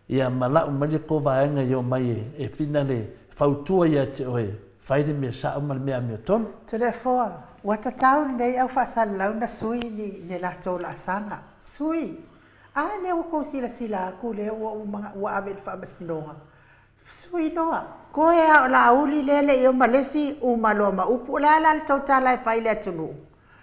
Ia ma lau mai le tou vaega e omai e fina le fautua ia te oe, fai le mea sao ma le mea amiotonu.
Toleafoa, ua tatau lenei au faasalalau na sui ni latou laasaga. Sui! A lea ua tou silasila atu lea ua uma ua ave i le faamasinoga. Sui loa. Toe lava o Laauli lea e le i oo ma le isi uma loa ma upu. O le a la le tou tala e fai i le atunuu?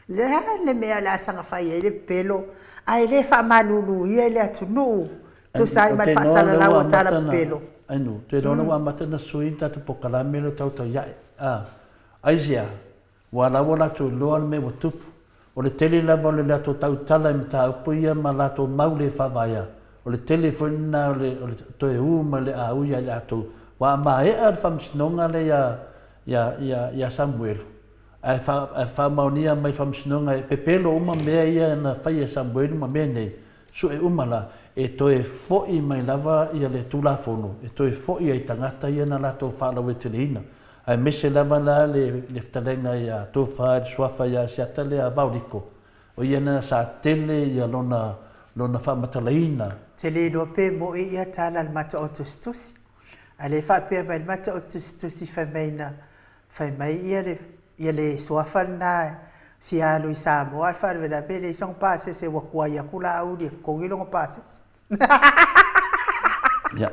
Le a le mea o le a saga fai ai le pepelo ae le faamaluluia i le atunuu tusa ai ma le faasalalau o tala pepelo?
Ainu, te iloa ua amata ona sui le tatou polokalame lea o Tautaiae. Aisea? Ua la ua latou iloa le mea ua tupu. O le tele lava o le latou tautala i mataupu ia ma latou mau le faavaea, o le tele foi lena o le toe ū ma le aui ia i latou. Ua maea le faamasinoga lea ia Samuelu, ae faamaonia mai faamasinoga e pepelo uma mea ia na faia e Samuelu ma mea nei, sue uma la, e toe foi mai lava ia le Tulafono, e toe foi ai tagata ia na latou faalaueteleina. Aemaise lava la le fetalaiga ia Tofa i le Suafa ia Asiata lea Vaoliko, o ia na sa tele ia lona faamatalaina.
Te le iloa pe mo'i ia tala a le mata o tusitusi. A le faapea mai le mata o tusitusi fai mai na fai mai ia le suafa lena fia alu i Samoa, a le faalavelave e leai sona pasese ua tuai atu Laauli e totogi lona pasese.
Ia,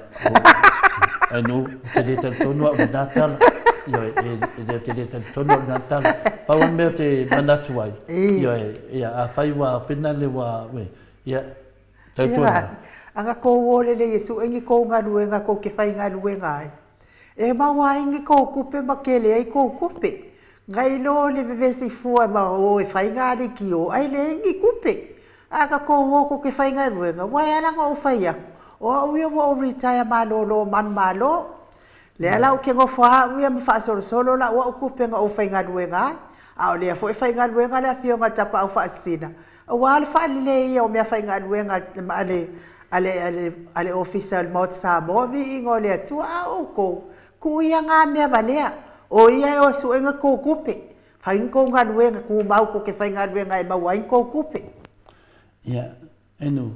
Ainu, te le talitonu au i lena tala. Ioe, e te le talitonu au i lena tala. Pau le mea o te manatu ai, ioe, ia, afai ua whina le ua, ia, tautuana.
Aga kou o lele Iesu e ni kou galuega kou ke whai galuega ai. E maua ai ni kou kupe ma kele ai kou kupe. Ngai lo le vevesi fua ma o e whai ngā ki o ai le ni kupe. Aga kou o kou ke whai galuega, wai ala ngā o whai aku. O au ia ua o retire malolo manu malo. Le ala o ke ngofo au ia ma faasolosolo la ua o kupe nga o whai galuega ai. A o lea foi whai galuega le afioga le tapa au faasina. Ua le whaalele ia o mea whai galuega ale ofisa o le Maota Samoa vi ingo le atua a o kou. Ku ia ngā mea valea. O ia e o suenga kou kupe. Whai kou galuega ku mau ko ke whai galuega e mau ai kou kupe.
Ia, enu.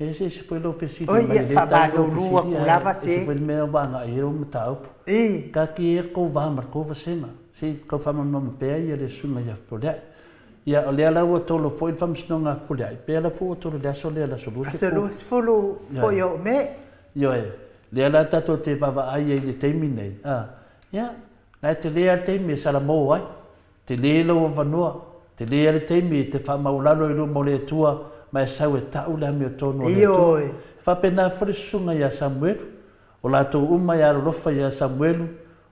E se se foi lo fesili mai le tai lo fesili se foi mea vanga e o mataupu. Ka ki e ko va mar ko vasena. Se ko fa ma ma pe ia le sunga ia pole. Ia o le la ua tolo foi faamasinoga Fepuleai. Pe la fu tolo le aso le la solu.
Aso sefulu foi o me.
Ioe. Le la tatou te vaavaai ai le taimi nei. Ia, na te le a taimi e salamo ai. Te le lo avanoa. Te le a le taimi te faamaulalo i luma o le Atua. Ma e sau e tau le amiotonu o le Atua. E faapena foi le susuga ia Samuelu. O latou uma ia alolofa ia Samuelu.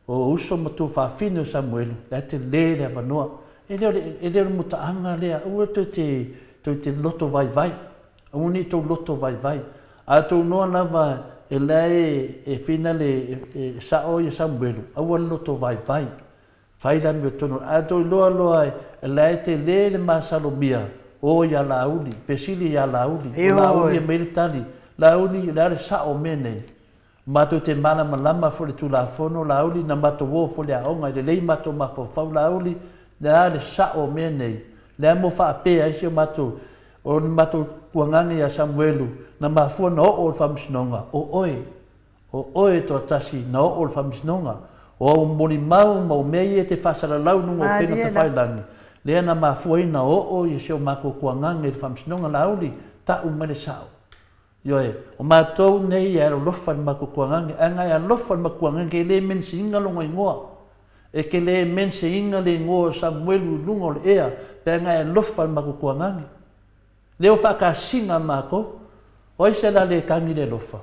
O uso ma tuafafine o Samuelu. Le te le le avanoa. E le o le mutaaga lea. Aua toe te loto vaivai. Aua ni tou loto vaivai. A tou noa lava e lae e fina le sao ia Samuelu. Aua le loto vaivai. Fai le amiotonu. A tou iloa loa e lae te le le masalomia. O ia Laauli, fesili ia Laauli, o Laauli e mai le tali, Laauli le ale sao mea nei. Matou te malamalama foi le Tulafono, Laauli na matou o foi le aoga, i lelei matou mafaufau Laauli, le ale sao mea nei. Le a mo faapea ai si o matou, o le matou tuagaga ia Samuelu, na mafua na oo o le faamasinoga, o oe toatasi na oo o le faamasinoga. O au molimau ma o mea ia te faasalalau luga o upega tafailagi. Lea na mafua ai na oo ia si o matou tuagaga i le faamasinoga Laauli, tau mai le sao. Ioe, o matou nei e alolofa i le matou tuagaga, ae ngai alofa i le matou tuagaga e le menisiina lona igoa. E ke le menisiina le igoa o Samuelu i luga o le ea, pe ngai alofa i le matou tuagaga. Lea o faakasina matou, o ai se la le tagi le alofa.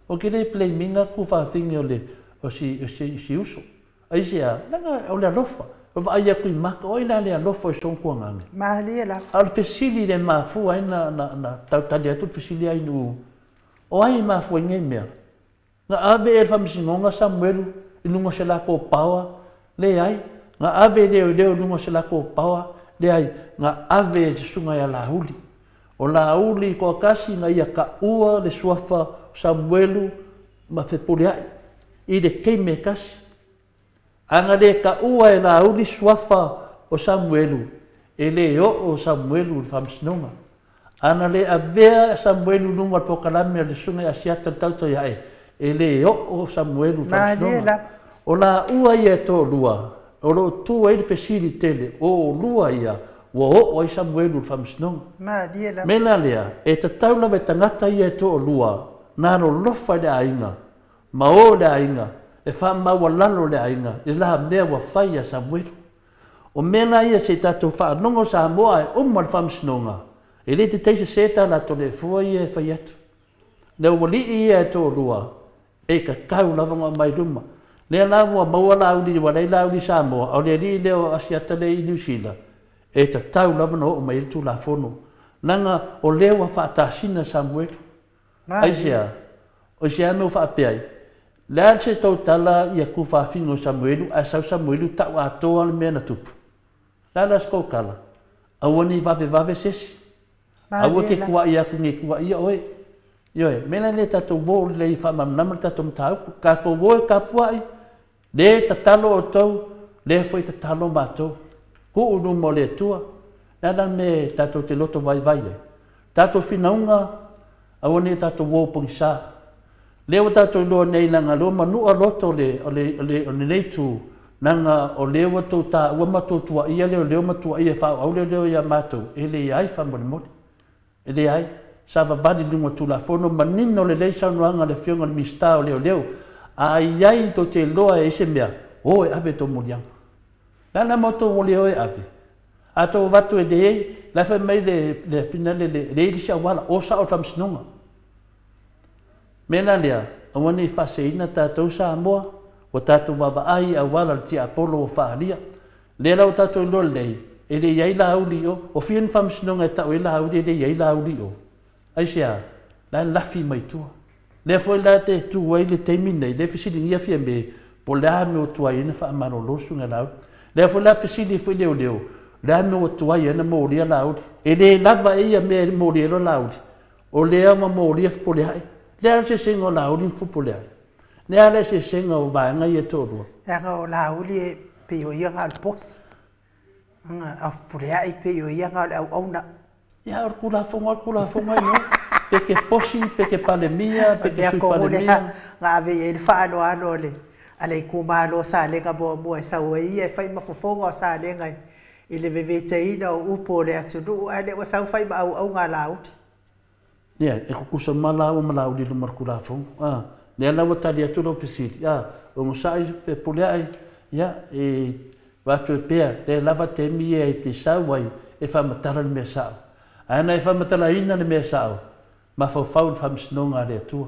O ke le pleiminga ku faafine o le o si uso. Aisea, langa o le alofa. O vaai atu i maka, o ai la le alofa i son tuagaga.
Malie la.
A o le fesili le mafua ai na tautali atu le fesili ai nu. O ai e mafua i nei mea. Na ave e le faamasinoga Samuelu i luga o se latou paoa, leai. Na ave e leo i luga o se latou paoa, leai. Na ave e le susuga ia Laauli. O Laauli toatasi na ia taua le suafa o Samuelu ma Fepuleai. I le taimi e tasi. Ana le taua e Laauli suafa o Samuelu, e le oo Samuelu i le faamasinoga. Ana le avea Samuelu i luga o le polokalame a le Susuga ia Asiata i le Tautai Ae, e le oo Samuelu i le faamasinoga. O laua ia e toalua, o lo o tu ai le fesili tele, o oulua ia ua oo ai Samuelu i le faamasinoga. Mea la lea, e tatau lava i tagata ia e toalua na alolofa i le aiga, ma o le aiga, e faamaualalo le aiga i la mea ua fai ia Samuelu. O mea la ia se i tatou faalogo Samoa ae uma le faamasinoga, e le te taisese tā latou toleafoa ia e fai atu. Le aualii ia e toalua, e tatau lava ona aumai i luma. Lea la ua maua Laauli, ua leai Laauli i Samoa, a o le alii lea o Asiata lea i Niu Sila, e tatau lava ona oo mai ai le Tulafono. Leaga o lea ua faatasina Samuelu. Aisea? O se a mea ua faapea ai? Le a se tautala ia tufafiga o Samuelu ae sau Samuelu tau atoa le mea na tupu. Le a la se tautala? Aua ne i vavevave se isi. Aua te tuuai atu nei tuuaia oe. Ioe, mea la lea tatou o lelei faamalamalama le tatou mataupu. Tatou o e tapuai, le tatalo outou, lea foi tatalo matou. Tuu i luma o le Atua. Le a la le mea tatou te loto vaivai ai? Tatou finauga, aua ne i tatou o pogisa. Lea ua tatou iloa nei leaga lea ua manua loto o lenei itu, leaga o lea ua tou taua ma tou tuuaia leoleo ma tuuaia e faaauau leoleo ia matou, e leai faamolemole. E leai, savavali i luga o Tulafono, manino lelei saunoaga a le Afioga i le Minisita o Leoleo. A i ai tou te iloa e ai se mea, o e ave tou moliaga. Le a la matou o le o e ave? A tou avatu e leai, la e fai mai le afina le leai le isi auala, o sao i le faamasinoga. Mea la lea, aua ne i faaseseina tatou Samoa, ua tatou vaavaai i auala o le tiapolo ua faaalia. Lea la ua tatou iloa lelei, e le i ai Laauli i o. O fia ni faamasinoga e tau ai Laauli e le i ai Laauli i o? Aisea? La e lafi mai tua. Lea foi la te tu ai le taimi nei, lea fesiligia Fiame, po o le a mea ua tuai ai na faamalolo le susuga ia Laauli. Lea foi la fesili foi leoleo, le a mea ua tuai ai na molia Laauli. E le lava e ia mea e molia ai loa Laauli. O lea ua molia Fepuleai. Le a le eseesega o Laauli ma Fepuleai? Le a le eseesega o vaega ia e toalua?
Leaga o Laauli e pei o ia na o le boss. A o Fepuleai pei o ia na o le auauna.
Ia, o le Tulafono lava le Tulafono ai no. Pe te posi, pe te Palemia, pe te Sui Palemia.
Na ave i ai le faaaloalo a le itumalo o Salega muamua e sau ai ia e fai ma fofoga o Salega i le vevetaina o upu o le atunuu, ae le ua sau fai ma auauna a Laauli.
Ia, e tutusa uma lāua ma Laauli i luma o le Tulafono. Lea la ua tali atu lau fesili, onosai Fepuleai, ia, e avatu ai pea, lea lava taimi ia e te sau ai e faamatala le mea sao. Ae ana e faamatalaina le mea sao, mafaufau i le faamasinoga a le Atua.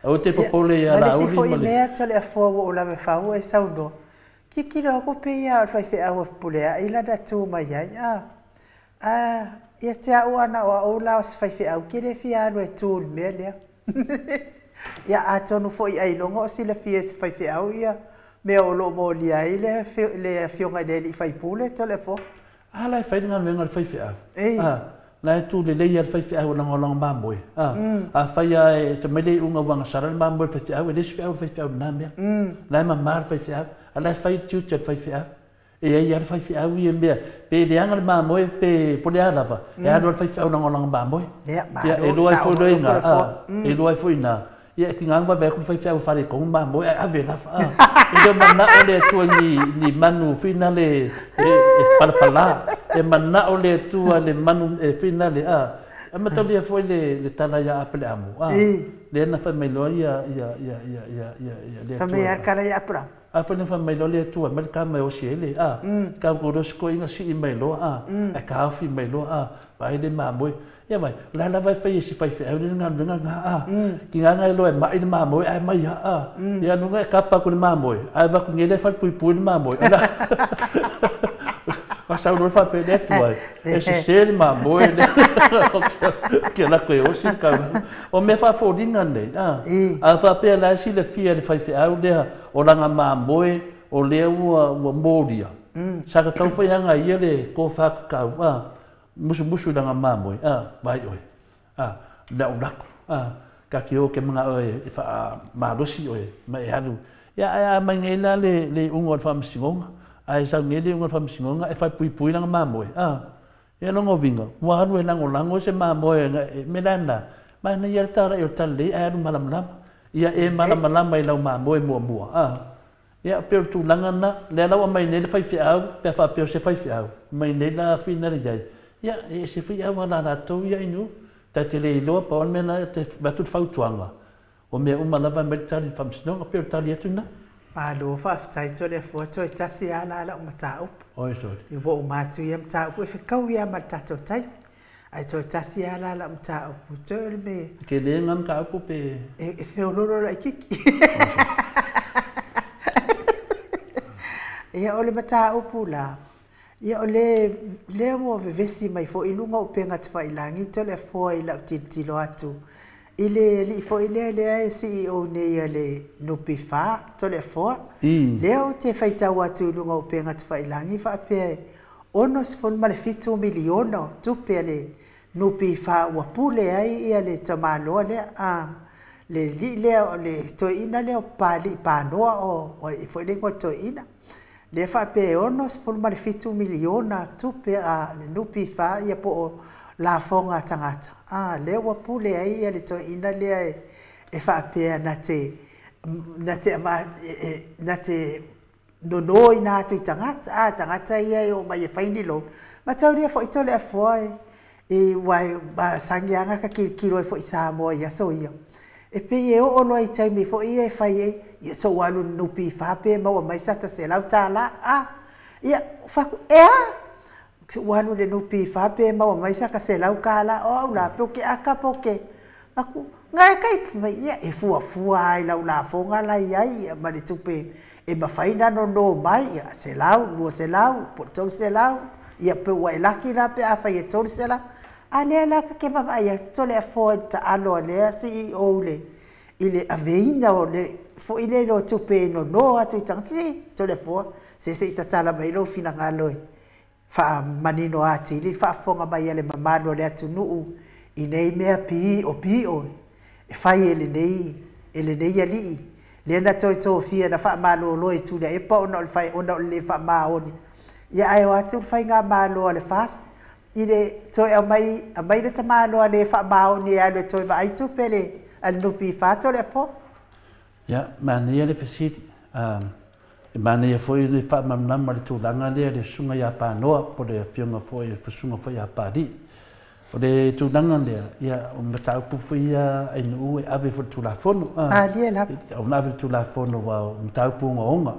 Aua te popole ia
Ma le isi
Laauli
foi
ma le
mea Toleafoa ua ou lave fau e saunoa, tilotilo atu pei lava o le faifeau a Fepuleai lana tu mai ai. Ia te au ana o au la o se faifeau, ke le fia alu e tu i le mea lea. Ia atonu foi ailoga o silafia e se faifeau ia mea o lo o molia ai le afioga i le alii faipule Toleafoa.
A la e fai le galuega a le faifeau. La e tu lelei lava le faifeau e lagolago mamoe. Afai lava e aumai le iuga ua agasala le mamoe a le faifeau, e le o se feau a le faifeau i lena mea. La e mama le faifeau, a o la e fai le tiute o le faifeau. E i ai lava le faifeau ia mea, pe leaga le mamoe pe po o le a lava, e alu lava le faifeau lagolago mamoe.
Ia,
Ia, e
malo,
lua ai
sao
foi
foi
loa i
upu
ina,
Toleafoa.
e lua ai foi i ina. Ia, e tiga ona vaavaai atu le faifeau e faaletonu le mamoe ae ave lava. E le o manao le Atua i ni manu finale e palapala. E manao le Atua i le manu e finale. E amatalia foi le tala ia Apeleamu. Lea na fai mai loa ia le
Fai mai
Atua.
lava le tala ia Apeleamu.
A foi na fai mai loa le Atua, mai le tama e osi ai le, kau ko rosi ko inga sii mai loa, e kaofi mai loa, vai le mamoe. Ia vai, la lava e fai e si faifeau le galuega lena, Ki ngā e loa e mai le mamoe, ae mai a. Ia nunga e kapa ku le mamoe, ae vaku ngele fai puipui le mamoe. Ala, ma sau loa whape le Atua ai. E sese le mamoe le. Ke la koe osi le kau. O mea whaaforinga nei, A whapea la e silafia le faifeau lea o langa mamoe o lea ua moria. Sa ka kau whai hanga ia le ko whakakau, musumusu langa mamoe, vai oe, lea o lako, Ka te o ke manaʻo e faamalosi oe ma e alu. Ia ae a mai nei la le iuga o le faamasinoga, ae sau nei le iuga o le faamasinoga e faepuipui lana mamoe. Ia lona uiga, ua alu e lagolago se mamoe me lana, manaia le talai o le talalelei ae alu malamalama. Ia e malamalama i lau mamoe muamua. Ia pei o le tulaga lena, lea la ua aumai nei le faifeau, pe a faapea o se faifeau, aumai nei la finale i ai. Ia e ese foi auala a latou ia inu. Ta te le iloa pa o le mea na te avatu le fautuaga, o mea uma lava e aumai le tali i le faamasinoga, pei o le tali atu lena.
Malo faafetai Toleafoa toe tasi lava la lau mataupu.
Oi sole.
I ua uma atu ia mataupu e fetaui lava ma le tatou taimi. Ae toe tasi lava la lau mataupu toe o le mea.
Tele lena mataupu pe.
E feololo laitiiti. Ia o le mataupu la, ia o le lea ua vevesi mai foi i luga o upega tafailagi Toleafoa i lau tilotilo atu i le alii foi lea lea e CEO nei a le NPF Toleafoa. Lea ou te faitau atu i luga o upega tafailagi faapea e 67 miliona o tupe a le NPF ua pule ai ia le tamaloa lea, le alii lea o le toeaina lea o Papalii Panoa o ai foi le igoa o le toeaina. Lea faapea e 67 miliona tupe a le NPF ia po o lafoga a tagata, lea ua pule ai ia le toeaina lea e faapea na te nonoina atu i tagata, tagata ia e omai e fai ni loan. Mataulia foi Toleafoa e ua masani lava ona ta tilotilo ai foi i Samoa i aso ia, e pei e oo loa i taimi foi ia e fai ai, ia se i ou alu i le NPF pe maua mai sata $100. Ia fai atu, e a? Se i ou alu i le NPF pe maua mai sata $100. O au la, pe ou te ata pe ou te atu, na e tai mai, ia e fuafua lava i lau lafoga la e i ai ma le tupe e mafai ona nono mai, ia $100, $200, po o le $300, ia pe ua e laki la pe a fai e $300. A lea la ta te vaavaai atu Toleafoa i le taalo a lea CEO i le aveina o le foi lea o tupe e nono atu i tagata. Se Toleafoa, se i tatala mai lou finagalo e faamanino atili le faafofoga mai a le mamalu o le atunuu i nei mea pi'o e fai e lenei alii lea na toe tofia na faamalolo e Tuilaepa ona o le le faamaoni. Ia ae o atu le faigamalo a le FAST i le toe aumai le tamaloa le faamaoni e alu e toe vaai tupe a le NPF Toleafoa.
Ia, manaia le fesili. E manaia foi le faamalamalama le tulaga lea le susuga ia Panoa po o le afioga foi le susuga foi ia Papalii. O le tulaga lea, ia, o mataupu foi ia ainuu e ave foi i le Tulafono.
Malie lava.
O na ave i le Tulafono aua o mataupu ogaoga.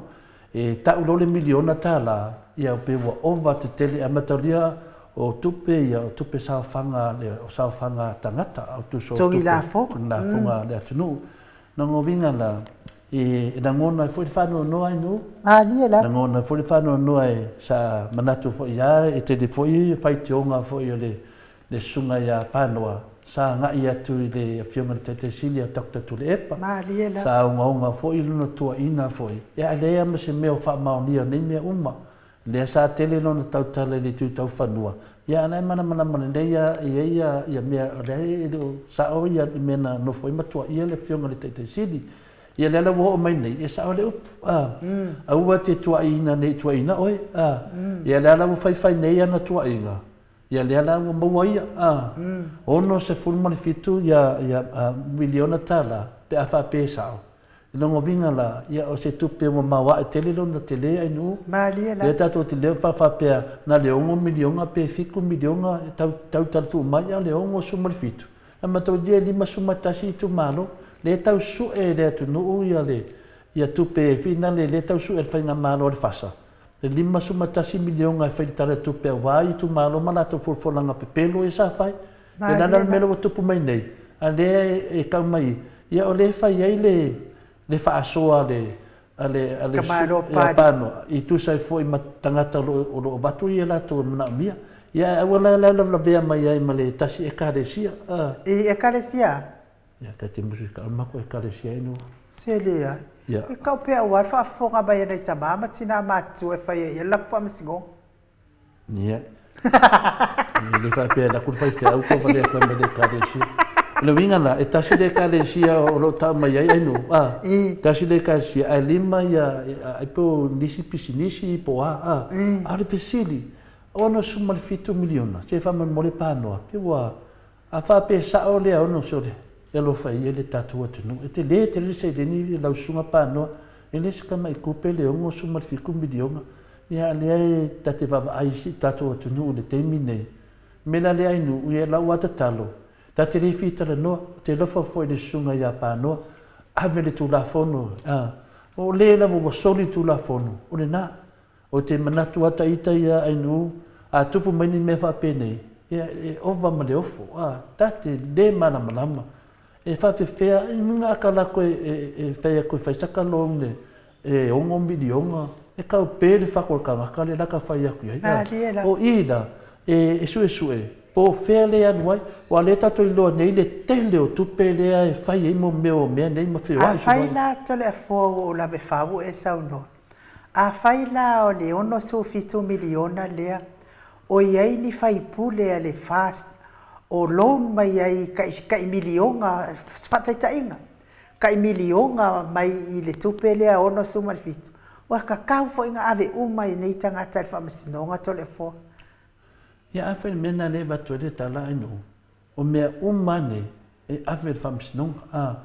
E tau loa le miliona tala, ia pe ua ova tetele e amatalia o tupe ia o tupe saofaga o saofaga tagata o tuso
Togi lafoga.
Togi lafoga le atunuu. Lona uiga la, e lagona ai foi le faanoanoa ainuu.
Malie lava.
Lagona foi le faanoanoa e sa manatu foi ia e tele foi faitioga foi o le susuga ia Panoa sa agai atu i le afioga i le Taitaisili a Dr. Tuilaepa.
Malie lava.
Sa ogaoga foi lona tuuaiga foi. Ia ae leai ma se mea o faamaonia nei mea uma. Lea sa tele lona tautala i le itu taufanua. Ia a la e malamalama lelei ia i ai ia mea o lea e le o sao ia i mea na nofo ai ma tuuaia le afioga i le Taitaisili. Ia lea la ua oo mai nei, e sao le upu. Aua te tuuaiina nei tuuaiina oe. Ia lea la ua faifai nei ana tuuaiga. Ia lea la ua maua ia. 67 ia miliona tala pe a faapea e sao. I lona uiga la, ia o se tupe ua maoae tele lona tele ainuu.
Malie lava.
Lea tatou te leo faapea na le 6 miliona pe 7 miliona e tau talatuu mai a le 67. A mataulia e 51 itumalo. Lea tau sue e le atunuu ia le ia tupe e finale lea tau sue e le faigamalo a le FASA. Le 51 miliona e fai le tala tupe aua itumalo ma latou folafolaga pepelo ia sa fai. E lala le mea lea ua tupu mai nei, a lea e tau mai, ia o lea e fai ai le faasoa a le
Tamaloa
ia Panoa i tusa ai foi ma tagata o lo o avatu ia latou e manaomia. Ia aua la la lavelavea mai ai ma le tasi ekalesia.
I ekalesia?
Ia ta te musu ka mako ekalesia inu.
Se lea.
Ia.
E kau pea ua faafofoga mai ai tamā ma tinā matutua e fai ai ia laku faamasinoga.
Ia. E le faapea la ku le faifeau ko valea koe ma le ekalesia. Le uiga la, e tasi le ekalesia o loo tau mai ai ainu, a. Tasi le ekalesia, ae lima ia, ai po o nisi pisinisi po o a, a. A o le fesili, 67 miliona, se faamolemole Panoa, pe ua, a faapea e sao lea ono, sole, e alofa ia le tatou atunuu. E tele tele le seleni lau susuga Panoa, e le o se tamai tupe le 67 miliona. Ia a lea e ta te vaavaai i si o tatou atunuu i le taimi nei. O le mea la lea ainu, ia lau lava tatalo, ta te le fia talanoa, ou te alofa foi i le susuga ia Panoa, ave le Tulafono, a, o le lava ua soli le Tulafono, o lena. Ou te manatu lava ita ia ainu, a tupu mai ni mea faapenei, ia e ova ma le ofo, a, ta te le malamalama. E faapefea, i uiga a ta alu atu e fai atu e fai sata loan e 6 miliona, e tau pe le fatu o le tagata lea la ta fai atu i ai.
Malie la.
O i la, e suesue, po o fea lea e alu ai, aua o lea tatou te iloa nei le tele o tupe lea e fai ai mo mea o mea nei ma feoai.
Afai la Toleafoa ua ou lave fau ua e saunoa, afai la o le 67 miliona lea o i ai ni faipule a le FAST o loan mai ai tai miliona, faataitaiga, tai miliona mai i le tupe lea 67, ua tatau foi ona ave uma i nei tagata i le faamasinoga Toleafoa.
Ia afai le mea lena lea e avatu ai le tala ainu, o mea uma nei e ave i le faamasinoga, a,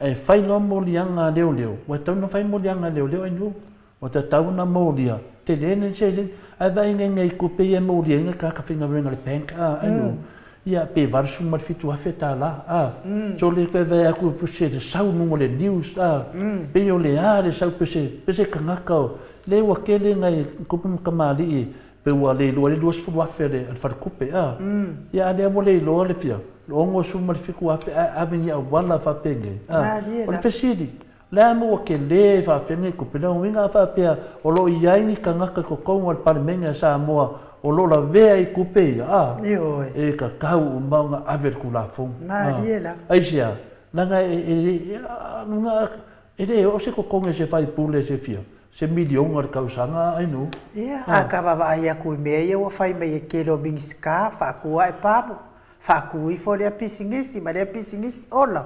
ae fai loa moliaga a leoleo, ua tatau ona fai moliaga a leoleo ainu, ua tatau ona molia, tele le seleni, ae vaai nei i tupe ia e molia ai tagata faigaluega a le bank, a, ainu, ia pe $87,000 tala, a, so le toe vaai atu se sau i luga o le news, a, pei o le a le sau pe se tagata o, lea ua tele nai tupu ma tamalii, pe ua le iloa le 20,000 a le faletupe, a, ia a lea ua le iloa le fia, 67,000 ae ave ni auala faapenei, a, o le fesili, le a mo ua tele faapea nei tupe, le uiga a faapea o lo o i ai ni tagata i totonu o le Palemene a Samoa o lo o lavea i tupe ia, a, e tatau uma ona ave le Tulafono.
Malie la.
Aisea, leaga e le oo se totogi a se faipule se fia, se miliona i le tausaga ainu.
Ia, a ta vaavaai atu i mea ia ua fai mai e tele o Minisita, faatu ae pamu, faatu ifo lea pisinisi ma lea pisinisi, ola.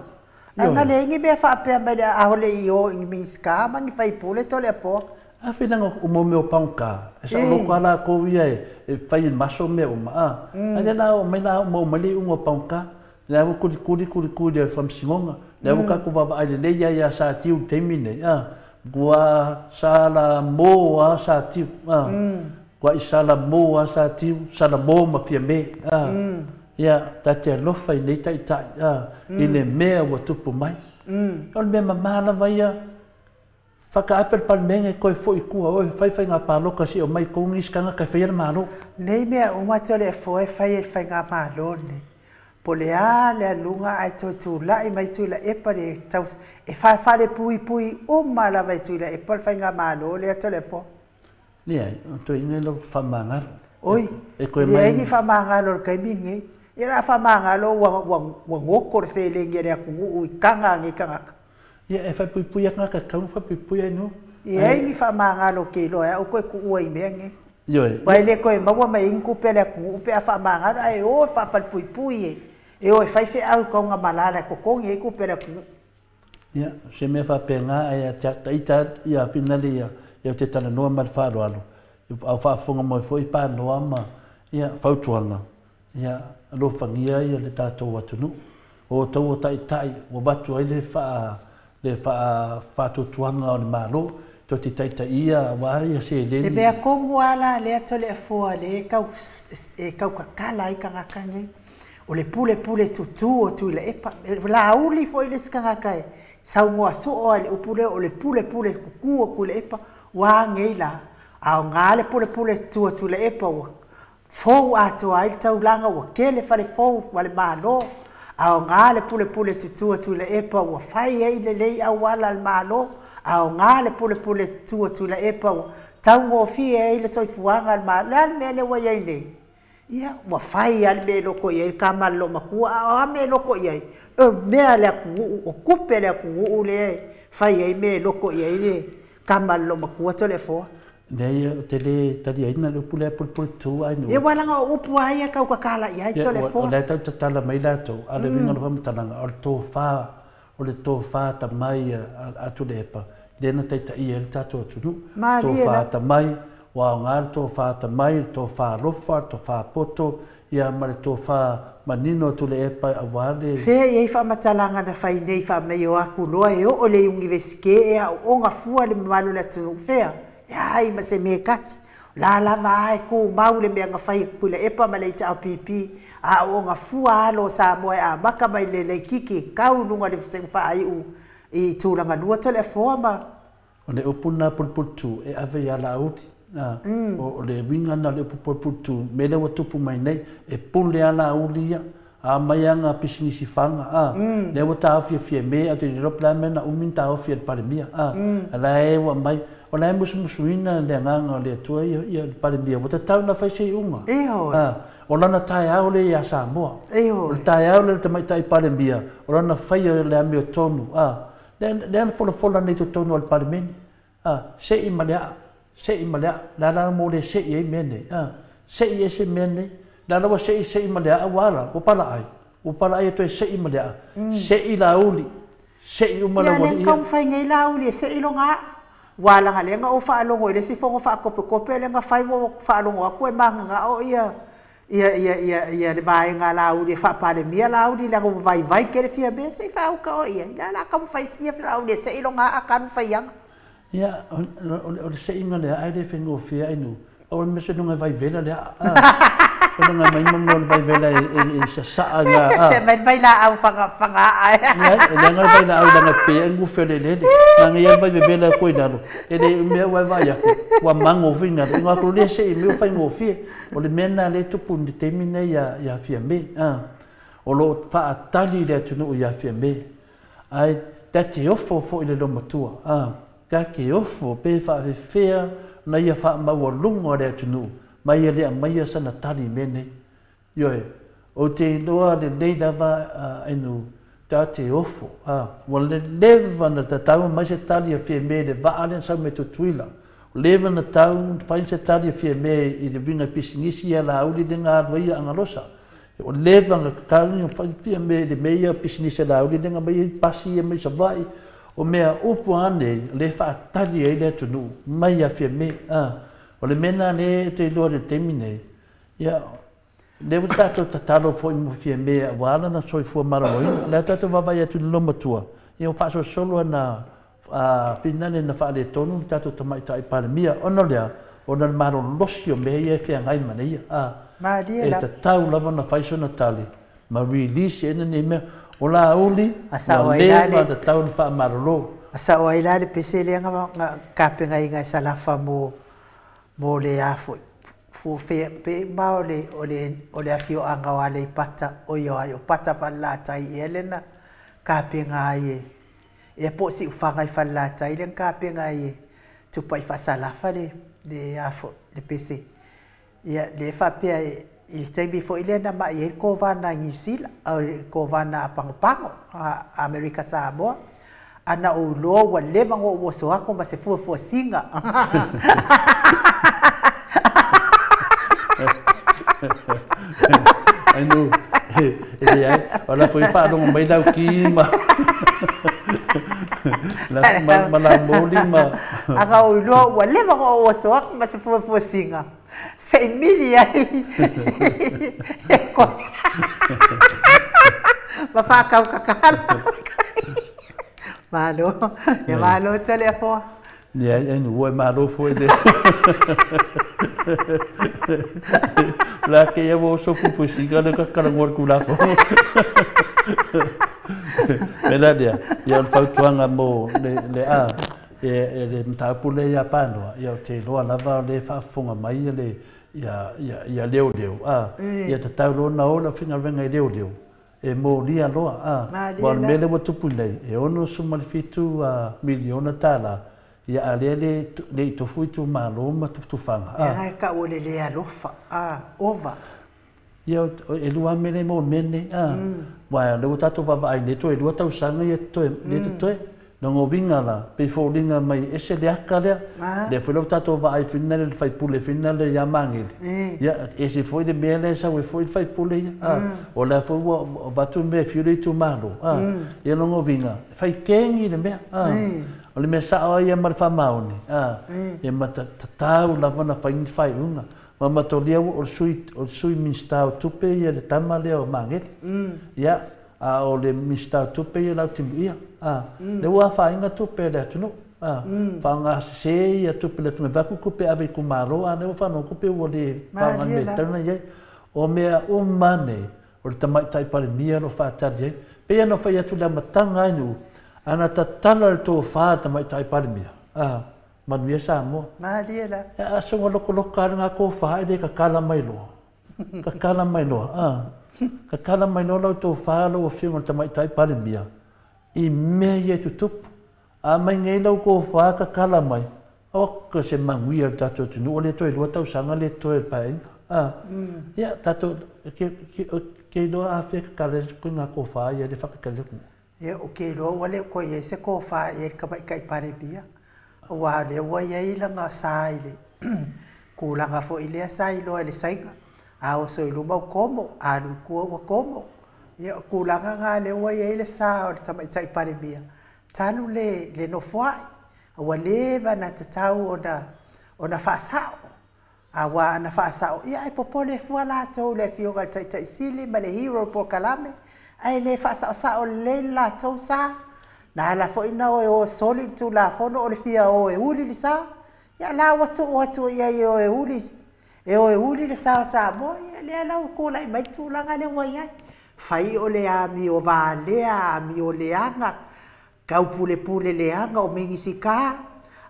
Ae na leai ni mea faapea mai le aole i o i ni Minisita ma ni faipule Toleafoa.
A fai leaga o mo mea o pagota, e saoloto lava latou ia e fai i le maso mea uma, a. A lea la oo mai la maua mai le iuga o pagota, lea ua kulikuli kulikuli e le faamasinoga, lea ua tatou vaavaai lelei lava ia Satiu i le taimi nei, a. Ua salamo lava Satiu, a. Ua i salamo lava Satiu, salamo ma Fiame, a. Ia, ta te alofa i nei taitai, a, i le mea ua tupu mai. O le mea mama lava ia, whakaape le Palemene koe foi kua oe, whai whai ngā pāloka si o mai kongi skanga kai whaia le malo.
Nei mea uma Toleafoa e fai e le whai ngā malo nei. Po le a le alunga ai toi tūlai mai Tuilaepa le tau, e whawhare pui pui uma lava i Tuilaepa le whai ngā malo le a Toleafoa.
Leai, o toi ingai lau whamangalo.
Oi,
E koe
le
mai
ai ni whamangalo le kaimi nei. I la whamangalo ua ngoko le seleni a le atunuu i kanga ngi kangaka.
Ia, e whai pui pui aka ka kau whai pui pui ai no.
I ai ni whamangalo ke iloa e au koe kuua i mea nge.
Ioe.
Wai le koe maua mai ingi kupe le atunuu pe a whamangalo, ai o e whawhale pui pui e. E o e whai whe au i kaunga malala e kokongi e kupe le atunuu.
Ia, se mea whapenga ai a tia taita ia finale ia, ia te tala noa ma le whaaloalo. Au whaafonga moi foi pā noa ma, ia, fautuanga. Ia, alofangia ia le tātou atunuu. O tau o taitai, ua watu ai le wha, le wha, whātuatuanga o le malo, tō te taitai ia, wā ia se leni.
Le mea kongu ala lea Toleafoa le kau, e kau kakala ai kangaka nei. O le pule pule tutu o Tuilaepa. La uli foi le sikangaka e. Saungoa soo ai le upu lea o le pule pule kuku o Tuilaepa. Wā ngei la. A o ngā le pule pule tutu o Tuilaepa ua fou atoa ai le taulaga ua kele fale fou ma le malo. A o ngā le pule pule tutu o Tuilaepa ua fai ai lelei auala le malo. A o ngā le pule pule tutu o Tuilaepa ua taugofie ai le soifuaga le malo. Le a le mea lea ua iai nei? Ia, ua fai lava le mea e loko i ai le kamala loomatua, a o a mea e loko i ai? O mea le atunuu, o kupe le atunuu lea e fai ai mea e loko i ai le kamala loomatua Toleafoa.
Leai ou te lē taliaina le upu lea pulepuletu ai nuu.
Ia ua laga o upu lava ia tau tatala i ai Toleafoa.
O lea tau tatala mai latou, a o le uiga o le faamatalaga, o le tofa, o le tofa atamai a Tuilaepa lea na taitaia ai le tatou atunuu.
Malie
Tofa
lava.
atamai, ua aoga le tofa atamai, le tofa alofa, le tofa poto, ia ma le tofa manino a Tuilaepa aua le.
Fea i ai faamatalaga na fai nei faamai o atu loa e oo i le Iunivesite e aooga fua le mamalu o le atunuu fea? E ai ma se mea e tasi. O la lava a e tumau le mea na fai e Tuilaepa ma le HRPP, aooga fua alo o Samoa e amata mai le laitiiti e tau i luga o le vasega faaiu i tulaga lua Toleafoa ma.
O le upu lena pulepuletu e ave ia Laauli. O le uiga lena o le upu pulepuletu, mea lea ua tupu mai nei, e pule lava Laauli ia, a omai ana pisinisi faga, a, lea ua taofi e Fiame, ae ou te le iloa po o le a le mea na umi ona taofi e le Palemia, a, a la e ua aumai, o la e musumusuina le agaga o le Atua ia le Palemia, ua tatau ona fai se iuga.
Ioe.
A, o lana taeao lea ia Samoa.
Ioe.
O le taeao lea o le tamaitai Palemia, o lana faia o le amiotonu, a, lea na folafola nei i totonu o le Palemene, a, sei ma le aa, sei ma le aa, le a la mo le sei ai mea nei, a, sei ese mea nei, la la ua sei sei ma le aa ua ala, ua palaai, ua palaai e toe sei ma le aa, sei Laauli, sei uma
Ia
le
lea na
aualii ia.
taumafai nei Laauli e sei lona aa. Ua laga lea na ou faalogo i le isi fono faatopekope lea na fai ua faalogo atu e mananao ia ia ia ia ia le vaega a Laauli e faa-Palemia Laauli leaga ua vaivai tele Fiame se i faauta oe i ai. La o le a taumafai sia Laauli e sei lona aa talu faiaga.
Ia, o le seiga o le aa e le faigofie Ainuu, pau le mea seiloga e vaivela le aa, a, seiloga e aumai mo mea o le vaivela e sasaa i ina, a.
Se aumai le vailaau faga aa.
Leai, e leaga le vailaau leaga e pe ai gufe o le eleele. Manaia lava le vaivevela atu i lalo, e le mea ua e vaai atu, ua mago foi i lalo, igoa atu lea sei mea ua faigofie. O le mea lena o lea e tupu i le taimi lenei ia Fiame, a. O lo o faatali le atunuu ia Fiame, ae ta te ofo foi i le loomatua, a. Ta te ofo pe faafefea ona ia faamaualuga le atunuu ma ia le aumaia sana tali i mea nei. Ioe, ou te iloa lelei lava Ainuu, ta te ofo, a. Ua leva ona tatau mai se tali a Fiame i le vaa lea na sau mai Tutuila. Ua leva ona tau fai se tali a Fiame i le uiga i pisinisi ia Laauli lea na alu ai ia Agalosa. Ua leva ona tatau ona fai Fiame i le mea ia o pisinisi a Laauli lea na aumai ai pasi ia mai Savaii. O mea upu lava nei, o lea e faatali ai le atunuu mai ia Fiame. A, o le mea lena lea ou te iloa i le taimi nei, ia, lea ua tatou tatalo foi mo Fiame aua lana soifua maloloina. O lea tatou vaavaai atu i le loomatua, ia ua faasolosolo ana finale na faaletonu le tatou tamaitai Palemia. Ona o lea, ona o le malolosi o mea ia e feagai ma ia. A,
Malie
e
lava.
tatau lava ona fai sona tali ma release ai nei mea. O Laauli,
A sao
ua
ai la
leva
le
tatau ona faamalolo.
A sao ai la le pese lea na tapenaina e Salafa mo le a foi fu fe pe ma o le afioaga o Aleipata o ia ai o Pata Falelatai ea lea na tapena ai e ea po o Siufaga i Falelatai lea na tapena ai e tupai faasalafa le a foi le pese ia le faapea i le taimi foi lea na mai ai le kovana i Niu Sila o le kovana a Pagopago a Amerika Samoa ana ou iloa ua leva ona ou oso atu ma se fuafuasiga.
Ainuu, e leai, o la foi faalogo mai lau ki ma ma lau moli ma.
Ana ou iloa ua leva ona ou oso atu ma se fuafuasiga se i mili ai ma faakautatala. Malo, ia malo Toleafoa.
Leai, Ainuu, ua e malo foi le. La ke ia ua oso fuafuasiga le kakalagoa le Tulafono. Me la lea, ia o le fautuaga mo le a, e le mataupu lea ia Panoa, ia ou te iloa lava o lea e faafofoga mai le ia leoleo, a, ia tatau loa ona o le aufaigaluega i leoleo, e molia loa, a,
Malie
ua o le
la.
mea lea ua tupu nei, e $67 miliona tala, ia a lea le i tofu itumalo ma tufatufaga, a.
Lea e tau o le le alofa a ova.
Ia, e lua mea nei mo le mea lenei, a. Ua lea ua tatou vaavaai nei, toe 2 tausaga ia totoe, lea totoe. Lona uiga la, pei foliga mai e ese le aka lea, lea foi la ua tatou vaai foi lea i le faipule foi lea ia Magele, ia, e ese foi le mea lea e sau ai foi le faipule ia, o lea foi ua avatu le mea e fiu le itumalo, ia lona uiga, e fai kegi le mea, o le mea sao lava ia ma le faamaoni, ia ma tatau lava ona fai ni faaiuga. Ma matolia o le sui, o le sui Minisita o Tupe ia le tama lea o Magele, ia, a o le Minisita o Tupe ia Lautimuia, lea ua afaina tupe a le atunuu, faaaogasese ia tupe a le atunuu, e avatu tupe e ave i itumalo, a o lea ua faalogo tupe ua le faaaoga i le mea e tatau ona i ai. O mea uma nei, o le Tamaitai Palemia o lo o faatali ai. Pei ona fai atu i le amataga lava i nuu, ana tatala le tofa a le Tamaitai Palemia, manuia Samoa.
Malie la.
A soona lokoloka lava lena tofa e le tatala mai loa. Tatala mai loa, tatala mai loa lau tofa lau Afioga i le Tamaitai Palemia i mea ia e tutupu. A mai nei lau tofa tatala mai, oka se manuia o le tatou atunuu, ua le toe 2 tausaga le totoe o le Paeaiga. Ia, tatou, ke iloa afea e tatala ai le tofa ia le faatalitali atu nei.
Ia, ou te iloa ua le o toe i ai se tofa i ai le Tamaitai Palemia, aua o lea ua i ai lana sa i le tulaga foi lea sa iloa i le Saina. A oso i luma ua tomo, a alu i tua ua tomo. Ia, o tulaga na lea ua i ai le sa o le Tamaitai Palemia, talu le nofoai, ua leva ona tatau ona faasao. Aua ana faasao, ia ae popole fua latou i le Afioga i le Taitai Sili ma le Hero Polokalame, ae le faasaosao lelei le latou sa. Na ala foi na o e o soli le Tulafono o le fia o e uli le sa. Ia la ua tuu atu i ai e o e uli, e o e uli le sa o Samoa, ia lea la ua tulai mai le tulaga lea ua i ai. Fai o le amio valea, amio leaga, taupulepule leaga o Minisita,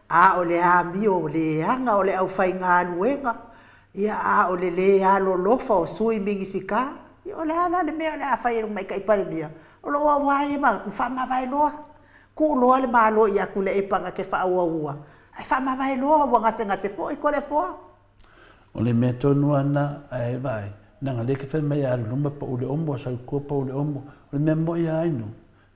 a o le amio leaga o le aufaigaluega, ia a o le lē alolofa o sui Minisita. Ia o le a la le mea o le a fai e le Tamaitai Palemia? O lou au lava ia ma faamavae loa. Tuu loa le Malo ia Tuilaepa na te faaauaua, ae faamavae loa ua gasegase foi Toleafoa.
O le mea tonu lava lena, ae vaai, leaga o lea e te fai mai a alu i luma pau le omo, a sau i tua pau le omo. O le mea moni lava Ainu,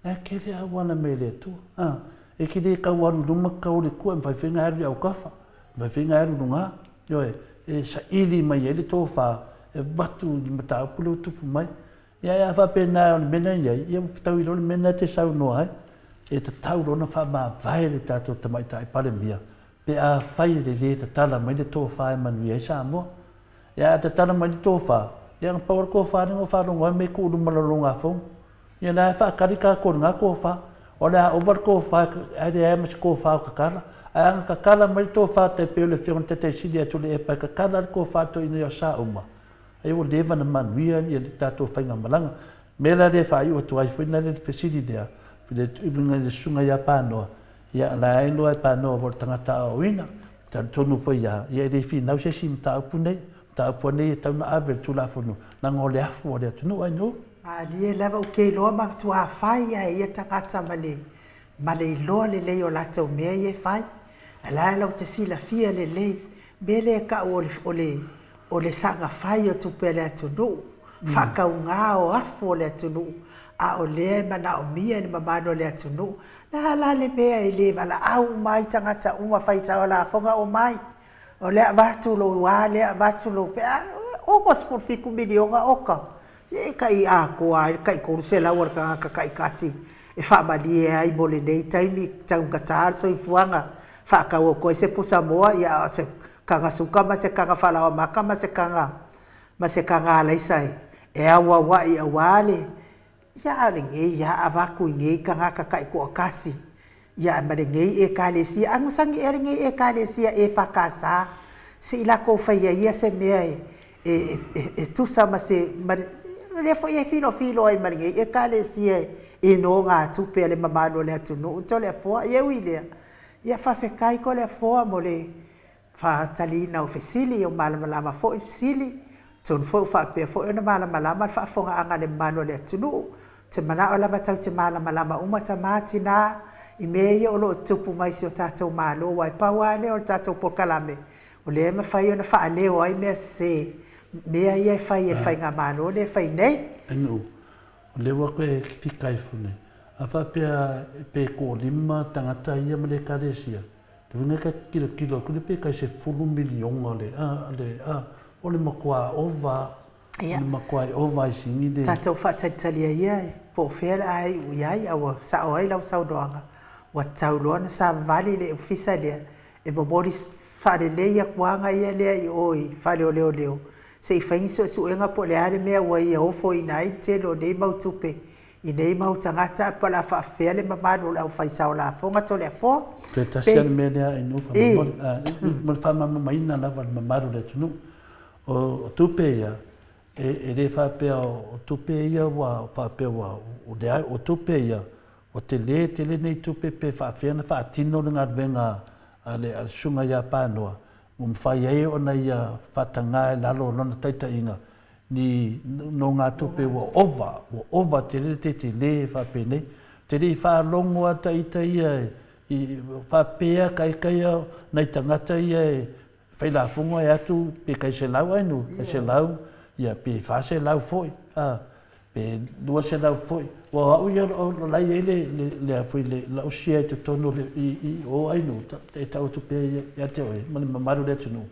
la e tele auala mai le Atua. E te le tau alu i luma tau alu i tua, e mafai foi ona e alu i autafa, e mafai foi ona e alu i luga. Ioe, e saili mai ai le tofa e avatu i le mataupu lea ua tupu mai. Ia, a faapena o le mea lena e i ai, ia ua fetaui loa le mea lena e te saunoa ai. E tatau loa ona faamavae le tatou Tamaitai Palemia pe afai e le lē tatala mai le tofa e manuia ai Samoa. Ia, a tatala mai le tofa, ia na pau lava le tofa lea na ou faalogo ai mei tuu i luma o le lalogafonu. Ia la e faatali tatou i lena tofa. O le a ova le tofa ae leai ma se tofa o tatala. Ae ana tatala mai le tofa tai pei o le Afioga i le Taitaisili ia Tuilaepa e tatala le tofa i le toeaina ia o Sauma, ai ua leva ona manuia le tatou faigamalaga. Mea la lea e faaiu atu ai foi lena le fesili lea i le susuga ia Panoa, ia la e iloa e Panoa ua o le tagata aoaoina, talitonu foi ia, ia e le finau se isi mataupu nei, mataupu nei e tau na ave i le Tulafono, leaga o le afu o le atunuu ai nuu.
Malie lava ou te iloa matua fai lava e ia tagata ma le ma le iloa lelei o latou mea ia e fai. Ae la e latou te silafia lelei mea lea e tau o le o le o le saga fai o tupe a le atunuu, faatauga o afu o le atunuu, a o lea e manaomia e le mamalu o le atunuu. Le a la le mea e le valaau uma ai tagata uma fai lafoga omai, o le a avatu lou a lea, avatu lou pe a $67 miliona oka. Se e tai atoa ai le tai 300 o le tagata taitasi e faamalie ai mo lenei taimi taugata le soifuaga, faatau atu ai se pusamoa, ia o se taga suka ma se taga falaoamata ma se taga ma se taga alaisa e auauai aua le ia a o lenei lava avatu i nei tagata taitoatasi ia ma lenei Ekalesia. Agasagi ea lenei Ekalesia EFKS se i latou faia ia se mea e tusa ma se ma lea foi e filofilo ai ma lenei Ekalesia i nogatupe a le mamalu o le atunuu Toleafoa. Ia ui i lea, ia faafetai Toleafoa mo le faataliina o fesili, o malamalama foi fesili, atonu foi ua faapea foi ona malamalama le faafofogaaga a le mamalu o le atunuu. Ou te manao lava tatou te malamalama uma tama tina i mea ia o lo o tutupu mai i si o tatou Malo, aua e pau lava lea o le tatou polokalame o lea e mafai ona faaleo ai mea sese, mea ia e fai e le faigamalo lea e fai nei.
Ainu, o lea ua toe fika ifo nei. A faapea pe toalima tagata ia ma le Ekalesia, le uiga ka tilotilo atu pe tai 10 miliona le a le a o le matua ova, o le matua ova i sini le
tatou faatalitali ia e po o fea le a iu i ai, a ua sao ai lau saunoaga, ua tatau loa ona savavali le ofisa lea e momoli faalelei atuaga ia lea i o i fale o leoleo, se i fai ni suesuega po o le a le mea ua ia ofoina ai le tele o nei mau tupe i nei mau tagata, po o le a faafefea le mamalu o le aufaisao lafoga Toleafoa.
Toe tasi lava le mea lea e nofo mo le faamalamalamaina lava le mamalu o le atunuu. O tupe ia, e le faapea o tupe ia ua faapea ua leai, o tupe ia, o tele tele nei tupe pe faafefea ona faatino le galuega a le susuga ia Panoa, ua mafai ai ona ia faataga i lalo o lona taitaiga ni no ngā tupe ua ova tele le tetele faapenei. Te le i faalogo a taita ia i faapea kaikaia nai tagata ia e failafoga e atu pe kai 100 ai nu, kai 100, ia pe 400 foi, pe 200 foi. Ua au ia o lai ai le foi le lausia i totonu i o ai nu, e tau atu pea ia te oe, ma le mamalu le atunuu.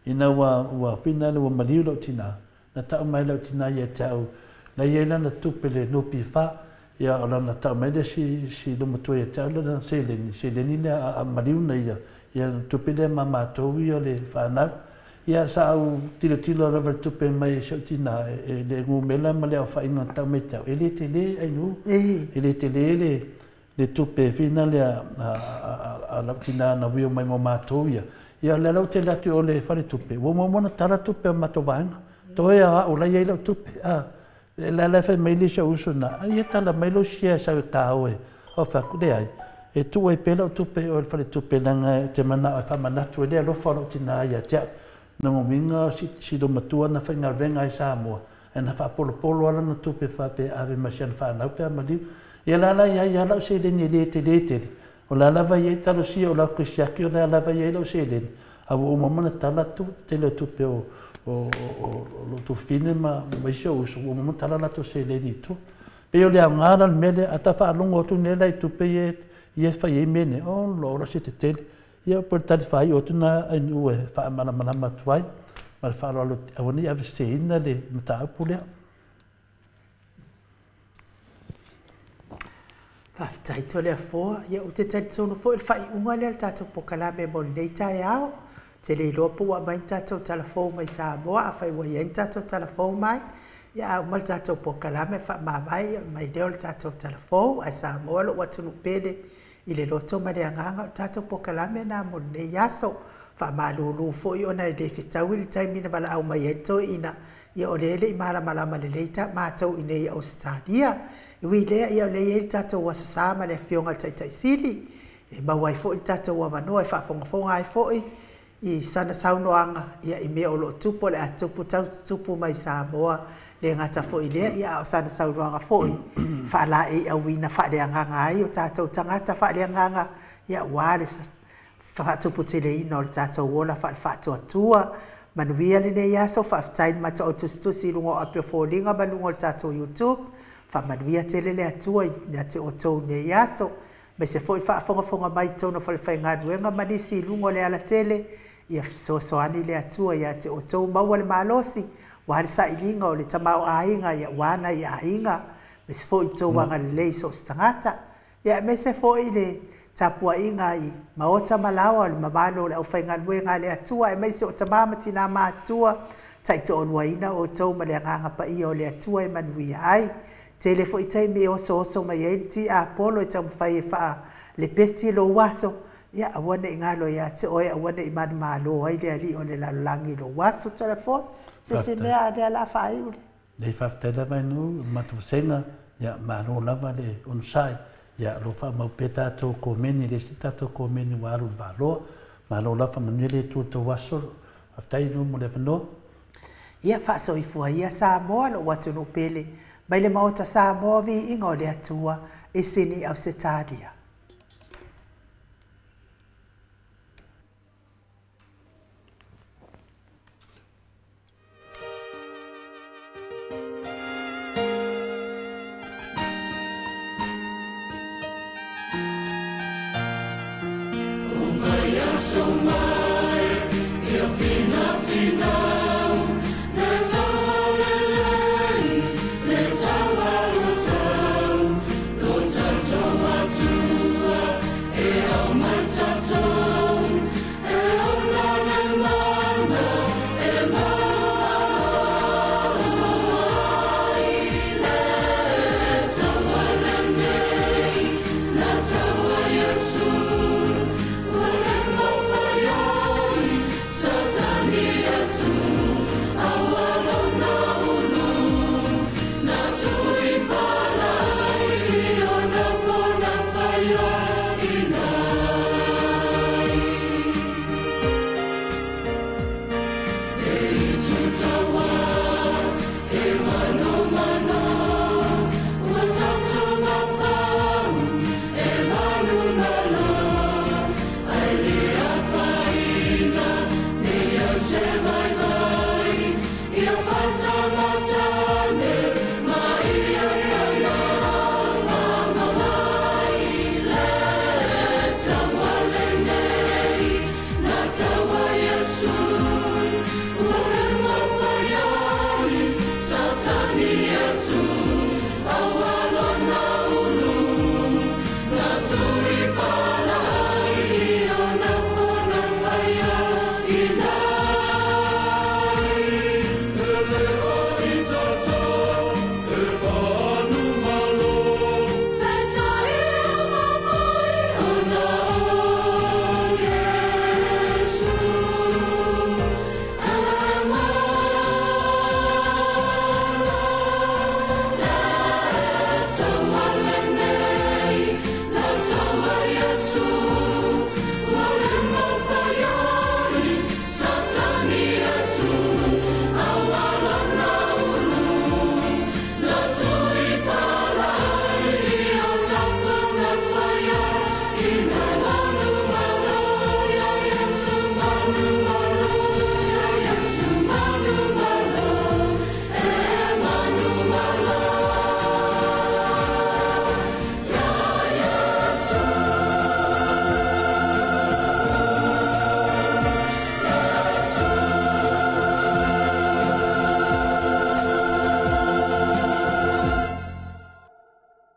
Ina ua whina le ua maliu lau tina, na tau mai lau tina ia te au, lai ai lana tupe le NPF, ia o lana tau mai le si lumatua ia te au lana seleni, seleni le a maliu na ia, ia tupe le mamatou ia le whanau. Ia sa au tilo tilo lava le tupe mai si au tina e le ngumela ma le au whainga tau mai te au. E le te le ai nu, e le te le le tupe whina le a lau tina na wio mai mo mātou ia. Ia le lau te le atu o le whare tupe. Ua mua na tara tupe o matou vaenga. Toe a o lai ai lau tupe. Le la whai mai le sa uso na. Ia tala mai lau sia sa o tāo e. O whaku le ai. E tu ai pe lau tupe o le whare tupe langa te mana o whamanatu e le alofa lau tina ia te au. Nongo minga si lo matua na whainga renga i Samoa. E na whaapolopolo ala na tupe whape ave masiana whanau pe amaliu. Ia la la ia ia lau seleni le te le te le. O la lava ia talo sia o lau kusiaki o la lava ia lau seleni. A ua uma mana tala tu te le tupe o lo tu fine ma isi o uso. Ua uma mana tala lato seleni tu. Pe o le au ngā le mele ata whaalongo atu nela i tupe ia whai e mene. O lo ora se te tele. Ia po tali whai o tuna ai ue whaamalamalama tuai. Ma le whaaloalo awani avesteina le mataupu lea.
Faafetai Toleafoa, ia o te talitonu foi le faaiuga lea le tatou pokalame mo lenei taeao. Te le iloa po ua aumai ni tatou talafou mai Samoa, afai ua iai ni tatou talafou mai, ia a uma le tatou pokalame faamavae mai lea o le tatou talafou, ae Samoa lou atunuu pele i le loto ma le agaga o le tatou pokalame na mo lenei aso. Faamalulu foi ona e le fetaui le taimi na valaau mai ai toeina, ia o le le i malamalama lelei ta matou i nei Ausetalia. Ui lea ia o le iai le tatou aso sa ma le afioga i le taitaisili, e maua ai foi le tatou avanoa e faafogafoga ai foi i sana saunoaga, ia i mea o loo tupu o le a tupu tau tutupu mai Samoa, le gata foi lea, ia a o sana saunoaga foi faalaeiauina faaleagaga ai o tatou tagata faaleagaga, ia ua le faatuputeleina o le tatou ola faalefaatuatua. Manuia lenei aso, faafetai le matou tusitusi i luga o api o foliga ma luga o le tatou YouTube. Faamanuia tele le Atua ia te outou nei aso. Aemaise foi faafogafoga mai totonu o falefaigaluega ma nisi i luga o le alatele, ia fesoasoani le Atua ia te outou maua le malosi, ua le sailiga o le tamaoaiga ia ua nai aiga, aemaise foi outou agalelei so o se tagata. Ia aemaise foi le tapuaiga i maota ma laoa o le mamalu o le aufaigaluega a le Atua, aemaise o tamā ma tinā matua, taitoaluaina outou ma le agaga paia o le Atua e manuia ai. Tele foi taimi e osooso mai ai le tiapolo e taumafai e faalepeti lou aso, ia aua ne i galo ia te oe, aua ne i manumalo ai le alii o le lalolagi lou aso. Toleafoa, se se mea a lea la faaiu le.
Nei faafetai lava i nuu matufasega, ia malo lava le onosai, ia lo faamau pea tatou komeni, le isi tatou komeni ua alu i le valoa. Malo lava faamanuia le Atua i le tou aso. Faafetai i nuu mo le avanoa.
Ia faasoifua ia Samoa lou atunuu pele mai le maota Samoa viiga o le Atua i Sini Ausetalia.
Satani